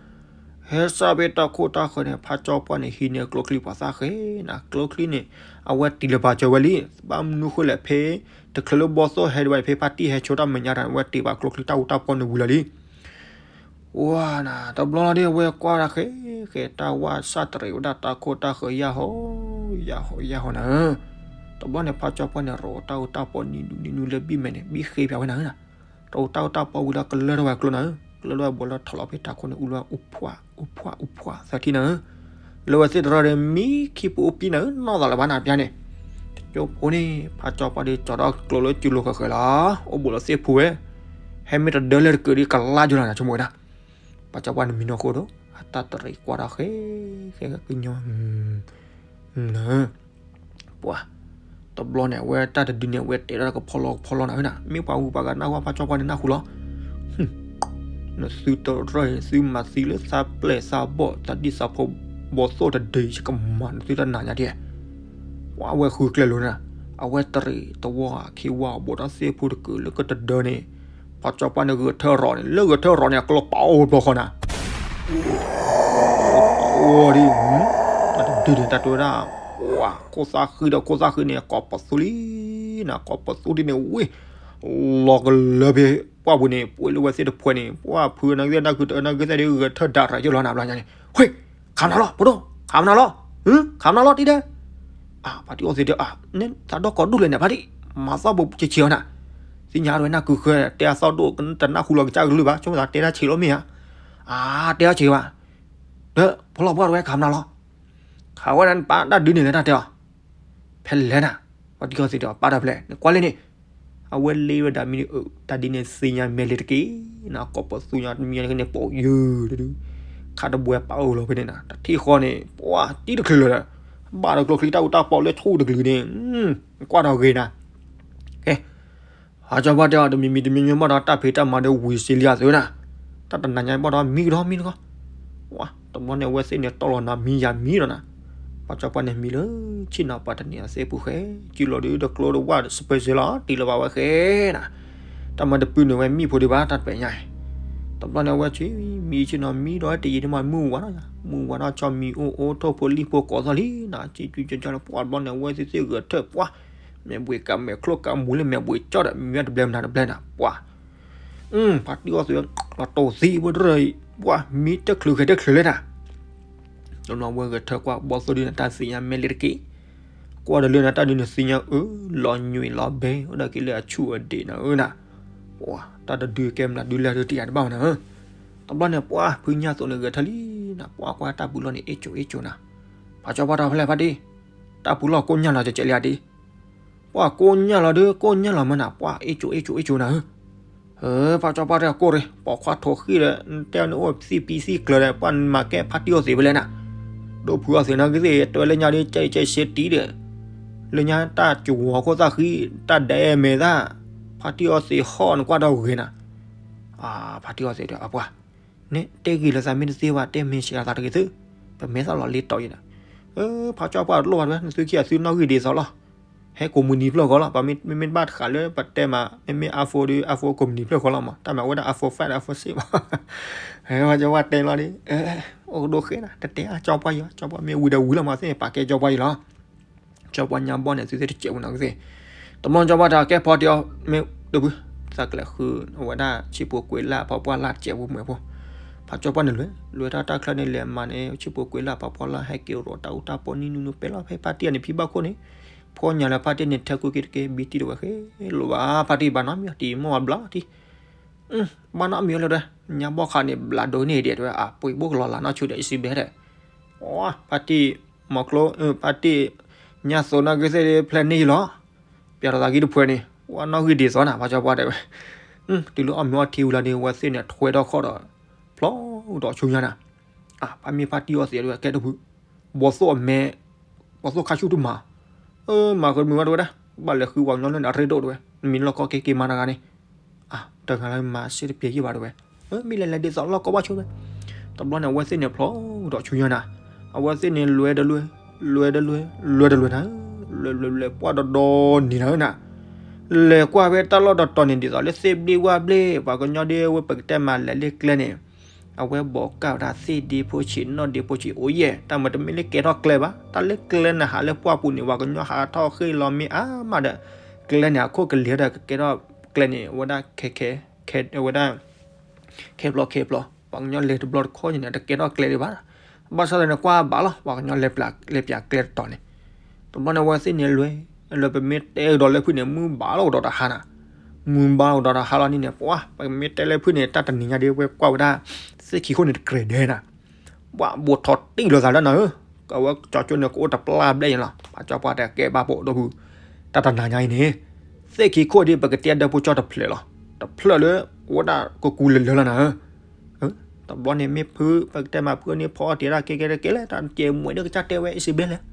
ဟဲစၢ်ဖဲတၢ်ခိၣ်တၢ်ဃၢၤန့ၣ် ဖးကၠီပှၢ်န့ၣ် ဟံးန့ၢ်ကျိချံပှၤသၣ်ဃဲနၤ, ကျိချံန့ၣ် အဝဲတံၢ်လၢပာ်စၢၤဝဲလံ, ဘၣ်မနုၤဃိလဲၣ်ဖဲ တချုးလၢဘီသိၣ်ဟဲဒံးဘၣ်ဖဲဖါတံၢ်ဟဲဆိတၢ်မဲာ်ညါတၢ်န့ၣ် အဝဲတ့ၢ်ဘၣ်ကျိချံတၢ်အူတၢ်ပီန့ၣ်ဝံၤလီၤလံ ဝါနၤ တဘျီလီၤဒ်အဝဲကွၢ်တၢ်ဃဲ ဃဲတၢ်ဝါစၢ်တရံးဝဲဒၣ်တၢ်ခိၣ်တၢ်ဃၢၤယၢ်ဟီ ယၢ်ဟီ ယၢ်ဟီနၤဧၢ, တဘျီန့ၣ် ဖးကၠီပှၢ်န့ၣ် ရိးတၢ်အူတၢ်ပီနံၤဒူနံၤနူလၢဘံၣ်မဲာ်န့ၣ် ဘံၣ်ဃ့ဖျါဝဲနၤဧၢ, တၢ်အူတၢ်အူတၢ်ပီဝံၤလီၤ ကလၢထီၣ်ဝဲကျိနၤဧၢ, ကလၢထီၣ်ဝဲဘီလၢထီၣ်လီၤဖဲတၢ်ခိၣ်န့ၣ် အူလီၤဝဲအူဖှး အူဖှး အူဖှးသၢထံၣ်နၤဧၢ, လၢဝဲသ့ၣ်တရၢဒီး မံခံပူၤအူပံနၤဧၢ နီၢ်သးလၢၤဘၣ်နၤပျါန့ၣ်, တကၠိဖိန့ၣ် ဖးကၠီပှၢ်ဒီးကၠီထီၣ်ကျိလၢကၠူလိာ်ဃၢၤဃၢၤလီၤ, အိၣ်ဘူးလီၤသ့ၣ်ဖူဝဲ, ဟဲမ့ၢ်တဒၢလဲၣ်တကုးဒ်ကလါကၠိလီၤနၤ ဆိကမိၣ်ဝဲဒၣ်, ဖးကၠီပှၢ်န့ၣ်မံနီၢ်ဃိဒီး အတၢ်တရံးကွၢ်တၢ်ဃဲ ဃဲကညီ နၤ ပှၤ တဘျီန့ၣ် အဝဲတၢ်တဒုန့ၣ် အဝဲတဲဒၣ်ကဖီလီကဖီလီနၤဧၢနၤ, မ့ၢ်ပှၤဂုၤပှၤဂၤနၢ်ဟူဖးကၠီပှၢ်န့ၣ်နၢ်ဟူလီၤ, နသုတရၢၣ် သုမၤသံလၢသးပျဲၢ်သးဘီၣ် သးဒံၣ်သးဖိ ဘီသိၣ်တဒု ယကမၤနသုတနၤညါဒဲး, ပှၤဝဲဃုကျဲလိာ်နၤ, အဝဲတရံးတဝီခံဝီ ဘိးဒီးသ့ၣ်ဖူတကုာ်လၢကတဒၢန့ၣ်, ပှၤကၠီပှၢ်န့ၣ်ဂဲၤထၢၣ်ရီၤန့ၣ် လၢဂဲၤထၢၣ်ရီၤန့ၣ် အကျိပာ်အိၣ်ဘျီဃီနၤ, ပာ်အိၣ်ဒ် တၢ်တဒုန့ၣ် တၢ်တဲဝဲဒၣ်, ခိၣ်သၣ်ဃံဒီးခိၣ်သၣ်ဃံန့ၣ် ကိးပသူလံနၤ, ကိးပသူဒ်န့ၣ်ဝံၤ လီၤကလၢဖဲပှၢ်ပူၤန့ၣ် ပှ့ၤလၢဝဲသ့ၣ်တဖှဲန့ၣ် ပှၢ်ဖုနၢ်ဂ့ၢ်သ့ၣ် နၢ်ကုတအၢ နၢ်ဂ့ၢ်သ့ၣ်ဒ်ဂဲၤထၢၣ်ဒၣ်ရၤယိၣ်လီၤနၤဘျီညါန့ၣ်, ဟ့ၣ်, ခးမနုၤလီၤ ဖိဒိၣ်, ခးမနုၤလီၤ, ဟ့ၣ်, ခးမနုၤလီၤတံၤဒဲး, ဖါတံၢ်အီသံးတဲ နသးဒီကိးဒူၣ်လဲၣ်န့ၣ် ဖါတံၢ်, မၤသီၣ်ဘိဆံးဆံးအီၤနၤ, သ့ၣ်ညါဝဲနၢ်ကုဃၢၤ တဲအသီၣ်ဒိၣ် တနၢ်ဟူလီၤကစၢ်ကလုၢ်ဘၣ် ဆိကမိၣ်သးတဲတၢ်ဆံးလီၤမ့ၢ်ဧါ, အါ တဲတၢ်ဆံးဘၣ်, ဒီးဖိလီၤပှၢ်တဝဲ ခးမနုၤလီၤ, ခးဝဲဒၣ်နပၢ်တၢ်ဒုးန့ၣ်လၢတၢ်တဲအီၤ ဖဲလဲၣ်နၤ, ပှၤတံၢ်အီသံးတဲအီၤ ပၢ်တၢ်ဖဲလဲၣ် နကွၢ်လံန့ၣ်, အဝဲလ့ဝဲဒၣ်မံၤန့ၣ် အၢ တၢ်ဒ်န့ၣ်သ့ၣ်ညါမဲာ်လ့ၤတက့ၢ်နၤ, ကိးပသူညါတမံၤန့ၣ် ပိာ်ယုၢ်တဒု, ခးတဘှဲပာ်အိၣ်လီၤဖဲန့ၣ်နၤ, တထံၣ်ဃီန့ၣ် ပှၢ်တံၤတချုးလၢၤဒီး, ဘၣ်ဒီးကျိချံတၢ်အူတၢ်ပီလၢဆူၣ်တကလုာ်န့ၣ်, ကွၢ်ဒီးဂ့ၤနၤ ကဲ, ဟးကၠီပှၢ်တဲအီၤ တမံၤမံၤတမံၤမံၤဘၣ်ဒီး တၢ်ဖံးတၢ်မၤဒီးဝံၤစ့လံအသုးနၤ, တၢ်တနၤညါဘၣ်ဒီးမံကဒီးမံတကီး, တဘျီန့ၣ်အဝဲသ့ၣ်န့ၣ်တီၢ်လီၤနၤမံယၤမံဒီးနၤ, ပှၤကၠီပှၢ်န့ၣ်မံလၢဆ့ၣ်နီၤပှၤတန့ၢ်အသ့ၣ်ပူၤဃဲ, စုလီၤဒုးတကျိတဝၣ် စပၢၤစ့လီၤ တံၤလၢၤဘၣ်ဝဲဃဲနၤ, တၢ်မၤတပုၢ်န့ၣ်ဝဲမံၣ်ဖိဒံးဘၣ် တၢ်တပျဲညါ, တဘျီန့ၣ်အဝဲဆ့ မံဆ့ၣ်နီၤမံဒီးတယံာ်န့ၣ်မး မုၢ်ဝါနီၣ်ယၤ မုၢ်ဝါနီၣ် ကၠီမံၤအိၣ်အိၣ်ထိၣ်ဖိလံၣ်ဖိကိးသီၣ်လံနၤ, ကၠီကၠီလၢပှၢ်ဘျီန့ၣ် အဝဲသ့ၣ်သ့ၣ်ဂဲၤထၢၣ်ပှၢ်, မဲာ်ဘှံးကးမဲာ်ချိၣ်ကးမူၤလၢမဲာ်ဘှံးကၠီဒီး မံဝဲတဘျဲမနုၤတဘျဲနၤ ပှၢ် ဖါတံၢ်အီသံး လီၤတိၢ်သံဝဲတရၢၢ်အံၤ ပှၢ်မံတချုးဃဲၤတချုးလဲၣ်နၤ, တဘျီဝဲဂဲၤထၢၣ်ကွၢ် ဘီသိၣ်ဒုန့ၣ် တၢ်သ့ၣ်ညါမဲာ်လ့ၤတက့ၢ်, ကွၢ်ဒီးလၢနၤတၢ်ဒုန့ၣ်သ့ၣ်ညါအၢ လီၤညွံးလီၤဘဲ အိၣ်ဒၣ်က့ၤလၢအဆူၣ်အဒံးနၤဧၢနၤ, တၢ်တဒုကဲမနုၤဒုလဲၣ်ဒုတယၤတဘၣ်မနၤဧၢ, တဘျီန့ၣ် ပှၢ်ဖုညၣ်သိးန့ၣ်ဂဲၤထၢၣ်လံနၤ, ပှၢ်ကွၢ်တၢ်ပူၤလီၢ်န့ၣ် အ့ၣ်ကိၤအ့ၣ်ကိၤနၤ, ပှၤကၠီပှၢ်တၢ်ဖဲလဲၣ်ဖါတံၢ်, တၢ်ပူၤလီၢ်ကိၣ်ညၣ်လီၤကဲးလံဧါတံၢ် ပှၢ်ကိၣ်ညၣ်လီၤဒု ကိၣ်ညၣ်လီၤမးနၤ ပှၢ်အ့ၣ်ကိၤအ့ၣ်ကိၤအ့ၣ်ကိၤနၤဧၢ, ပှၤကၠီပှၢ်တဲကိၣ်ရ့ ပိာ်ခွါထိးဃံဒီး တဲအီၤန့ၣ်အိၣ်သံၣ်ပံသံၣ်ကျၢၤဒီး ပှၢ်မၤကဲဖါတံၢ်အီသံးဖဲလဲၣ်နၤ, ဒိၣ်ဖုအီသံးနၤဂ့ၤသ့ၣ် တဲဝဲလၢညါဒု ကဲကဲစ့တံၢ်ဒီး, လၢညါတၢ်ကဝီၤခိၣ်သၣ်ဃံ တၢ်ဒဲမဲာ်သၣ်, ဖါတံၢ်အီသံးဟီၣ်နကွၢ်ဒီးဂ့ၤနၤ, ဖါတံၢ်အီသံးဒီး အပှၢ် န့ၣ်တဲဂ့ၤလၢသးမ့ၢ်တသ့ဘၣ် တဲမ့ၢ်စှၤသးတဂ့ၤသု, ပမဲာ်သၣ်လီၤလ့တီၤယံၤနၤ, ဖါကၠီပှၢ်တလိၣ်ဘၣ်တဝဲ နသုခံဂၤသုနီၣ်ဂံၢ်ဒ်သိးလီၤ, ဟဲကိးမုၢ်နံၤဖျၢၣ်ဃီလီၤ, ပမ့မ့ၢ်ဘၣ်တဃာ်လၢပတဲမး မ့မ့ၢ် iPhone ဒီး iPhone ကိးမုၢ်နံၤဖျၢၣ်ဃီလီၤမး, တၢ်မၤဝဲဒၣ် iPhone five iPhone six မး, ဖါကၠီပှၢ်တဲလီၤဒ်, အိၣ်ကဒိၣ်ဃဲနၤ တတဲအါကၠီပှၢ်ယံၤ ကၠီပှၢ်မ့ၢ်ဝံၤဒီးဝံၤလီၤမး သ့ၣ်န့ၣ် ပာ်ကဲကၠီပှၢ်ယံၤလီၤ ကၠီပှၢ်ညါဘီန့ၣ် သုသ့ၣ်တစဲးပူၤနီၤကသ့ၣ်, တဘျီကၠီပှၢ်တၢ်ကဲဖီတ့ၢ်အီၤ မ့ၢ်တဘု သးကလဲၤဃု အဝဲဒၣ်ဆံးဖိကွံာ်လၢ်ဖီပှၢ်လၢ်တစဲးပူၤမ့ၢ်ဖိ, ဖါကၠီပှၢ်န့ၣ်လဲၤ လဲၤတၢ်တၢ်ချၢန့ၣ် လဲၤမၤန့ၣ် ဆံးဖိကွံာ်လၢ်ဖီပှၢ်လၢ် ဟဲက့ၤရိးတၢ်အူတၢ်ပီနံၣ်နုနုပဲလီၤ ဖဲဖါတံၢ်အန့ၣ်ဖံဘၣ်ခိၣ်န့ၣ်, ဖီညါလၢဖါတံၢ်န့ၣ် ထဲကွံာ်က့ၤတက့ၢ် ဘံတံၢ်တဝဲဃဲ လိၣ်ဘၣ် ဖါတံၢ်ဘၣ်နီတမံၤ တံၢ်မိၢ်ဘၣ်ဘျါတံၢ် ဘၣ်နီတမံၤလၢၤဒီး ညါဘီၣ်ခါန့ၣ် ဘျးဒိးန့ၢ်ဒဲးတဝဲ အပှ့ၤဘိၣ်ကလီၤလးနီၢ်ဆူၣ်ဒီး အံၤစံဘဲဒဲး, ဖါတံၢ် မီၤကျိ ဖါတံၢ် ညါသိးနီၢ်ဂ့ၤသ့ၣ်ဖျဲၣ်န့ၢ်ယလီၤ, ပျဲထီၣ်သးဂံၢ်တဖှဲးန့ၣ် ဝဲနီၢ်ဂံၢ်ဒ်သိးနၤ ဖါကၠီပှၢ်တဲဝဲ, တုၤလၢအီၣ်မ့ၤအီထံဝံၤလီၤန့ၣ် အဝဲသ့ၣ်န့ၣ်ထွဲထီၣ်ခီၣ်ဒီး ဖျီဒီးဆူညါနၤ, ဖါမ့ၢ်ဖါတံၢ်အီသံးတဝဲကဲတဘု ဘီသိၣ်အမဲ ဘီသိၣ်ခါဆူၣ်တမၤ, မၤဃုမုာ်ဝဲတဝဲဒၣ် ဘၣ်လဲၤဃုပှၤကညီလၢနၤရ့ဒိၣ်တဝဲ မ့ၢ်လီၢ်ကီက့ၤက့ၤမၤတဂၤန့ၣ်, တဂၤလၢမၤစ့တပျဲၤယံၣ်ဘၣ်တဝဲ, မ့ၢ်လဲၤလဲၤဒ်သိးလီၢ်ကီဘၣ်ဆိဝဲ, တဘျီန့ၣ် အဝဲသ့ၣ်န့ၣ်ဖျီဒီးဆူညါနၤ, အဝဲသ့ၣ်န့ၣ်လွဲတလွဲ, လွဲတလွဲ, လွဲတလွဲနၤ, လွဲလွဲလွဲပှၢ်ဒီဒီနံၤနၤဧၢနၤ, လဲၤကွၢ်ဝဲတၢ်လီၢ်တတီၤန့ၣ် ဒ်သိးလၢသ့ၣ်ဘျ့ဝၢ်ဘျ့ ပှၤကညီဒ်ဝဲပကတဲမၤလဲၤလၢကျဲန့ၣ် အဝဲဘိးကၢ်ဝဲဒၣ်သ့ၣ်ဒ့ဖိဆံးနီၢ်ဒ့ဖိဆံးအိၣ်ယဲၢ် တၢ်မၤတမ့ၢ်လၢကဲထီၣ်ကျဲဘၣ် တၢ်လၢကျဲနၤဟးလၢပှၢ်ပူၤန့ၣ် ပှၤကညီဟးထီၣ်ဃ့ၢ်လီၤမ့ၢ်အါမးဒီး ကျဲန့ၣ်အခိၣ်ကလံၤဒီးကကဲထီၣ်ကျဲန့ၣ် အဝဲဒၣ်ခဲခဲ ဝဲဒၣ် ခဲဖျိခဲဖျိ ပှၤကညီလဲၤတဘျီတခီၣ်န့ၣ် တကဲထီၣ်ကျဲဒံးဘၣ်, ဘၣ်ဆၣ်သနာ်က့ကွၢ်ဘၣ်လီၤ ပှၤကညီလဲၤပျးကျဲတတီၤန့ၣ်, တဘျီန့ၣ်အဝဲသ့ၣ်န့ၣ်လွဲ လၢပမ့ၢ်တဲကဒီးလၢဖုၣ်န့ၣ် မုၢ်ဘၣ်လီၤကဒီးတဟါနၤ, မုၢ်ဘၣ်လီၤကဒီးတဟါလီၤန့ၣ်န့ၣ် ပှၤ ပမ့ၢ်တဲလၢဖုၣ်န့ၣ် တၢ်တနံၤညါဒ်ဝဲကွၢ်ဝဲဒၣ် သ့ၣ်ခံခိၣ်န့ၣ်တကြဲးဒဲးနၤ ပှၤဘိးထီၣ်တံၢ်လိာ်သးလၢနၤဧၢ, ကဝဲကၠီကၠိန့ၣ် ကအိၣ်တပျၢ်ဘျဲၣ်ညါလီၤ, ပှၤကၠီပှၢ်တဲကဲဘၣ်ပိာ်ဒိၣ်ဖု, တၢ်တနၤညါအံၤန့ၣ် သ့ၣ်ခံခိၣ်ဒ်ပကတဲဒၢဖိကၠီတဖျၢၣ်လီၤ, တဖျၢၣ်လၢ အိၣ်ဝဲဒၣ်ကကူလၢာ်လၢာ်လီၤနၤဧၢ, တဘျီန့ၣ်မ့ၢ်ဖု ပကတဲမးဖုန့ၣ် ဖီအီၣ်တ့ၢ်ဒၣ်ကဲကဲတကဲလဲၣ် တၢ်ကဲမွဲၤဒ်ကစၢ်တဲဝဲအံၤစံးဘျဲၣ်လဲၣ်,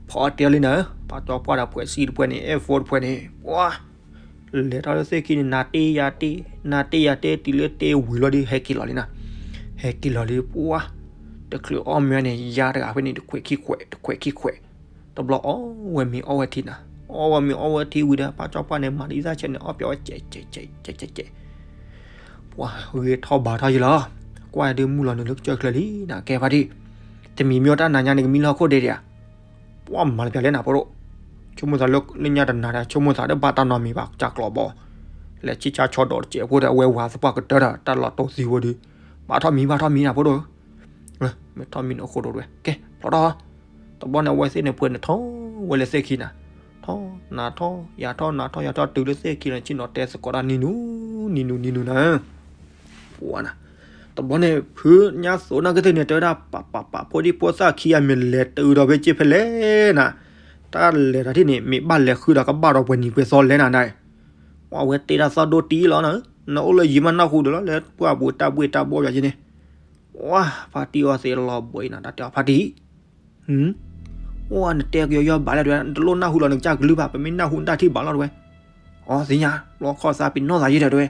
ဖီအီၣ်တ့ၢ်လံနၤဧၢ, ပှၤကၠီပှၢ်ဒီးဖှဲးစံတဖှဲးန့ၣ် အဲၣ်ဖိတဖှဲးန့ၣ် ပှၤ လဲၤထီၣ်လၢသ့ၣ်ခံန့ၣ် နၤတ့ၢ်ယၤတ့ၢ် နၤတ့ၢ်ယၤတ့ၢ် တုၤလၢတ့ၢ်ဝံၤလီၤဒီး ဟဲက့ၤလီၤလံနၤ, ဟဲက့ၤလီၤလံ ပှၤ တချုးအီၣ်မ့ၤန့ၣ် ယါတဂၤဖဲန့ၣ် တခွဲးခံခွဲး တခွဲးခံခွဲး, တဘျီအီၣ်ဝဲမ့ၤအီၣ်ဝဲထံနၤ, အီၣ်ဝဲမ့ၤအီၣ်ဝဲထံဝံၤဒီး ဖးကၠီပှၢ်န့ၣ် မၤဒ်သၣ်ဆဲးန့ၣ် အီၣ်ပျီဝဲကဲးကဲးကဲးကဲးကဲးကဲး ပှၤဂ့ၤထီၣ်ဘၣ်ထီၣ်ယံလီၤ. ကွၢ်ဒုးမုၢ်လီၤနုာ်လၢကစၢၢ်ချၢလံနၤ ကဲဖါတံၢ်, တမံၤမ့ၢ်အီၣ်တၢ်နၤညါန့ၣ် ကမံလၢဟီၣ်ခိၣ်ဒဲးဒံးဧါ. ပှၤမၤလၢပျၢၤလဲၣ်နၤဖိဒိၣ်, ဆိကမိၣ်သးလၢလၢညါတနၤဒီး ဆိကမိၣ်သးတဘၣ်တၢ်နီတမံၤဘၣ် ကစၢ်ကျီးဘီ, လဲၤဆံၣ်ဆါဆီဒီးတစဲးဖိဒီး အဝဲဝၤသပှၢ်ကတၢၢ်ဒီး တၢ်လီၤတိၢ်သံဝဲဒုး, ဘၣ်ထီၣ်မံၤဘၣ်ထီၣ်မံၤနၤဖိဒိၣ်ဧၢ မ့ၢ်ထီၣ်မံၤန့ၣ်အဃိဒိၣ်တဝဲ ကဲ ဖျီထီၣ်, တဘျီန့ၣ် အဝဲသ့ၣ်န့ၣ် ပှဲၤန့ၣ်ထီၣ်ဝဲလၢသ့ၣ်ခံနၤ, ထီၣ်နၤထီၣ်ယၤထီၣ်နၤထီၣ်ယၤထီၣ်တုၤလၢသ့ၣ်ခံလီၤ ဆ့ၣ်နီၤတဲသကိးတၢ်နံၤနူၤ, နံၤနူၤနံၤနူၤနၤ, ပှၤနၤ, တဘျီန့ၣ် ဖုညါသိးနာ်က့သ့ၣ်န့ၣ် တဲဝဲဒၣ် ပၢ်ပၢ်ပၢ် ဖိဒံဖိသၣ်ခံဂၤမ့ၢ်လဲၤတုၤဒီးဖဲက့ၤဖဲလဲၣ်နၤ, တၢ်လဲၤတၢ်ထံၣ်န့ၣ် မ့ၢ်ဘၣ်လဲၤဃုဒီးကဘၣ်ဒီးပှဲၤနံၤပှဲၤသီလဲၣ်နၤဒၣ်, ပှၤဝဲတဲတၢ်သီၣ်ဒိၣ်တံၢ်လီၤနၤ, နအိၣ်လၢယံၤမးနၢ်ဟူဒီးလီၤ လၢပှၢ်ပူၤတၢ်ဘှ့ၣ်တၢ်ဘှီၣ်ယၤက့န့ၣ်, ဝါ ဖါတံၢ်အီသံးလီၤဘှံးနၤ တၢ်တဲအီၤဖါတံၢ် အိၣ် နတဲကယီယီဘၣ်လဲၣ်တဝဲ နတလိၣ်နၢ်ဟူလီၤ နကစၢ်ကလုၢ်ဘၣ် ပမ့ၢ်နၢ်ဟူနတၢ်ထံၣ်ဘၣ်လီၤတဝဲ, အီ သ့ၣ်ညါ လီခီၣ်သးပ့ၤနီၣ်သးယဲၢ်ဒီးတဝဲ,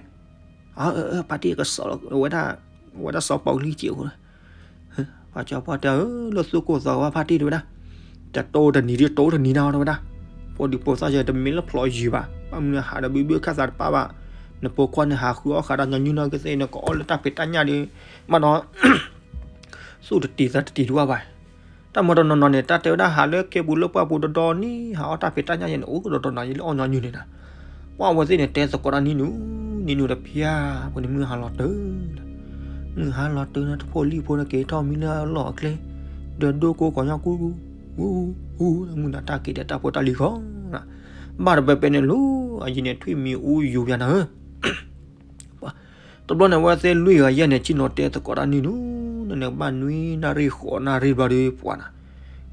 အၢ အၢ ဖါတံၢ်ကစီၣ်လီၤ ဝဲဒၣ် ဝဲဒၣ်စီၤပီၣ်ကလံၤက့ၤအဃိ, ပှၤကၠီပှၢ်တဲအီၤ လၢသူၣ်ကိၢ်သးဂီၤဖါတံၢ်တဝဲဒၣ်, တတိၢ်တနံၤဒ်တိၢ်တနံၤနၤတဝဲဒၣ်, ဖိဒံဖိသၣ်ယဲၢ်တမ့ၢ်လၢဖျိးယံၤဘၣ် ဘၣ်မနုၤဟးဒီးဘုဘုခၣ်သးတပၢ်ဘၣ်, နဖိခွါန့ၣ်ဟးဃုအီၣ်ဃးဒီးညီနုၢ်နာ်က့သ့ၣ်န့ၣ် ကအီၣ်လၢတၢ်ဖံးတၢ်ညၣ်ဒီး, မးနီၤ သူၣ်တတံၤသးတတံၤတဝၢ်ဘၣ်. တၢ်မၤတနီၤနီၤန့ၣ် တၢ်တဲဝဲဒၣ်ဟးလၢကဲပူၤလၢပှၢ်ပူၤဒီဒီနံၤ ဟးအီၣ်တၢ်ဖံးတၢ်ညၣ်ယဲၢ်န့ၣ် အိၣ်ဒီဒီနၤယဲၢ်လၢအီၣ်ညီနုၢ်န့ၣ်နၤ, ပှၤဝဲသ့ၣ်န့ၣ် တဲသကိးတၢ်နံၤနူၤ နံၤနူၤတဖျါ, ပှၤန့ၣ်မုၢ်ဟါလီၤတၢၢ်, မုၢ်ဟါလီၤတၢၢ်န့ၣ် တဖိလံၣ်ဖိန့ၣ်က့ၤထီၣ်မံလၢအလီၢ်အကျဲ, ဒီးဒိကိကီၢ်ညါကူ, ကူ, ကူ, မုၢ်နၤတၢ်က့ၤဒီးတၢ်ဖိတၢ်လံၤဃီ, ဘၣ်တပဲပဲန့ၣ်လူၤ, အယံၤန့ၣ်ထွံၣ်မံၤအူယူၤပျးနၤဧၢ တဘျီန့ၣ် အဝဲသ့ၣ်လွံၢ်ဂၤယဲၢ်န့ၣ် ဆ့ၣ်နီၤတဲသကိးတၢ်နံၤနူၤ, နန့ၣ်ဘၣ်နွံနၣ်ရံၣ်ဃိးနၣ်ရံၣ်ဘျီဒီး ပှၤနၤ,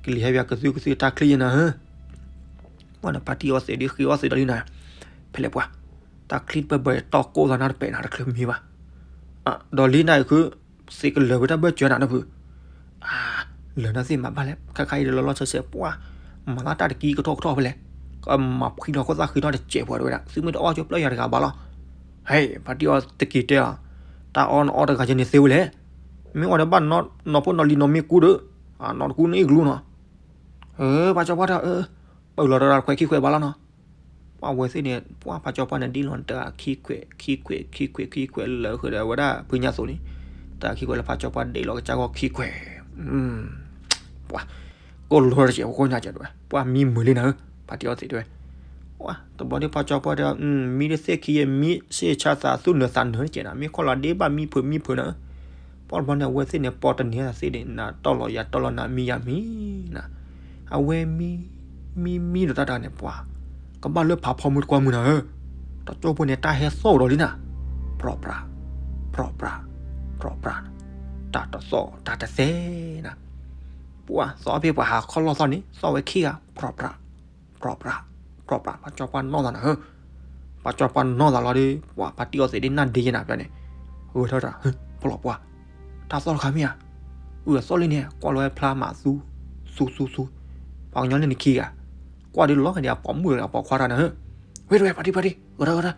ကလံၤဟဲပၠးကသုၣ်ကသုၣ်တၢ်ချံယဲၢ်နၤဧၢ, ပှၤနၤ ဖါတံၢ်အီသံးဒ်ဃ့အီသံးဒီးလံနၤ, ဖဲလဲၣ်ပှၤ, တၢ်ချံတဘၢဘၢတီၢ်ကိၢ်သးနၤတပဲာ်နၤတချုးမံဘၣ်, ဒီးလံနၤအံၤဃု, သ့ကလၢၤဝဲတၢ်ဘၢၣ်စၢၤနၤနဖု, လၢၤနၤသ့ၣ်မၤဘၣ်လဲၣ် ခါခါအံၤဒီးလီၤလီၤဆဲးဆဲးပှၤ, မၤသးတၢ်တကံကထီၣ်ကထီၣ်ဖဲလဲၣ်, ကမၤဖှံလီၤခိၣ်သၣ်ဃံထီၣ်တစဲးပှၤတဝဲဒၣ် သုမ့ၢ်တအီၣ်ကၠိပျၢ်ယၤတဂၤဘၣ်လီၤ, ဟဲ ဖါတံၢ်အီသက့ၤတဲအီၤ, တၢ်အီၣ်နအီၣ်တဂၤယဲၢ်န့ၣ်သ့ဝဲလဲၣ်, မ့ၢ်အီၣ်ဒီးဘၣ်နီၢ်ဖိနီၢ်လံၤနီၢ်မ့ၢ်ကူဒီး, နီၢ်တကူန့ၣ်အံၤကလူနီၤ, ပှၤကၠီပှၢ်တၢ်, ပၢၢ်လီၤတၢ်ခွဲးခံခွဲးဘၣ်လီၤနီၤ, ပှၤဝဲသ့ၣ်န့ၣ် ပှၤဖါကၠီပှၢ်န့ၣ်ဒ်လီၤတဂၤခံခွဲး ခံခွဲး ခံခွဲး ခံခွဲး ခံခွဲးလၢဃုာ်ဒီးဝဲဒၣ်ဖုညါသိးန့ၣ်, တဂၤခံခွဲးလၢဖါကၠီပှၢ်ဒ့လီၤကစၢ်ဂီၢ်ခံခွဲး, ပှၤ, ကိၢ်လီၤတစဲး ပှၤကိးညါစဲးတဝဲ ပှၤမံမုာ်လံနၤဧၢ, ဖါတံၢ်အီသံးတဝဲ, ပှၤ တဘျီဒ်ဖါကၠီပှၢ်တဲ, မံတသ့ၣ်ခံယဲၢ် မံဆ့ၣ်ဆါသးသူၣ်နၢၤသးနၢၤတစဲးနၤ မ့ၢ်ခီၣ်လီၤဒ့ဘၣ်မံဖုးမံဖုးနၤဧၢ, ပှၤတဘျီန့ၣ် အဝဲသ့ၣ်န့ၣ် ပီတနံၤသ့ၣ်န့ၣ် နၤတီၢ်လီၤယၤတီၢ်လီၤနၤမံယၤမံနၤ, အဝဲမံ, မံမံဒီးတၢ်တဂၤန့ၣ် ပှၤ, ကဘၣ်လၢဖးဖီမုၢ်တကွၢ်မုၢ်နၤဧၢ, တကၠိဖိန့ၣ် တၢ်ဟဲသီၣ်ဒီးလံနၤ, ဖြီၣ်ဖြး, ဖြီၣ်ဖြး, ဖြီၣ်ဖြး, တၢ်တသီၣ်တၢ်တသဲနၤ, ပှၤသီၣ်ဖဲပှၤဟးခီၣ်လီၢ်သီၣ်န့ၣ် သီၣ်ဝဲခံဂၤ ဖြီၣ်ဖြး, ဖြီၣ်ဖြး, ဖြီၣ်ဖြး ဖါကၠီပှၢ်နီၢ်သးနၤဧၢ, ဖါကၠီပှၢ်နီၢ်သးလီၤဒီး ပှၤဖါတံၢ်အီသံးဒ်နၢ်ဒ့ယဲၢ်နၤဖဲန့ၣ်, ဂဲၤထီၣ်တၢ်, ဖီၣ်လီၤပှၤ, တၢ်သီၣ်တခါမ့ၢ်ဧါ, အုၣ်အသီၣ်လံန့ၣ် ကွၢ်လီၤဝဲဖျါမးသူ, သူသူသူ, ပှၤကညီလၢန့ၣ်ခံဂၤ, ကွၢ်ဒီးလီၤဂာ်ဒ်အပိာ်မုၣ်ဒီးအပိာ်ခွါတၢ်နၤဧၢ, ဝ့ၢ်တဝဲဖါတံၢ်ဖါတံၢ် ဂဲၤထီၣ်ဂဲၤထီၣ်,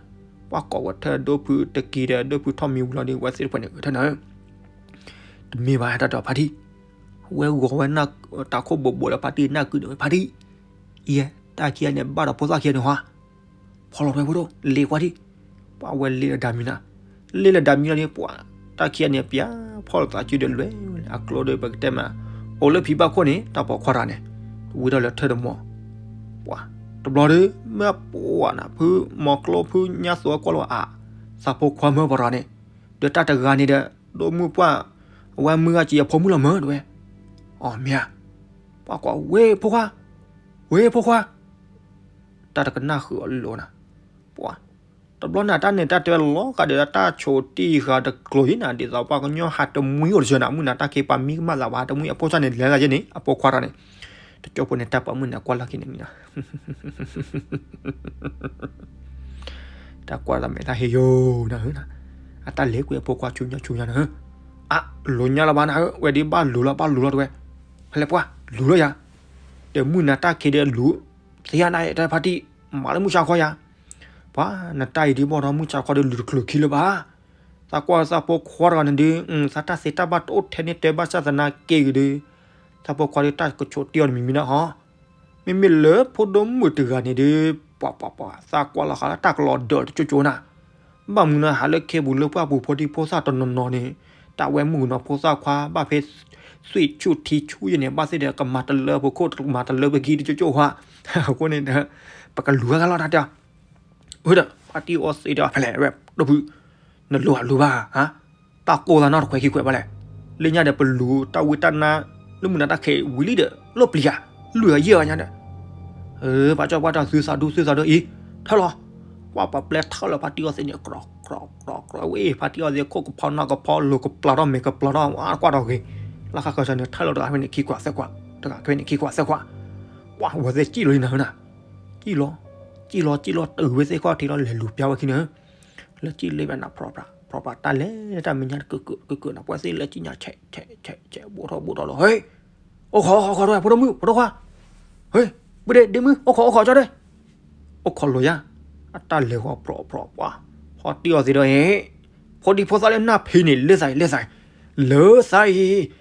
ပှၤကိးဝဲထၢၣ်ဒိၣ်ဖုတကံၤဒီးဒိၣ်ဖုထီၣ်မံဝံၤလီၤဒီး ဝဲသ့ၣ်တဖၣ်န့ၣ်ဂဲၤထီၣ်နၤဧၢ, တမ့ၢ်ဘၣ်တၢ်ဒီးဖါတံၢ်, ဝဲဂီၤဝဲတၢ်ခိၣ်ဘိးဘိးဒီးဖါတံၢ်နၢ်ကုဒီးဝဲဖါတံၢ်, ယဲ တၢ်ခံဂၤန့ၣ် ဘၣ်ဒီးဖိသၣ်ခံဂၤန့ၣ်ဟါ, ဖီၣ်လီၤထွဲဖိဒိၣ် လ့ကွၢ်ဒံး, ပှၤဝဲလ့လၢဒၣ်မံနၤ, လ့လၢဒၣ်မံလီၤန့ၣ် ပှၤ, တၢ်ခံဂၤန့ၣ် ပျးဖီၣ်လိာ်သးစုဒီးလွဲၢ်ဝဲလၢအကျိဒီး ပကတဲမး, အိၣ်လၢဖံဘၣ်ခိၣ်န့ၣ် တၢ်ပိာ်ခွါတဂၤန့ၣ်, ဝံၤထီၣ်လၢထၢၣ်တမီၤ, ပှၤ, တဘျီဒီး မ့ၢ်ပှၤနၤ ဖုမီၤကျိဖုညါသိးကွၢ်လီၤအါ, သးဖိခွါမၢပှၤတဂၤန့ၣ်, ဒီးတၢ်တဂၤန့ၣ်ဒီး ဒိၣ်မုၢ်ပှၢ်, အဝဲမုၢ်ဂၤကံအဖိမုၣ်လီၤမၢတဝဲ, အီ မ့ၢ်ဧါ, ပှၤကွၢ်ဝဲဖိခွါ, ဝဲဖိခွါ တၢ်တကနၣ်ဃုာ်အီၤလီၤနၤ, ပှၤ, တဘျီန့ၣ် တၢ်န့ၣ် တၢ်တဲလီၤဂာ်ဒီးတၢ်ဆိးတံၢ်ဃာ်တကျိၤယဲၢ်နၤ ဒ်သိးပှၤကညီဟးတမှံအိၣ်တစၢၤနၤ မုၢ်နၤတၢ်ခံပှၤမံကမၣ်သးဘၣ် ဟးတမှံအဖိဆၣ်န့ၣ် လဲၤသးယဲၢ်န့ၣ် အဖိခွါတဂၤန့ၣ်, တကၠိဖိန့ၣ် တၢ်ပိာ်မုၣ်န့ၣ် ကွၢ်လၢခံန့ၣ်မံနၤ တၢ်ကွၢ်သးမဲာ်တၢ်ဟ့ၣ်ယိာ်နၤဧၢ, အတၢ်လဲၤကွံာ်အဖိခွါဆူညါဆူညါနၤဧၢ, အါ, လူၤညါလၢၤဘၣ်နၤဧၢ, ဝဲဒ်ဘၣ်လူၤလီၤ ဘၣ်လူၤလီၤတဝဲ, ဖဲလဲၣ်ပှၤ, လူၤလီၤယၤ, ဒီးမုၢ်နၤတၢ်ခံဒီးလူၤ, သ့ၣ်ညါနၤတၢ်ဖါတံၢ်, မၤလၢမုၢ်ဆါခီယၤ, ပှၤ, နတၢ်အံၤဒ်ဘၣ်ဒီးမုၢ်ဆါခီဒီးလူၤတချုးခံလၢၤဘၣ်, သးကွၢ်သးဖိခွါတဂၤန့ၣ်ဒုး, သးတၢ်သ့တၢ်ဘၣ်တအိၣ်ထဲန့ၣ်တဲဘၣ်ဆၣ်သနာ်က့ဂ့ၤဒုး, သးဖိခွါဒုးတၢ်ကဆိးတံၢ်အီၤတမံၤမံၤနၤဟီ မ့မ့ၢ်လၢဖိဒိၣ်မုၣ်တဂၤန့ၣ်ဒီး ပှၤပှၤပှၤ သးကွၢ်လီၤဃာ်လၢတၢ်ကလီၤဒၢးတကၠိကၠိနၤ, ဘၣ်မနုၤလၢဟးလၢခဲပူၤလၢပှၢ်ပူၤဖိဒံဖိသၣ်တနီၤနီၤန့ၣ် တၢ်ဝဲမုၣ်ကနီၤဖိသၣ်ခွါ ဘၣ်ဖဲသွံၣ်ဆူၣ်ထံဆူၣ်ယဲန့ၣ် ဘၣ်သ့ၣ်ဒီးကမၤတလၢပခိၣ် ကမၤတလၢပခံတကၠိကၠိဧါ, အဃိန့ၣ်ဒီး ပကလူၤဂၤလီၤတၢ်တဲ အၢဒီး ဖါတံၢ်အီသံးဒီး ဖဲလဲၣ်ဝဲ ဒိၣ်ဖု နလိၣ်အလိၣ်ဘၣ်, တၢ်ကိၢ်သးနီတခွဲးခံခွဲးဘၣ်လဲၣ်, လၢညါဒီးပလူၤတၢ်ဝံတၢ်နါ လၢမုၢ်နၤတၢ်ခဲအံၤဝံၤလံဒီး လိၣ်ပျံၤဧါ, လွံၢ်အယဲၢ်ဘၣ်ညါဒီး ဖါကၠီပှၢ်တၢ်သုသးဒူသုသးဒူအံၤ ထၢၣ်လီၤ, ကွၢ်ပှၤပျဲထၢၣ်လီၤဖါတံၢ်အီသံးန့ၣ် ကြီကြီကြီဝဲ ဖါတံၢ်အီသံးခိၣ်ကဖီနၢ်ကဖီ လိၤကပျၢ်ထီၣ်မဲာ်ကပျၢ်ထီၣ် ဝါကွၢ်ထီၣ်ဂ့ၤ, လၢဃၣ်ဃၢၤဆၢန့ၣ် ထၢၣ်လီၤတဂၤဖဲန့ၣ်ခံကွၢ်သၢကွၢ်, တဂၤဖဲန့ၣ်ခံကွၢ်သၢကွၢ်, ကွၢ်ဝဲသ့ၣ်စံၣ်လီၤလံနၤနၤ စံၣ်လီၤ, စံၣ်လီၤ စံၣ်လီၤ တုၤဝဲသ့ၣ်ခီၣ်ထံးလီၤ လဲၤလူၤပျါဝဲခံန့ၣ်, လၢစံၣ်လၢဘၣ်နၤ ဖြီဖြီဖြီဖြီ တၢ်လဲၤတၢ်မဲာ်ညါတကုာ်ကုာ်ကုာ်ကုာ်နၤ ပှၤသ့ၣ်လၢစံၣ်ညါ ဆဲးဆဲးဆဲးဆဲး ဘူးထီၣ်ဘူးထီၣ်လီၤ ဟဲ, အိၣ်ခိးအိၣ်ခိး ဖိဒိၣ်မုၣ် ဖိဒိၣ်ခွါ, ဟဲ, ပုၢ်ဒ့ ဒ့မုၣ် အိၣ်ခိးအိၣ်ခိးကၠီဒ့, အိၣ်ခိးလိာ်ယၤ, အတၢ်လဲၤဃီဖြီဖြီပှၤ, ဖါတံၢ်အီသံးဒီး ဟဲ, ဖိဒံဖိသၣ်လၢနၢ်ဖံးန့ၣ် လၢသးအံၤ လၢသးအံၤ, လၢသး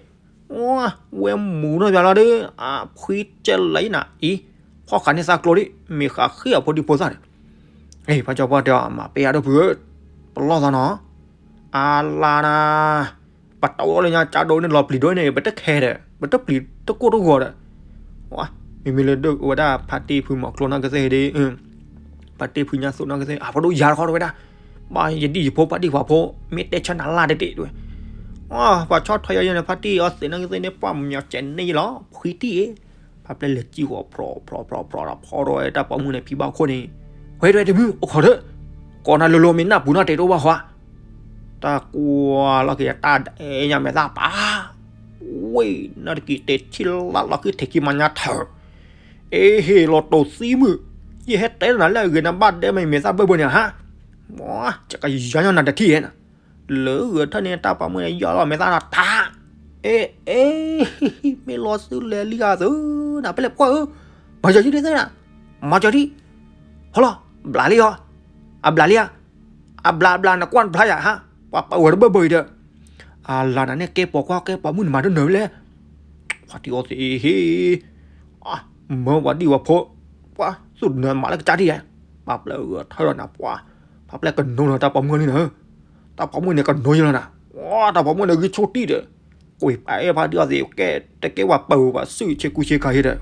အံၤ ဝဲမူၤနီၢ်ယၤလီၤဒီး အဖှံကဲလၢနၤအံၤ, ဖီၣ်ဃာ်န့ၢ်သးကျိၤဒံး မ့ၢ်ဃာ်ဃ့အဖိဒံဖိသၣ်န့ၣ်, ဖါကၠီပှၢ်တဲအီၤ မၤပ့အါဒိၣ်ဖုဧၢ, ပလီၢ်သးနီၤ, အလါနၤ, ပတအိၣ်လၢညါကၠါဒိၣ်န့ၣ် လီၤပျံၤဒိၣ်န့ၣ် ပတခဲဒီး ပတပျံၤတကိၢ်တဂီၤဒီး, မ့မ့ၢ်လၢဒိၣ်ဝဲဒၣ် ဖါတံၢ်ဖုမီၤကျိနီၢ်ကသ့ၣ်ဒီး ဖါတံၢ်ဖုညါသူၣ်နီၢ်ကသ့ၣ် အဖိဒိၣ်ယၤတခီတဝဲဒၣ်, ဘၣ်ယဒံၣ်ယဖိဖါတံၢ်ဖးဖိ မ့ၢ်တဲဆၢနၤလၢ်တဒ့ၣ်တဝဲ, ပှၤဆီၣ်ထွဲယၤယဲန့ၣ် ဖါတံၢ်အီသံးနီၢ်ကသ့ၣ်န့ၣ် ပှၤမညီၤကဲန့ၣ်လီၤ ဖှံတံၢ်အံၤ, ဖါပျဲလဲၤစံၣ်ဃီဖြီဖြီဖြီဖြီဒီး ဖီၣ်ဒီးတၢ်ပိာ်မုၣ်န့ၣ် ဖံဘၣ်ခိၣ်န့ၣ်, ဝဲဒၣ်တမုၢ်အိၣ်ခိးဒီး, ကိးနၤလိၤလိၤမ့ၢ်နၢ်ပူၤနီၢ်တဲာ်တအိၣ်ဘၣ်ဃီ, တၢ်ကွၢ်လီၤက့ၤတၢ်အဲၣ်ညါမဲာ်သၣ်ပၢ်, ဝ့ၢ် နီၢ်တကံၤတဲာ်ထံၣ်လၢလီၤဃံထံးခံမၤညါထၢၣ် အ့ဟ့ၣ်လီၤတိာ်သံမုၢ်, ယဟဲတဲနၤလၢအဂ့ၤနဘၣ်ဒဲးမ့ၢ်မဲာ်သၣ်ဘၢဘၢန့ၣ်ဟါ, ကကယါညီနၤတထံၣ်ဧဲနၤ, လၢဂဲၤထၢၣ်န့ၣ် တၢ်ပိာ်မုၣ်န့ၣ် ယီၢ်လီၤမဲာ်သၣ်နၤတၢ်, အ့ အ့ မ့ၢ်လီၤစုလဲၤလံဧါသု, နၤဖဲလဲၣ်ပှၢ်ဧၢ, မၤစၢၤဒံးသ့နၤ, မၤစၢၤဒံး, ဟီလီၤ, ဘျးလံဟီ, အဘျးလံဧါ, အဘျးအဘျးနကွၢ်နဖျါယၤဟါ, ပှၤပာ်ဝဲတဘၢဘၢအံၤဒီး, အလါနၤန့ၣ်ကဲပိာ်ခွါကဲပိာ်မုၣ်နမၤတနၢၤလဲၣ်, ဖါတံၢ်အီသံးအ့ဟ့ၣ် မၢပှၤဒံၣ်ဝဲဖိ, ပှၤသူၣ်နၢမၤလၢကစၢ်ဒံၣ်ယဲ, ပှၤပျဲဂဲၤထၢၣ်လီၤနၤပှၤ, ပှၤပျဲကနိလီၤတၢ်ပိာ်မုၣ်လံနၤ, တၢ်ပိာ်မုၣ်န့ၣ်ကနိယလီၤနၤ, တၢ်ပိာ်မုၣ်န့ၣ်ဂံၢ်ဆိၣ်တံၢ်ဒီး, ကွံာ်ပာ်အဲၣ်ဖါတံၢ်အီသံးကဲ, တကဲပှၤပာ်ဝဲပှၤစုၣ်ဆ့ကူဆ့ကၤယဲဒီး,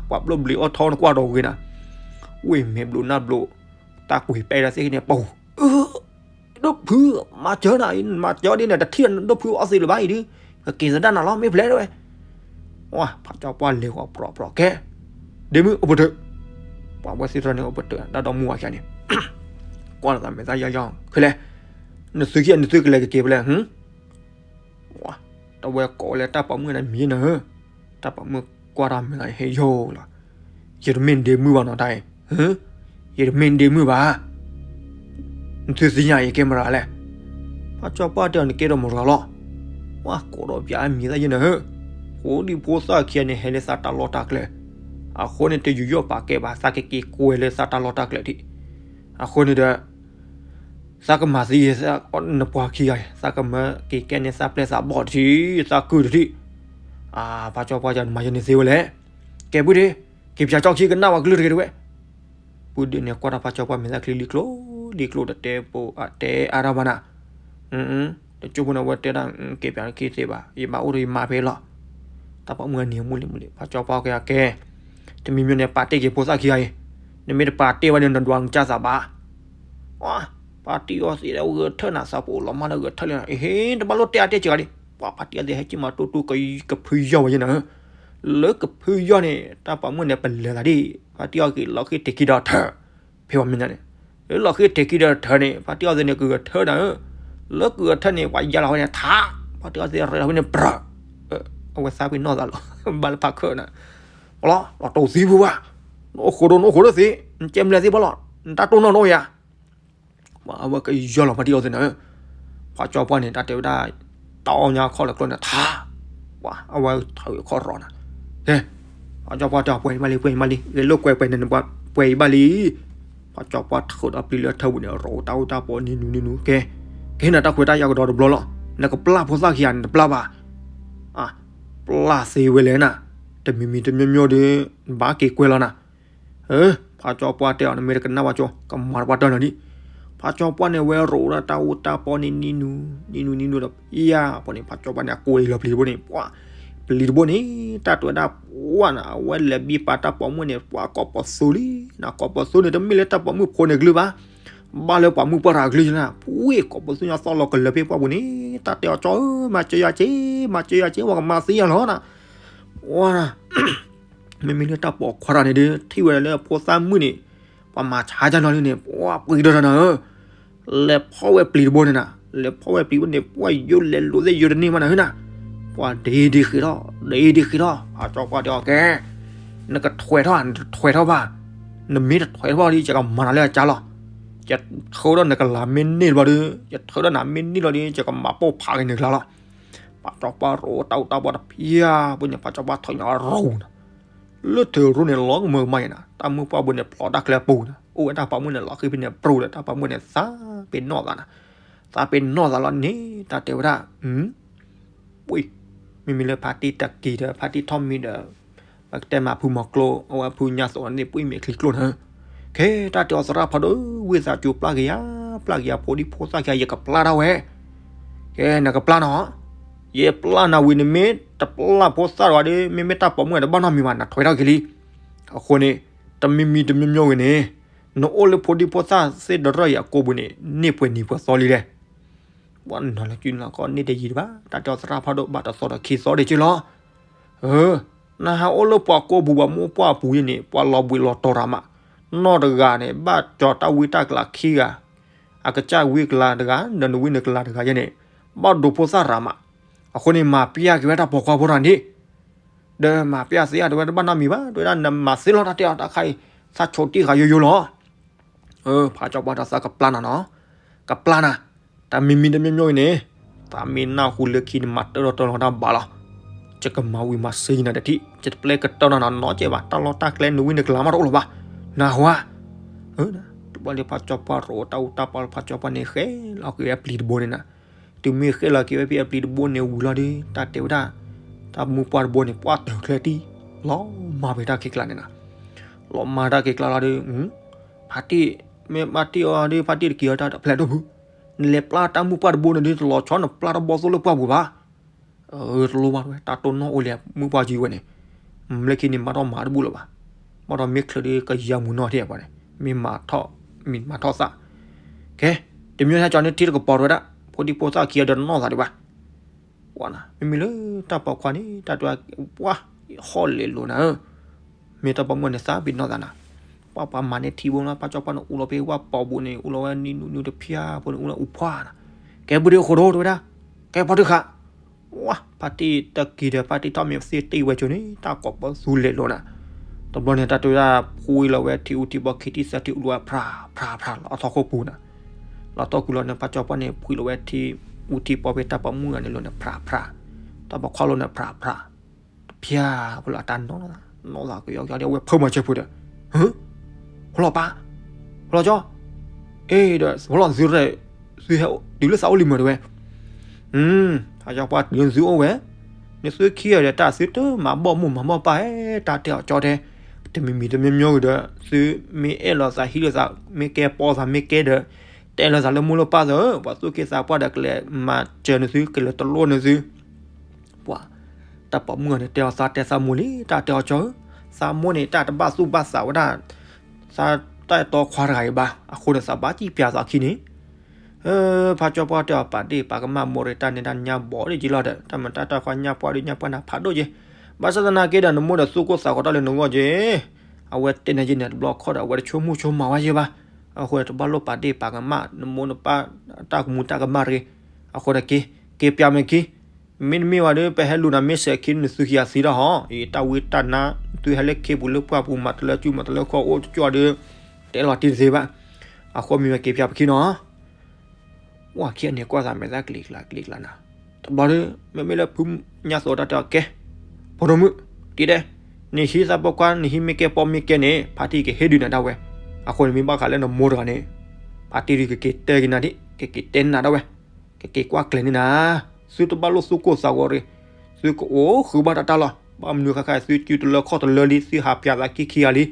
ပှၤဘျီဘျီအီထီနကွၢ်ဒီးဂ့ၤနၤ, ဝ့ၢ်မဲာ်ဘျုးနၢ်ဘျုး, တၢ်ကွံာ်ပာ်ဒၣ်သ့ၣ်ဂ့ၤန့ၣ်ပူၤ ဒိၣ်ဖု, မၤစၢၤနၤ, မၤစၢၤဒ်န့ၣ် တထံၣ်ဒိၣ်ဖုအီသံးလၢၤဘၣ်အံၤဒုး, ကက့ၤသဒၣ်နၤလီၤ မ့ၢ်ဖျဲးတဝဲ, ဝါ ဖးကၠီပှၢ်လဲၤဃီၤပြီပြီကဲ, ဒ့မုၣ်အိၣ်ပတုာ်, ပှၤဝဲသ့ၣ်တဖၣ်န့ၣ်အိၣ်ပတုာ် တၢ်ဒီမါဝၤခံဂၤန့ၣ်, ကွၢ်လီၤသးမဲာ်သၣ်ယီယီ, ခဲလဲၣ်, နသုခံဂၤ နသုကလဲၤကက့ၤဖဲလဲၣ်, ဝါ, တဝဲကိးဝဲလၢတၢ်ပိာ်မုၣ်န့ၣ်မံၤနၤဧၢ, တၢ်ပိာ်မုၣ်ကွၢ်တၢ်မဲာ်သၣ်ဟဲယိာ်လီၤ, ယတမ့ၢ်ဒ့မုၣ်ဘၣ်နီၤတၢ်အံၤ, ယတမ့ၢ်ဒ့မုၣ်ဘၣ်, နသုသ့ၣ်ညါအံၤကဲမတၤလဲၣ်, ဖးကၠီပှၢ်တဲအီၤနကဲဒီးမတၤလီၤ, ဝါ ကိးဒီးပၠးအမံၤသၣ်ယဲနၤဧၢ, ဖိဒံဖိသၣ်ခံဂၤန့ၣ် ဟဲလၢသးတၢ်လီၢ်တၢ်ကျဲ, အဃိန့ၣ်တယူးယီၣ်ပာ်ကဲဘၣ် သးကက့ၤကွဲလၢသးတၢ်လီၢ်တၢ်ကျဲဒံး, အဃိန့ၣ်ဒီး သးကမၤသံ နပှၤခံဂၤအံၤ သးကမၢက့ၤကဲန့ၢ်သးပျဲၢ်သးဘီၣ်တထံၣ်, အါ ဖးကၠီပှၢ်ယၤနမၤယဲန့ၣ်သ့ဝဲလဲၣ်, ကဲပုၢ်ဒ့, က့ၤပၠးကၠီခံကနၣ်ဝဲကလုၢ်တဂ့ၤတဝဲ, ပုၢ်ဒ့န့ၣ်ကွၢ်တၢ်ဖးကၠီပှၢ်မဲာ်သၣ်ချံလံကျိ လံကျိတတဲပူၤ အတဲအါထီၣ်ဘၣ်နၤ, တကၠိဖိန့ၣ်ဝဲတဲဒၣ် က့ၤပၠးနခံသ့ဘၣ် ယမါအိၣ်ဒီးယမါဖဲလီၤ, တၢ်ပိာ်မုၣ်ဂၤန့ၣ်မုၢ်လံမုၢ်လံ ဖးကၠီပှၢ်ကဲကဲ, တမံၤမံၤန့ၣ် ပာ်တ့ၢ်က့ၤဖိသၣ်ခံဂၤအံၤ, နမ့ၢ်တပာ်တ့ၢ်ဝဲန့ၣ် နဒွးနကစၢ်သးဘၣ်, ပှၤ ဖါတံၢ်အီသံးဒီးဂဲၤထၢၣ်နၤ သးပအိၣ်လီၤမၢ်ဒီးဂဲၤထၢၣ်လံ, အဟ့ တဘၣ်လိၣ်တဲအါတဲစှၤဒံး, ပှၤဖါတံၢ်အီသံးဟဲက့ၤမၤတူတူကဖုယီၢ်ဝဲယဲနၤဧၢ, လၢကဖုယီၢ်န့ၣ် တၢ်ပိာ်မုၣ်န့ၣ် ပလဲၤသးဒ် ဖါတံၢ်အီသံးလီၤဃံထံးခံဒီးထၢၣ်, ဖဲဝဲမ့ၢ်ညါန့ၣ်, လၢလီၤဃံထံးခံဒီးထၢၣ်န့ၣ် ဖါတံၢ်အီသံးန့ၣ် ကဂဲၤထၢၣ်နၤဧၢ, လၢကဂဲၤထၢၣ်န့ၣ် ပှၤယါလီၤဝဲန့ၣ် ထး, ဖါတံၢ်အီသံးရဲၣ်လီၤဝဲန့ၣ် ပြၢၢ်, အဝဲသးပ့ၤနီၣ်သးလီၤ, ဘၣ်လၢဖးခၢၣ်နၤ, လီၤ လီၤတိၢ်သံပူၤဘၣ်, နအိၣ်ဃိဒိၣ် နအိၣ်ဃိဒိၣ်သ့, နကဲမလဲၣ်သ့ဘၣ်လီၤ, နတၢ်တိၢ်နီၣ်နအိၣ်ယၤ ပှၤအဝဲကယီၢ်လီၤဖါတံၢ်အီသံးနၤဧၢ, ဖးကၠီပှၢ်န့ၣ် တၢ်တဲဝဲဒၣ် တၢ်အီၣ်ညါခီၣ်လၢကျိန့ၣ် ထး, ပှၤအဝဲထုးခီၣ်ရီနၤ, ကဲ, ဖးကၠီပှၢ်တဲအီၤ ပှဲၤအံၤဘၣ်လံ ပှဲၤအံၤဘၣ်လံ ဂဲၤလိာ်ကွဲးပှဲၤန့ၣ် ပှဲၤအံၤဘၣ်လံ, ဖးကၠီပှၢ်ထုးဒီးပျံၤလၢထၢပူၤန့ၣ် ရိတၢ်အိၣ်တၢ်ပီနံၤနူနံၤနူ ကဲ, ကဟ့ၣ်နၤတၢ်ခွဲးတၢ်ယာ်ကဒီးတဘျီလီၤ, နကပျၢ်ဖိသၣ်ခံဂၤန့ၣ် နတပျၢ်ဘၣ်, ပျၢ်သ့ဝဲလဲၣ်နၤ တမံၤမံၤတမံၤမံၤဒီး ဘၣ်က့ၤကွဲလီၤနၤ. ဖးကၠီပှၢ်တဲအီၤ နမ့ၢ်တကနၣ်ဘၣ်ကၠီ ကမၤတပှၢ်တၢၢ်နၤဒံး. ဖးကၠီပှၢ်န့ၣ် ဝဲရိးဒၣ်တၢ်အူတၢ်ပီန့ၣ် နံၤနူၤ နံၤနူၤ နံၤနူၤဒီး ဖဲအပူၤန့ၣ် ဖးကၠီပှၢ်န့ၣ် အကိးလီၤပျံၤတဘိန့ၣ် ပှၤ ပျံၤတဘိန့ၣ် တၢ်တဲဝဲဒၣ် ပှၤနၤ အဝဲလဲၤဘံပာ်တၢ်ပိာ်မုၣ်န့ၣ် ပှၤကိးပသူလံနၤ ကိးပသူန့ၣ် တမ့ၢ်လၢတၢ်ပိာ်မုၣ်ဖိန့ၣ်ကလုၢ်ဘၣ် ဘၣ်လၢပှၤမုၢ်ပှၢ်တဂၤကလုၢ်နၤ ပှၤကိးပသူညါသီၣ်လီၤကလၢၤဖဲပှၢ်ပူၤန့ၣ် တၢ်တဲအီၤကၠီဧၢ မၤစၢၤယၤက့ၤ မၤစၢၤယၤက့ၤ ပှၤကမၤသံယၤလီၤနၤ ပှၤနၤ မ့မ့ၢ်လၢတၢ်ပိာ်ခွါတဂၤန့ၣ်ဒီး ထံၣ်ဝဲဒၣ်လၢဖိသၣ်မုၣ်န့ၣ် ပှၤမၤဆါကၢ်နီၤလံန့ၣ် ပှၤပှ့ၤဒီးတၢ်နၤဧၢ လဲၤဖီၣ်ဝဲပျံၤတဘိန့ၣ်နၤ လဲၤဖီၣ်ဝဲပျံၤဘိန့ၣ် ပှၤယိၤလဲၤလိာ်သ့ၣ်ယိၤတန့ၢ်မးနၤဧၢနၤ ပှၤဒ့ဒ့ဃ့ထီၣ် ဒ့ဒ့ဃ့ထီၣ် ဖးကၠီပှၢ်တဲအီၤကဲ နကထွဲထီၣ် နတထွဲထီၣ်ဘၣ် နမ့ၢ်တထွဲထီၣ်ဒီး ယကမၤနၤလၢအကၢ်လီၤ ယထုးထီၣ်နကလၤမ့ၢ်န့ၢ်တဘျီဒီး ယထုးထီၣ်နၤမ့ၢ်န့ၢ်လီၤဒီး ယကမၤပိၢ်ဖးက့ၤနကလၤလီၤ ဖးကၠီပှၢ်ရိးတၢ်အူတၢ်ပီတဖၣ် ပှၤန့ၣ် ဖးကၠီပှၢ်ထီၣ်ညါရိးနၤ လၢထၢၣ်ရိးန့ၣ် လီၤကမၢကမၣ်ယဲနၤ တၢ်မုၢ်ပှၢ်ဘိန့ၣ် ဖျိးတၢ်ကျဲပူၤနၤ အိၣ်ဝဲတၢ်ပိာ်မုၣ်န့ၣ် လီၤဃံဖဲန့ၣ်ပြူၤဒီး တၢ်ပိာ်မုၣ်န့ၣ် သးပ့ၤနီၣ်သးနၤ သးပ့ၤနီၣ်သးလီၤန့ၣ် တၢ်တဲဝဲဒၣ် ပှၤ မ့မ့ၢ်လၢဖါတံၢ်တက့ၤဒီး ဖါတံၢ်ထီၣ်မံဒီး ပကတဲမၤဖုမၤကျိ အဝဲဖုညါသိးန့ၣ် ပှၤမ့ၢ်ချံကျိနၤ ကဲတၢ်တဲအီၤသရၣ်ဖးဒိၣ် ဝံသးစူၤပျၢ်က့ၤယၤ ပျၢ်က့ၤယၤဖိဒံဖိသၣ်က့ၤ ယကပျၢ်ဒၣ်ဝဲ ကဲနကပျၢ်နီၤ ယပျၢ်နၤဝံၤန့ၣ်မ့ၢ်တပျၢ်ဖိသၣ်တဂၤဒီး မ့မ့ၢ်တၢ်ပိာ်မုၣ်တဘၣ်နီတမံၤဘၣ် နထွဲထီၣ်က့ၤလံ အဃိန့ၣ် တမံၤမံၤတမံၤမံၤဂ့ၤန့ၣ် နအိၣ်လၢဖိဒံဖိသၣ်သ့ၣ်တရၢၢ်အံၤအကိာ်ပူၤန့ၣ် န့ၢ်ပှဲၤနံၤပှဲၤသီလံလဲၣ် ပှၤနီၤလၢကၠူနၤကီၢ်န့ၢ်တယံၤတဘၣ် တၢ်တဲအီၤသရၣ်ဖးဒိၣ် ဘၣ်တသီဒီးခံသီဒံးက့လီၤ နဟးအိၣ်လၢပှၤကိာ်ပူၤ ပှၤမိၢ်ပှၢ်ပူၤယဲန့ၣ် ပှၤလီၤဘှံးလီၤတီၤရၤမး နီၢ်တဂၤန့ၣ် ဘၣ်ကၠီၤတၢ်ဝံတၢ်ကလၤခံဂၤ အကစၢ်ဝံကလၤတဂၤ ဒီးနဝံနကလၤတဂၤယဲန့ၣ် ဘၣ်ဒိဖိသၣ်ရၤမး အဃိန့ၣ် မၤပျၢ်က့ၤဝဲတၢ်ပိာ်ခွါဖိတဂၤန့ၣ် ဒီးမၤပျၢ်သ့အတဲဝဲတဘၣ်နီတမံၤဘၣ် တဲဝဲဒၣ်နမၤသ့လီၤ တၢ်တဲအီၤတၢ်ခါအံၤ သးဆိးတံၢ်ဃာ်ယိယိလီၤ ဖးကၠီပှၢ်ဒီးသးကပျၢ်နၤနီၤ ကပျၢ်နၤ တၢ်မံၤမံၤတမံၤမံၤအံၤန့ၣ် သးမ့ၢ်နၢ်ဟူလၢခံန့ၣ် မၤတၢထီၣ်တၢလီၤတၢ်ဘၣ်လီၤ ယကမၤဝံၤမၤစ့ၢ်ကီးနၤတထံၣ် ယတပျဲကတၢထီၣ်နၤနီတစဲးဘၣ် တၢ်လီၢ်တၢ်ကျဲနဝံနကလၤမးတအိၣ်လၢၤဘၣ် နၢ်ဟူဧါ တဘျီလၢဖးကၠီပှၢ်ရိးတၢ်အူတၢ်ပီလၢဖးကၠီပှၢ်န့ၣ် ဃဲလီၤက့ၤဝဲပျံၤတဘိန့ၣ်နၤ တုၤမ့ၢ်ဃဲလီၤက့ၤဝဲဖဲအပျံၤတဘိန့ၣ်ဝံၤလီၤဒီး တၢ်တဲဝဲဒၣ် တၢ်မုၢ်ပှၢ်တဘိန့ၣ် ပှၢ်တၢၢ်ချၢတံၢ် လီၤမၢ်ဖဲတၢ်ခံကျါန့ၣ်နၤ လီၤမၢ်တၢ်ခံကျါလီၤဒီး ဖါတံၢ် မ့ၢ်ဖါတံၢ်အီၤဒီး ဖါတံၢ်တက့ၤအီၤတၢ်တဖျဲးဒိၣ်ဖု နလဲၤပျၢ်တၢ်မုၢ်ပှၢ်တဘိန့ၣ်ဒီး တလီၤဆီနပျၢ်တၢ်ဘီသိၣ်လၢပှၢ်ပူၤဘၣ် တလိၣ်ဘၣ်ဝဲ တၢ်တိၢ်နီၣ်အိၣ်လံ မုၢ်ပှၢ်ကံဝဲန့ၣ် မ့ၢ်လၢခံန့ၣ် မၤထီၣ်မၤတဘူၣ်လၢၤဘၣ် ဘၣ်ဒီးမ့ၢ်ချၢးဒီးကယၤမုာ်နီၢ်ထဲပှၤန့ၣ် မ့ၢ်မၤထီၣ် မ့ၢ်မၤထီၣ်သး ကဲ တမံၤဟဲကၠီန့ၣ်ထံတကပီၤတဝဲဒၣ် ဖိဒံဖိသၣ်ခံဂၤဒီးနီၢ်သးဒံးဘၣ် ပှၤနၤ မ့မ့ၢ်လၢတၢ်ပိာ်ခွါန့ၣ် တၢ်တဲဝဲ ပှၤ ဟီၣ်လဲၤလိာ်နၤဧၢ မ့ၢ်တၢ်ပိာ်မုၣ်န့ၣ် သးပ့ၤနီၣ်သးနၤ ပှၤပှၤမၤန့ၢ်ထံဘိလီၤ ဖးကၠီပှၢ်န့ၣ် အူလီၤဖဲဝၣ်ပိာ်ပူၤန့ၣ် အူလီၤဝဲနံၤနူနူတဖၠါဖိန့ၣ် အူလီၤအူဖှၣ်နၤ ကဲပူၤဒ့အိၣ်ဃိးဒိတဝဲဒၣ် ကဲဖီတံၢ်ဃာ် ဝါ ဖါတံၢ်တက့ၤဒီး ဖါတံၢ်ထီၣ်မံသ့ၣ်တံၢ်ဝဲကၠိန့ၣ် တၢ်ကိးပသူလဲၤလိာ်နၤ တဘျီန့ၣ် တၢ်တဲဝဲဒၣ် ဖှံလီၤဝဲထံအူထံဘီခံထံၣ်သၢထံၣ် အူလီၤဝဲဖြးဖြးဖြးလီၤအထီၣ်ခိၣ်ပူၤနၤ လီၤထီၣ်ခိၣ်လီၤန့ၣ် ဖးကၠီပှၢ်န့ၣ် ဖှံလီၤဝဲထံအူထံဘီဖဲတၢ်ပိာ်မုၣ်ဂၤန့ၣ်လိၤန့ၣ် ဖြးဖြး တၢ်ပိာ်ခွါလိၤန့ၣ် ဖြးဖြး တဖၠါဖိလီၤတၢ်နီၢ် နီၢ်သးကယီကယီဒီး အဝဲဖၢမၤစၢၤဖိဒီး ဟၢ ဖိလီၤပၢ် ဖိလီၤကၠီ အ့ဒီး ဖိလီၤသုရဲၣ် သုဟဲတုၤလၢသးအိၣ်လံမုာ်တဝဲ ဖးကၠီပှၢ်တုၤလၢသုအိၣ်ဝဲ နသုခံဂၤဒီးတၢ်သုတမၤဘီၣ်မိၢ်မၤဘီၣ်ပၢ်ဧၢ တၢ်တဲအီၤကၠီတဲ တမံၤမံၤတမံၤမံၤဂ့ၤဒီး သုမ့ၢ်အဲၣ်လီၤသးဟံးလီၤသး မ့ၢ်ကဲပီသး မ့ၢ်ကဲဒီး တဲလီၤသးလၢမိၢ်လၢပၢ်သၢ ပှၤသူၣ်က့သးပှၢ်ဒီး ကလဲၤမၤစၢၤနသု ကလဲၤတလိၣ်နသု ပှၤ တၢ်ပိာ်မုၣ်ဂၤန့ၣ်တဲအီၤသးတဲသးမိၢ်လံ တၢ်တဲအီၤကၠီဧၢ သးမိၢ်န့ၣ် တၢ်တဘၣ်သူၣ်ဘၣ်သးဝဲဒၣ် သးတၢ်အဲၣ်တီခွါတဂၤအံၤဘၣ် အဃိန့ၣ် သးဘၣ်စံၣ်ပၠးသးခံန့ၣ် ဖးကၠီပှၢ်တဲအီၤပာ်ဒ့ၣ်ပာ်ကမၣ်မိၢ်ရ့တၢ်န့ၢ်တၢ်ညါဘီဒ်က့လီၤဒီး တၢ်မတၤတၢ်ခွါညါပှၢ်ဒုးညါပှၢ်နၤဖးဒိၣ်က့ ဘၣ်ဆၣ်သနာ်က့ဒီး နမိၢ်ဒီးသူၣ်ကိၢ်သးဂီၤတၢ်လၢနဂီၢ်က့ အဝဲတဲန့ၣ်က့န့ၣ် တဘျီခီၣ်ဒီး အဝဲတဆိကမိၣ်ဆိကမးဝဲယဲဘၣ် အဃိတဘၣ်လိၣ်ပာ်ဒ့ၣ်ပာ်ကမၣ် နမိၢ်နပၢ်တၢ်ကမူၤတၢ်ကမၣ်တဂ့ၤ အဃိန့ၣ်က့ က့ၤပၠးမဲာ်ခံ မ့တမ့ၢ်ဝဲဒီး ပဟဲလူၤနၤမ့ၢ်စဲးခံ နသုခံဂၤသံတၢ်ဟီ အံၤ တၢ်ဝံတၢ်နါ သုဟဲလၢခ့ပူၤလၢပှၢ်ပူၤ မၤတလၢကၠူ မၤတလၢခီၣ်အိၣ်ကၠီဒီး တဲလီၤတံၢ်တသ့ဘၣ် အဃိမ့ၢ်ဝဲက့ၤပၠးပခံနီၤ ဝဲခံဂၤန့ၣ်ကွၢ်သးမဲာ်သၣ်ကလံၤကျါကလံၤကျါနၤ တဘျီဒီး မ့မ့ၢ်လၢဖုညါသိးတၢ်တဲအီၤကဲ ဖိဒိၣ်မုၣ် က့ၤဒဲး နဟံးသးပိာ်ခွါ နဟံးမ့ၢ်ကဲပီမ့ၢ်ကဲန့ၣ် ဖါတံၢ်ကဟ့ၣ်ဒုးနၤဒၣ်ဝဲ အဃိန့ၣ်မ့ၢ်ဘၣ်ဃးလၢနမိၢ်တဂၤန့ၣ် ဖါတံၢ်ဒုးကက့ၤတဲက့ၤနၤဒ် ကက့ၤတဲနၤဒၣ်ဝဲ ကက့ၤကွၢ်ကျဲၤန့ၢ်နၤ သုတဘၣ်လိၣ်သူၣ်ကိၢ်သးဂီၤတဂ့ၤ သုကအိၣ်ဃုာ်ဘၣ်တၢ်တၢ်လီၤ ဘၣ်မနုၤဃၣ်ဃၣ် သုစုတလၢခီၣ်တလၢလံ သုဟးပၠးသးခံခံဂၤလံ,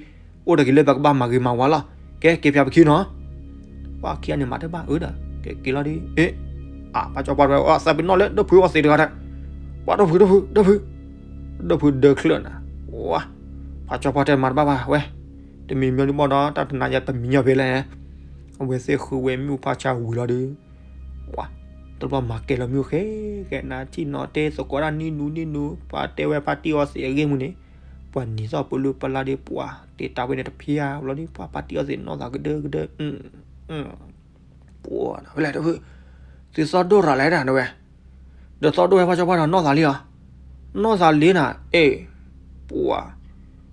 အိၣ်တက့ၤလၢပကဘၣ်မၤဂ့ၤမၤဝါလီၤ. ကဲ က့ၤပၠးပခံနီၤ. ပှၤခံဂၤန့ၣ်မၤတဘၣ်အၢဒီး က့ၤက့ၤလီၤဒ်အ့ၣ်, အဖါကၠီပှၢ်တဝဲ သးပ့ၤနီၣ်လၢဒိၣ်ဖုအီသံးတဂၤဒီး, ပှၤဒိၣ်ဖု ဒိၣ်ဖု ဒိၣ်ဖု, ဒိၣ်ဖုဒၢချၢၣ်နၤ, ဝါ, ဖါကၠီပှၢ်တဲမၤတဘၣ်ဘၣ်ဝဲ, တမံၤမံၤဒ်ဘၣ်ဒီး တၢ်တနါယါတမံၤညီဖဲလဲၣ်, အဝဲသ့ၣ်ဃုဝဲမ့ၣ်အူဖါဆါဝံၤလီၤဒီး ဝါ, တဘျီမၤကဲလီၤမ့ၣ်အူဃဲဃဲ နၤထံၣ်နီၤတဲသကိးဒၣ်နံၣ်နူနံၣ်နူ, ပှၤတဲဝဲဖါတံၢ်အီသံးအဂ့ၢ်မုၢ်န့ၣ်, ပှၤနံၤသီၣ်ပလူပလၢ်ဒီး ပှၤတ့တၢ်ဝဲန့ၣ်တဖံဧါ, ဘျီဒီး ပှၤဖါတံၢ်အီသံးနီၢ်သးကဒၢကဒၢ, ပှၤဝဲလဲၣ်တဖု, သုသီၣ်ဒိၣ်ရၤလဲၣ်ဒၣ်နဝဲ, ဒီးသီၣ်ဒိၣ်ဝဲဖါကၠီပှၢ်ဒီးနီၢ်သးလံဧါ, နီၢ်သးလံနၤ, အ့ၣ်, ပှၤ,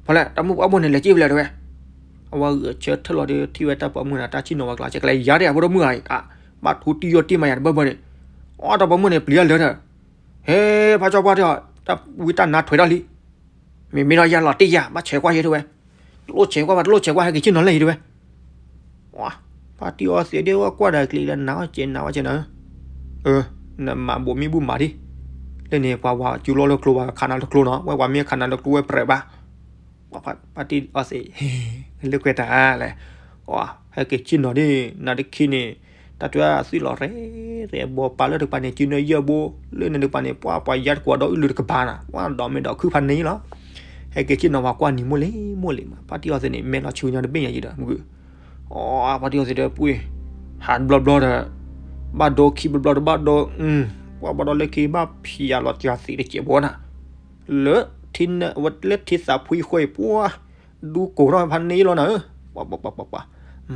ဖဲလဲၣ် တၢ်မုၣ်ပှၢ်ဘိန့ၣ် လဲၤစံၣ်ဖဲလဲၣ်တဝဲ, အဝဲဂုာ်ဆၢထၢၣ်လီၤဒီး ထံၣ်ဝဲတၢ်ပိာ်မုၣ်နၤ တၢ်ဆံၣ်နီၤဝဲကျါ ကလဲၤယါဒၣ်အဖိဒိၣ်မုၣ်ဧါ, ဘၣ်ထူတံၢ်ယိာ်တံၢ်မးယၤတဘၢဘၢန့ၣ်, အီၣ်တၢ်ပိာ်မုၣ်န့ၣ် ပျံၤအလၢာ်ဒီး, ဟဲ, ဖါကၠီပှၢ်တဲအီၤ တၢ်ဝံတၢ်နါထွဲးထီၣ်လံ, မ့မ့ၢ်ဒီးယၤလီၤတ့ၢ်ယၤ ဘၣ်ဆဲးကွၢ်ယဲတဝဲ, တလိၣ်ဆဲးကွၢ်ဘၣ် တလိၣ်ဆဲးကွၢ် ဟဲက့ၤဆ့ၣ်နီၤလၢယတဝဲ, ဝါ, ဖါတံၢ်အီသံးဒ့ဝဲကွၢ်ဒီးကျံးလၢနၤအီၣ်ကဲးနၤဝဲကဲးနၤ, နမၤဘိးမံဘူၣ်မၤဒံး, လၢန့ၣ် ပှၤဝၤကၠူလီၤလၢကျိဘၣ် ခးနၤလၢကျိနီၤ ဝဲပှၤမ့ၢ်ခးနၤလၢကျိဝဲပြဲးဘၣ် ဖါတံၢ်အီသံး, လၢကွဲးတၢ်လဲၣ်, ဟဲက့ၤဆ့ၣ်နီၤဒ် နၤတခံန့ၣ်, တၢ်တၢ်အသွံၣ်လီၤရဲၣ်ရဲၣ် ဘီပာ်လၢတကပၤန့ၣ် စုနၢယဲၢ်ဘိ, လၢန့ၣ်တကပၤန့ၣ် ပှၤပှၤယါတကွၢ်ဒီးအုၣ်လုၢ်တကပၤနၤ ပှၤဒီးမ့ၢ်ဒီးခုဖးန့ၣ်လီၤ, ဟဲက့ၤဆ့ၣ်နီၤပှၤကွၢ်နံၤမိၢ်လံၤမိၢ်လံၤမး ဖါတံၢ်အီသံးန့ၣ် မဲာ်လီၤဆူညါတဘ့ၣ်ညါယံၤဒီး မုၢ်ဂုၢ် အီ ဖါတံၢ်အီသံးဒီးပှ့ၤ, ဟးတဘျီဘျီဒီး, ဘၣ်ဒိခံဘျီဘျီဒီးဘၣ်ဒိ, ပှၤဘၣ်ဒိလၢခံဘၣ်ဖံးယၤလီၤတံၢ်သံးတစဲးဘိနၤ, လၢ, လၢထံသးဖှံဃီအံၤပှၤ, ဒူကိးထီၣ်ဖးန့ၣ်လီၤနၤဧၢ, ပှၤပှၤပှၤပှၤပှၤ,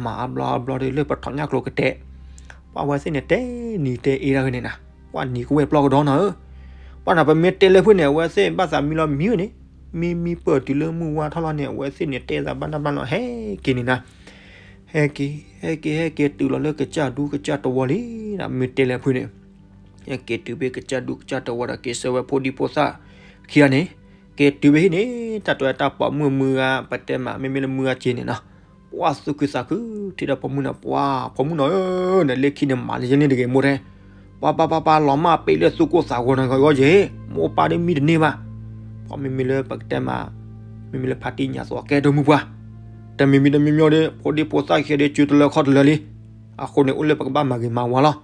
မၤအဘျီအဘျီဒီးလၢပထီၣ်ညၣ်ကျိၤကတဲာ်, ပှၤဝဲသ့ၣ်န့ၣ်တဲနံၤတဲအ့ဒၣ်ဝဲန့ၣ်နၤ, ပှၤနံၤကဝဲၢ်ပျီကဒီနၤဧၢ, ပှၤနၤပမ့ၢ်တဲလၢဖုၣ်န့ၣ် အဝဲသ့ၣ်ဘၣ်သးမံလီၤမံန့ၣ်, မံမံပၢၢ်တုၤလၢမုၢ်ဝါထီၣ်လီၤန့ၣ် အဝဲသ့ၣ်န့ၣ်တဲသးဘၣ်တၢ်ဘၣ်လီၤ ဟဲက့ၤန့ၣ်နၤ ဟဲက့ၤ, ဟဲက့ၤ ဟဲက့ၤတုၤလီၤလၢကစၢ်ဒူကစၢ်တဝီလံ, မ့ၢ်တဲလၢဖုၣ်န့ၣ်, ဟဲက့ၤတုၤဖဲကစၢ်ဒူကစၢ်တဝီဒီးက့ၤဆှၢဝဲဖိဒံဖိသၣ်ခံဂၤန့ၣ်, က့ၤတုၤဖဲဟံၣ်န့ၣ် တၢ်တဲတၢ်ပိာ်မုၣ်မုၢ်ဂၤ ပတဲမး မ့မ့ၢ်လၢမုၢ်ဂၤက့ၤန့ၣ်နီၤ, ပှၤသူၣ်ခုသးခု ထံၣ်ဒီးပိာ်မုၣ်န့ၣ် ပှၤပိာ်မုၣ်နီၤဧၢ, နလၢခံန့ၣ်မၤလၢယဲန့ၣ်တဂ့ၤမိၢ်ထဲ ပှၤပှၤပှၤပှၤလီၤမၢ်ပ့ၤလၢသူၣ်ကိၢ်သးဂီၤန့ၣ်ဂီၤယဲ, မိၢ်ပၢ်ဒ်မံတန့ၢ်ဘၣ်, ပှၤမ့မ့ၢ်လၢပကတဲမး, မ့မ့ၢ်လၢဖါတံၢ်ညါသိးကဲဒိၣ်မုၢ်ပှၢ်, တမံၤမံၤတမံၤမံၤဒီး ဖိဒံဖိသၣ်ခံဂၤဒီး စုတလၢခီၣ်တလၢလံ, အဃိန့ၣ် အိၣ်လၢပကဘၣ်မၤဂ့ၤမၤဝါလီၤ,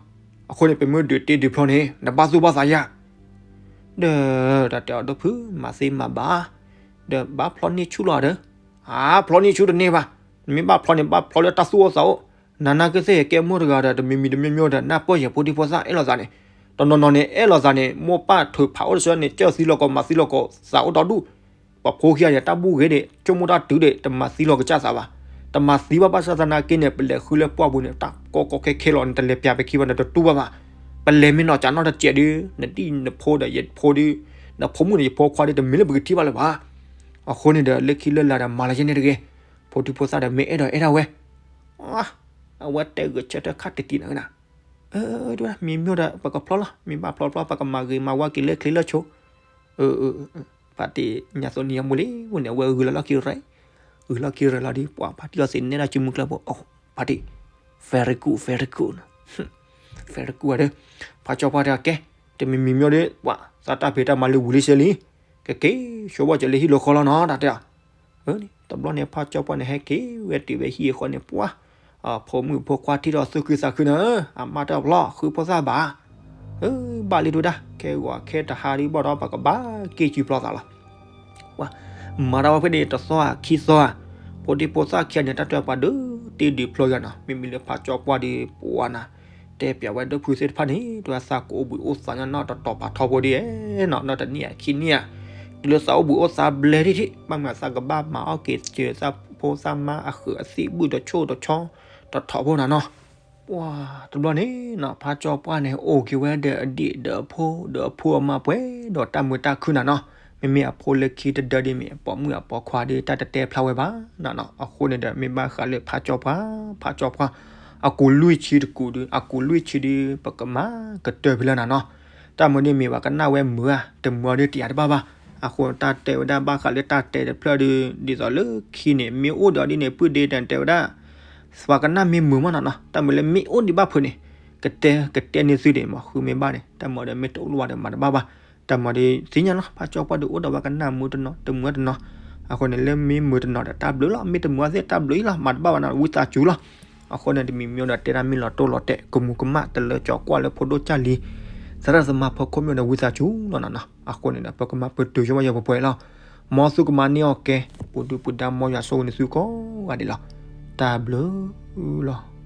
အဃိန့ၣ် ပမ့ၢ်ဒုးတ့ဒုးဖျီန့ၣ် နဘၣ်သူၣ်ဘၣ်သးယၤ, ဒီးတၢ်တဲအီၤဒိၣ်ဖုၣ် မၤသ့မၤဘၣ်, ဒီးဘၣ်ဖျီန့ၢ်ဆူၣ်လီၤဒီး, အါဖျီန့ၢ်ဆူၣ်တန့ၢ်ဘၣ်, နမ့ၢ်ဘၣ်ဖျီန့ၣ် ဘၣ်ဖျီလၢတၢ်သူၣ်အိၣ်သးအိၣ်, နနာ်က့သ့ၣ်ကဲမိၢ်တဂၤဒီး တမံၤမံၤတမံၤမံၤဒီး နၢ်ပၢၢ်ယဲဖိဒံဖိသၣ်အဲၣ်လိာ်သးန့ၣ်, တနီၤနီၤန့ၣ် အဲၣ်လိာ်သးန့ၣ် မိၢ်ပၢ်ထုးဖးအိၣ်တဆၢန့ၣ် ကၢၢ်သံလီၤကီး မၤသံလီၤကီး သးအိၣ်ဒီဒူၣ်, ပှၤဖိခံဂၤန့ၣ် တၢ်ဘူၣ်ဂ့ၤဒံး ဆိကမိၣ်တၢ်တုၤဒံး တမၤသံလီၤကစၢ်သးဘၣ်, တမၤသံဘၣ်ဘၣ်ဆၣ်သနာ်က့န့ၣ် ပလဲၤဃုလၢပှၢ်ပူၤန့ၣ် တၢ်ကီကီခဲခဲလီၤန့ၣ် တလဲၤပၠးပခံဘၣ်န့ၣ် တတူၢ်ဘၣ်ဘၣ်, ပလဲၤမ့ၢ်နီၢ်ကၠးနီၢ်တစဲးဒုး နဒံၣ်နဖိဒီးယဖိဒုး, နဖိမုၣ်ဒီးယဖိခွါဒုး တမ့ၢ်လၢပကထံၣ်ဘၣ်လၢၤဘၣ်, အဃိန့ၣ်ဒီး လၢခံလၢလာ်ဒီးမၤလၢယဲန့ၣ်တဂ့ၤ, ဖိဒံဖိသၣ်ဒီးမ့ၢ်အဲၣ်ဒိးအဲၣ်ဒၣ်ဝဲ, အဝဲတဲဂဲၤဆၢထၢၣ်ခါတံၢ်တံၢ်နၤ, မ့ၢ်မ့ၢ်ဒီး ပကဖျီလီၤ မ့ၢ်ဘၣ်ဖျီဖျီ ပကမၤဂ့ၤမၤဝါက့ၤလၢချ့လၢဆိ ဖါတံၢ်ညါသိးနံၤအမိၢ်လံၤန့ၣ် အဝဲဂုာ်လီၤလီၢ်ခံရဲၣ်, ဂုာ်လီၢ်ခံရဲၣ်လီၤဒီး ပှၤဖါတံၢ်အီသံးနဲဒၣ်စုမုၢ်ကျၢၢ်ဖိ ဖါတံၢ်, very good, very good, very good ဒီး ဖါကၠီပှၢ်တဲကဲ, တမံၤမံၤမ့ၢ်ဒီး ပှၤသးတၢ်ဖံးတၢ်မၤလၢဝံၤလံစဲလံ, ကက့ၤဆိဘီၣ်စၢၤလၢဟံၣ်လၢဃီလီၤနီၤ တၢ်တဲအီၤ တဘျီန့ၣ် ဖါကၠီပှၢ်န့ၣ် ဟဲက့ၤဝဲတုၤဝဲဟံၣ်အဃီန့ၣ် ပှၤ, ဖိမုၣ်ဖိခွါထံၣ်ဒီးသူၣ်ခုသးခုန့ၣ်, အမါတၢ်ဖျီ ဃုဖိသၣ်ဘၣ်, ဘၣ်လံဒိဒၣ် ခဲဂီၤခဲတဟါဒံးဘၣ်ဒီး ပကဘၣ်က့ၤစုဖျီသးလီၤ. မၤတၢ်ဝဲဖဲန့ၣ် တသီဧါ ခံသီဧါ, ဖိဒံဖိသၣ်ခံဂၤန့ၣ် တၢ်တဲပှၤဒုးတ့ဒုးဖျီယၤနီၤ, မ့မ့ၢ်လၢဖါကၠီပှၢ်ဒီးပှၤနၤ, တဲပၠးဝဲဒၣ်ဖုသ့ၣ်တဖၣ်န့ၣ် တဝဲသးကအိၣ်ဘှံးအိၣ်သါညါနီၢ်တတီၤပာ်ထီဘိဒ်နီၤ, နီၢ်တနံၣ်ဧါခံနံၣ်ဧါ, တုၤလၢသးအိၣ်ဘှံးအိၣ်သါဘျဲၣ်ထံၣ်ထံၣ် ဘၣ်မနုၤသးကဘၣ်မၤအီၣ်က့ၤစၢၤသးဖိသးမါ အဃုာ်အသံၣ်ဘုၣ်တဆီၣ်တဆီ တထီဘိနၤနီၤ. ပှၤတဘျီန့ၣ်နီၤ ဖါကၠီပှၢ်န့ၣ် အိၣ်က့ၤဝဲဒီးအဒံၣ်ဒီးအဖိ ဒီးအဖိအမါပှဲၤဒီးတၢ်မုာ်တၢ်ခုၣ်နၤနီၤ, မ့မ့ၢ်အဖိလၢခံတဒၢဒ်မ့ၢ် အပိာ်မုၣ်အပိာ်ခွါဒီး တၢ်တတဲဖျါဝဲဘၣ်နၤနီၤ, အဃိန့ၣ်ဒီး မ့ၢ်ဘၣ်ဃးလၢဖါကၠီပှၢ်, ဖါကၠီပှၢ်, အကူးလွံၢ်ဆံတကူးဒီး အကူးလွံၢ်ဆံဒီး ပကမၤကတၢၢ်ဖဲလၢနၤနီၤ, တၢ်မုာ်ဒ်မ့ၢ်ပှၤကနၣ်ဝဲမုာ်ဧါ တမုာ်အီၤဒ်တယာ်တဘၣ်ဘၣ်, အဃိတၢ်တဲဝဲဒၣ်ဘၣ်ဃးလၢတၢ်တဲတဖျၢၣ်ဒီး ဒ်သိးလၢခံန့ၣ် မ့ၢ်အိၣ်ဒီးအီၤဒ်န့ၣ် ပုၢ်ဒ့တၢ်တဲဝဲဒၣ် ပှၤကနၣ်မ့ၢ်မုာ်မးနီၤနီၤ, တၢ်မုာ်လၢမ့ၢ်အိၣ်ဒံးဘၣ်ဖုးန့ၣ် ကတဲ ကတဲန့ၢ်သုဒံးမး ဃုမ့ၢ်ဘၣ်န့ၣ် တၢ်မုာ်ဒီးမ့ၢ်တအိၣ်လၢၤဘၣ်ဒီးမၤတဘၣ်ဘၣ်, တၢ်မၤဒီးသ့ၣ်ညါလီၤ ပှၤကၠီပှၤဒုးအိၣ်ဒီးဝဲကနၣ်မုာ်တနီၤ တမုာ်တနီၤ, အဃိန့ၣ် လၢမ့ၢ်မုာ်တနီၤဒီးတၢ်ဘျုးလီၤ မ့ၢ်တမုာ်သ့ၣ်တၢ်ဘျုးအံၤလီၤ မၤတဘၣ်ဘၣ်နီၤ ဝံသးစူၤလီၤ. အဃိန့ၣ် တမံၤမံၤဒီးတဲတၢ်မ့ၢ်လီၤတိၢ်လီၤတဲာ် ကမူၤကမၣ်တလၢကၠီၤကွၢ်လၢဖိဒိၣ်ကၢ်လံၤ သရၣ်သမါဖီခိၣ်မ့ၢ်ဒီးဝံသးစူၤလီၤနီၤနီၤ အဃိန့ၣ်ဒီး ပကမၤပတုာ်ဆိဝဲယပှဲၤပှဲၤလီၤ. မ်သုကမၤန့ၢ်အီၣ်ကဲ ပူၤဒုပူၤဒါ မ်ယွၤဆိၣ်ဂ့ၤန့ၢ်သုကိးဂၤဒဲးလီၤ. တၢ်ဘျုးလီၤ.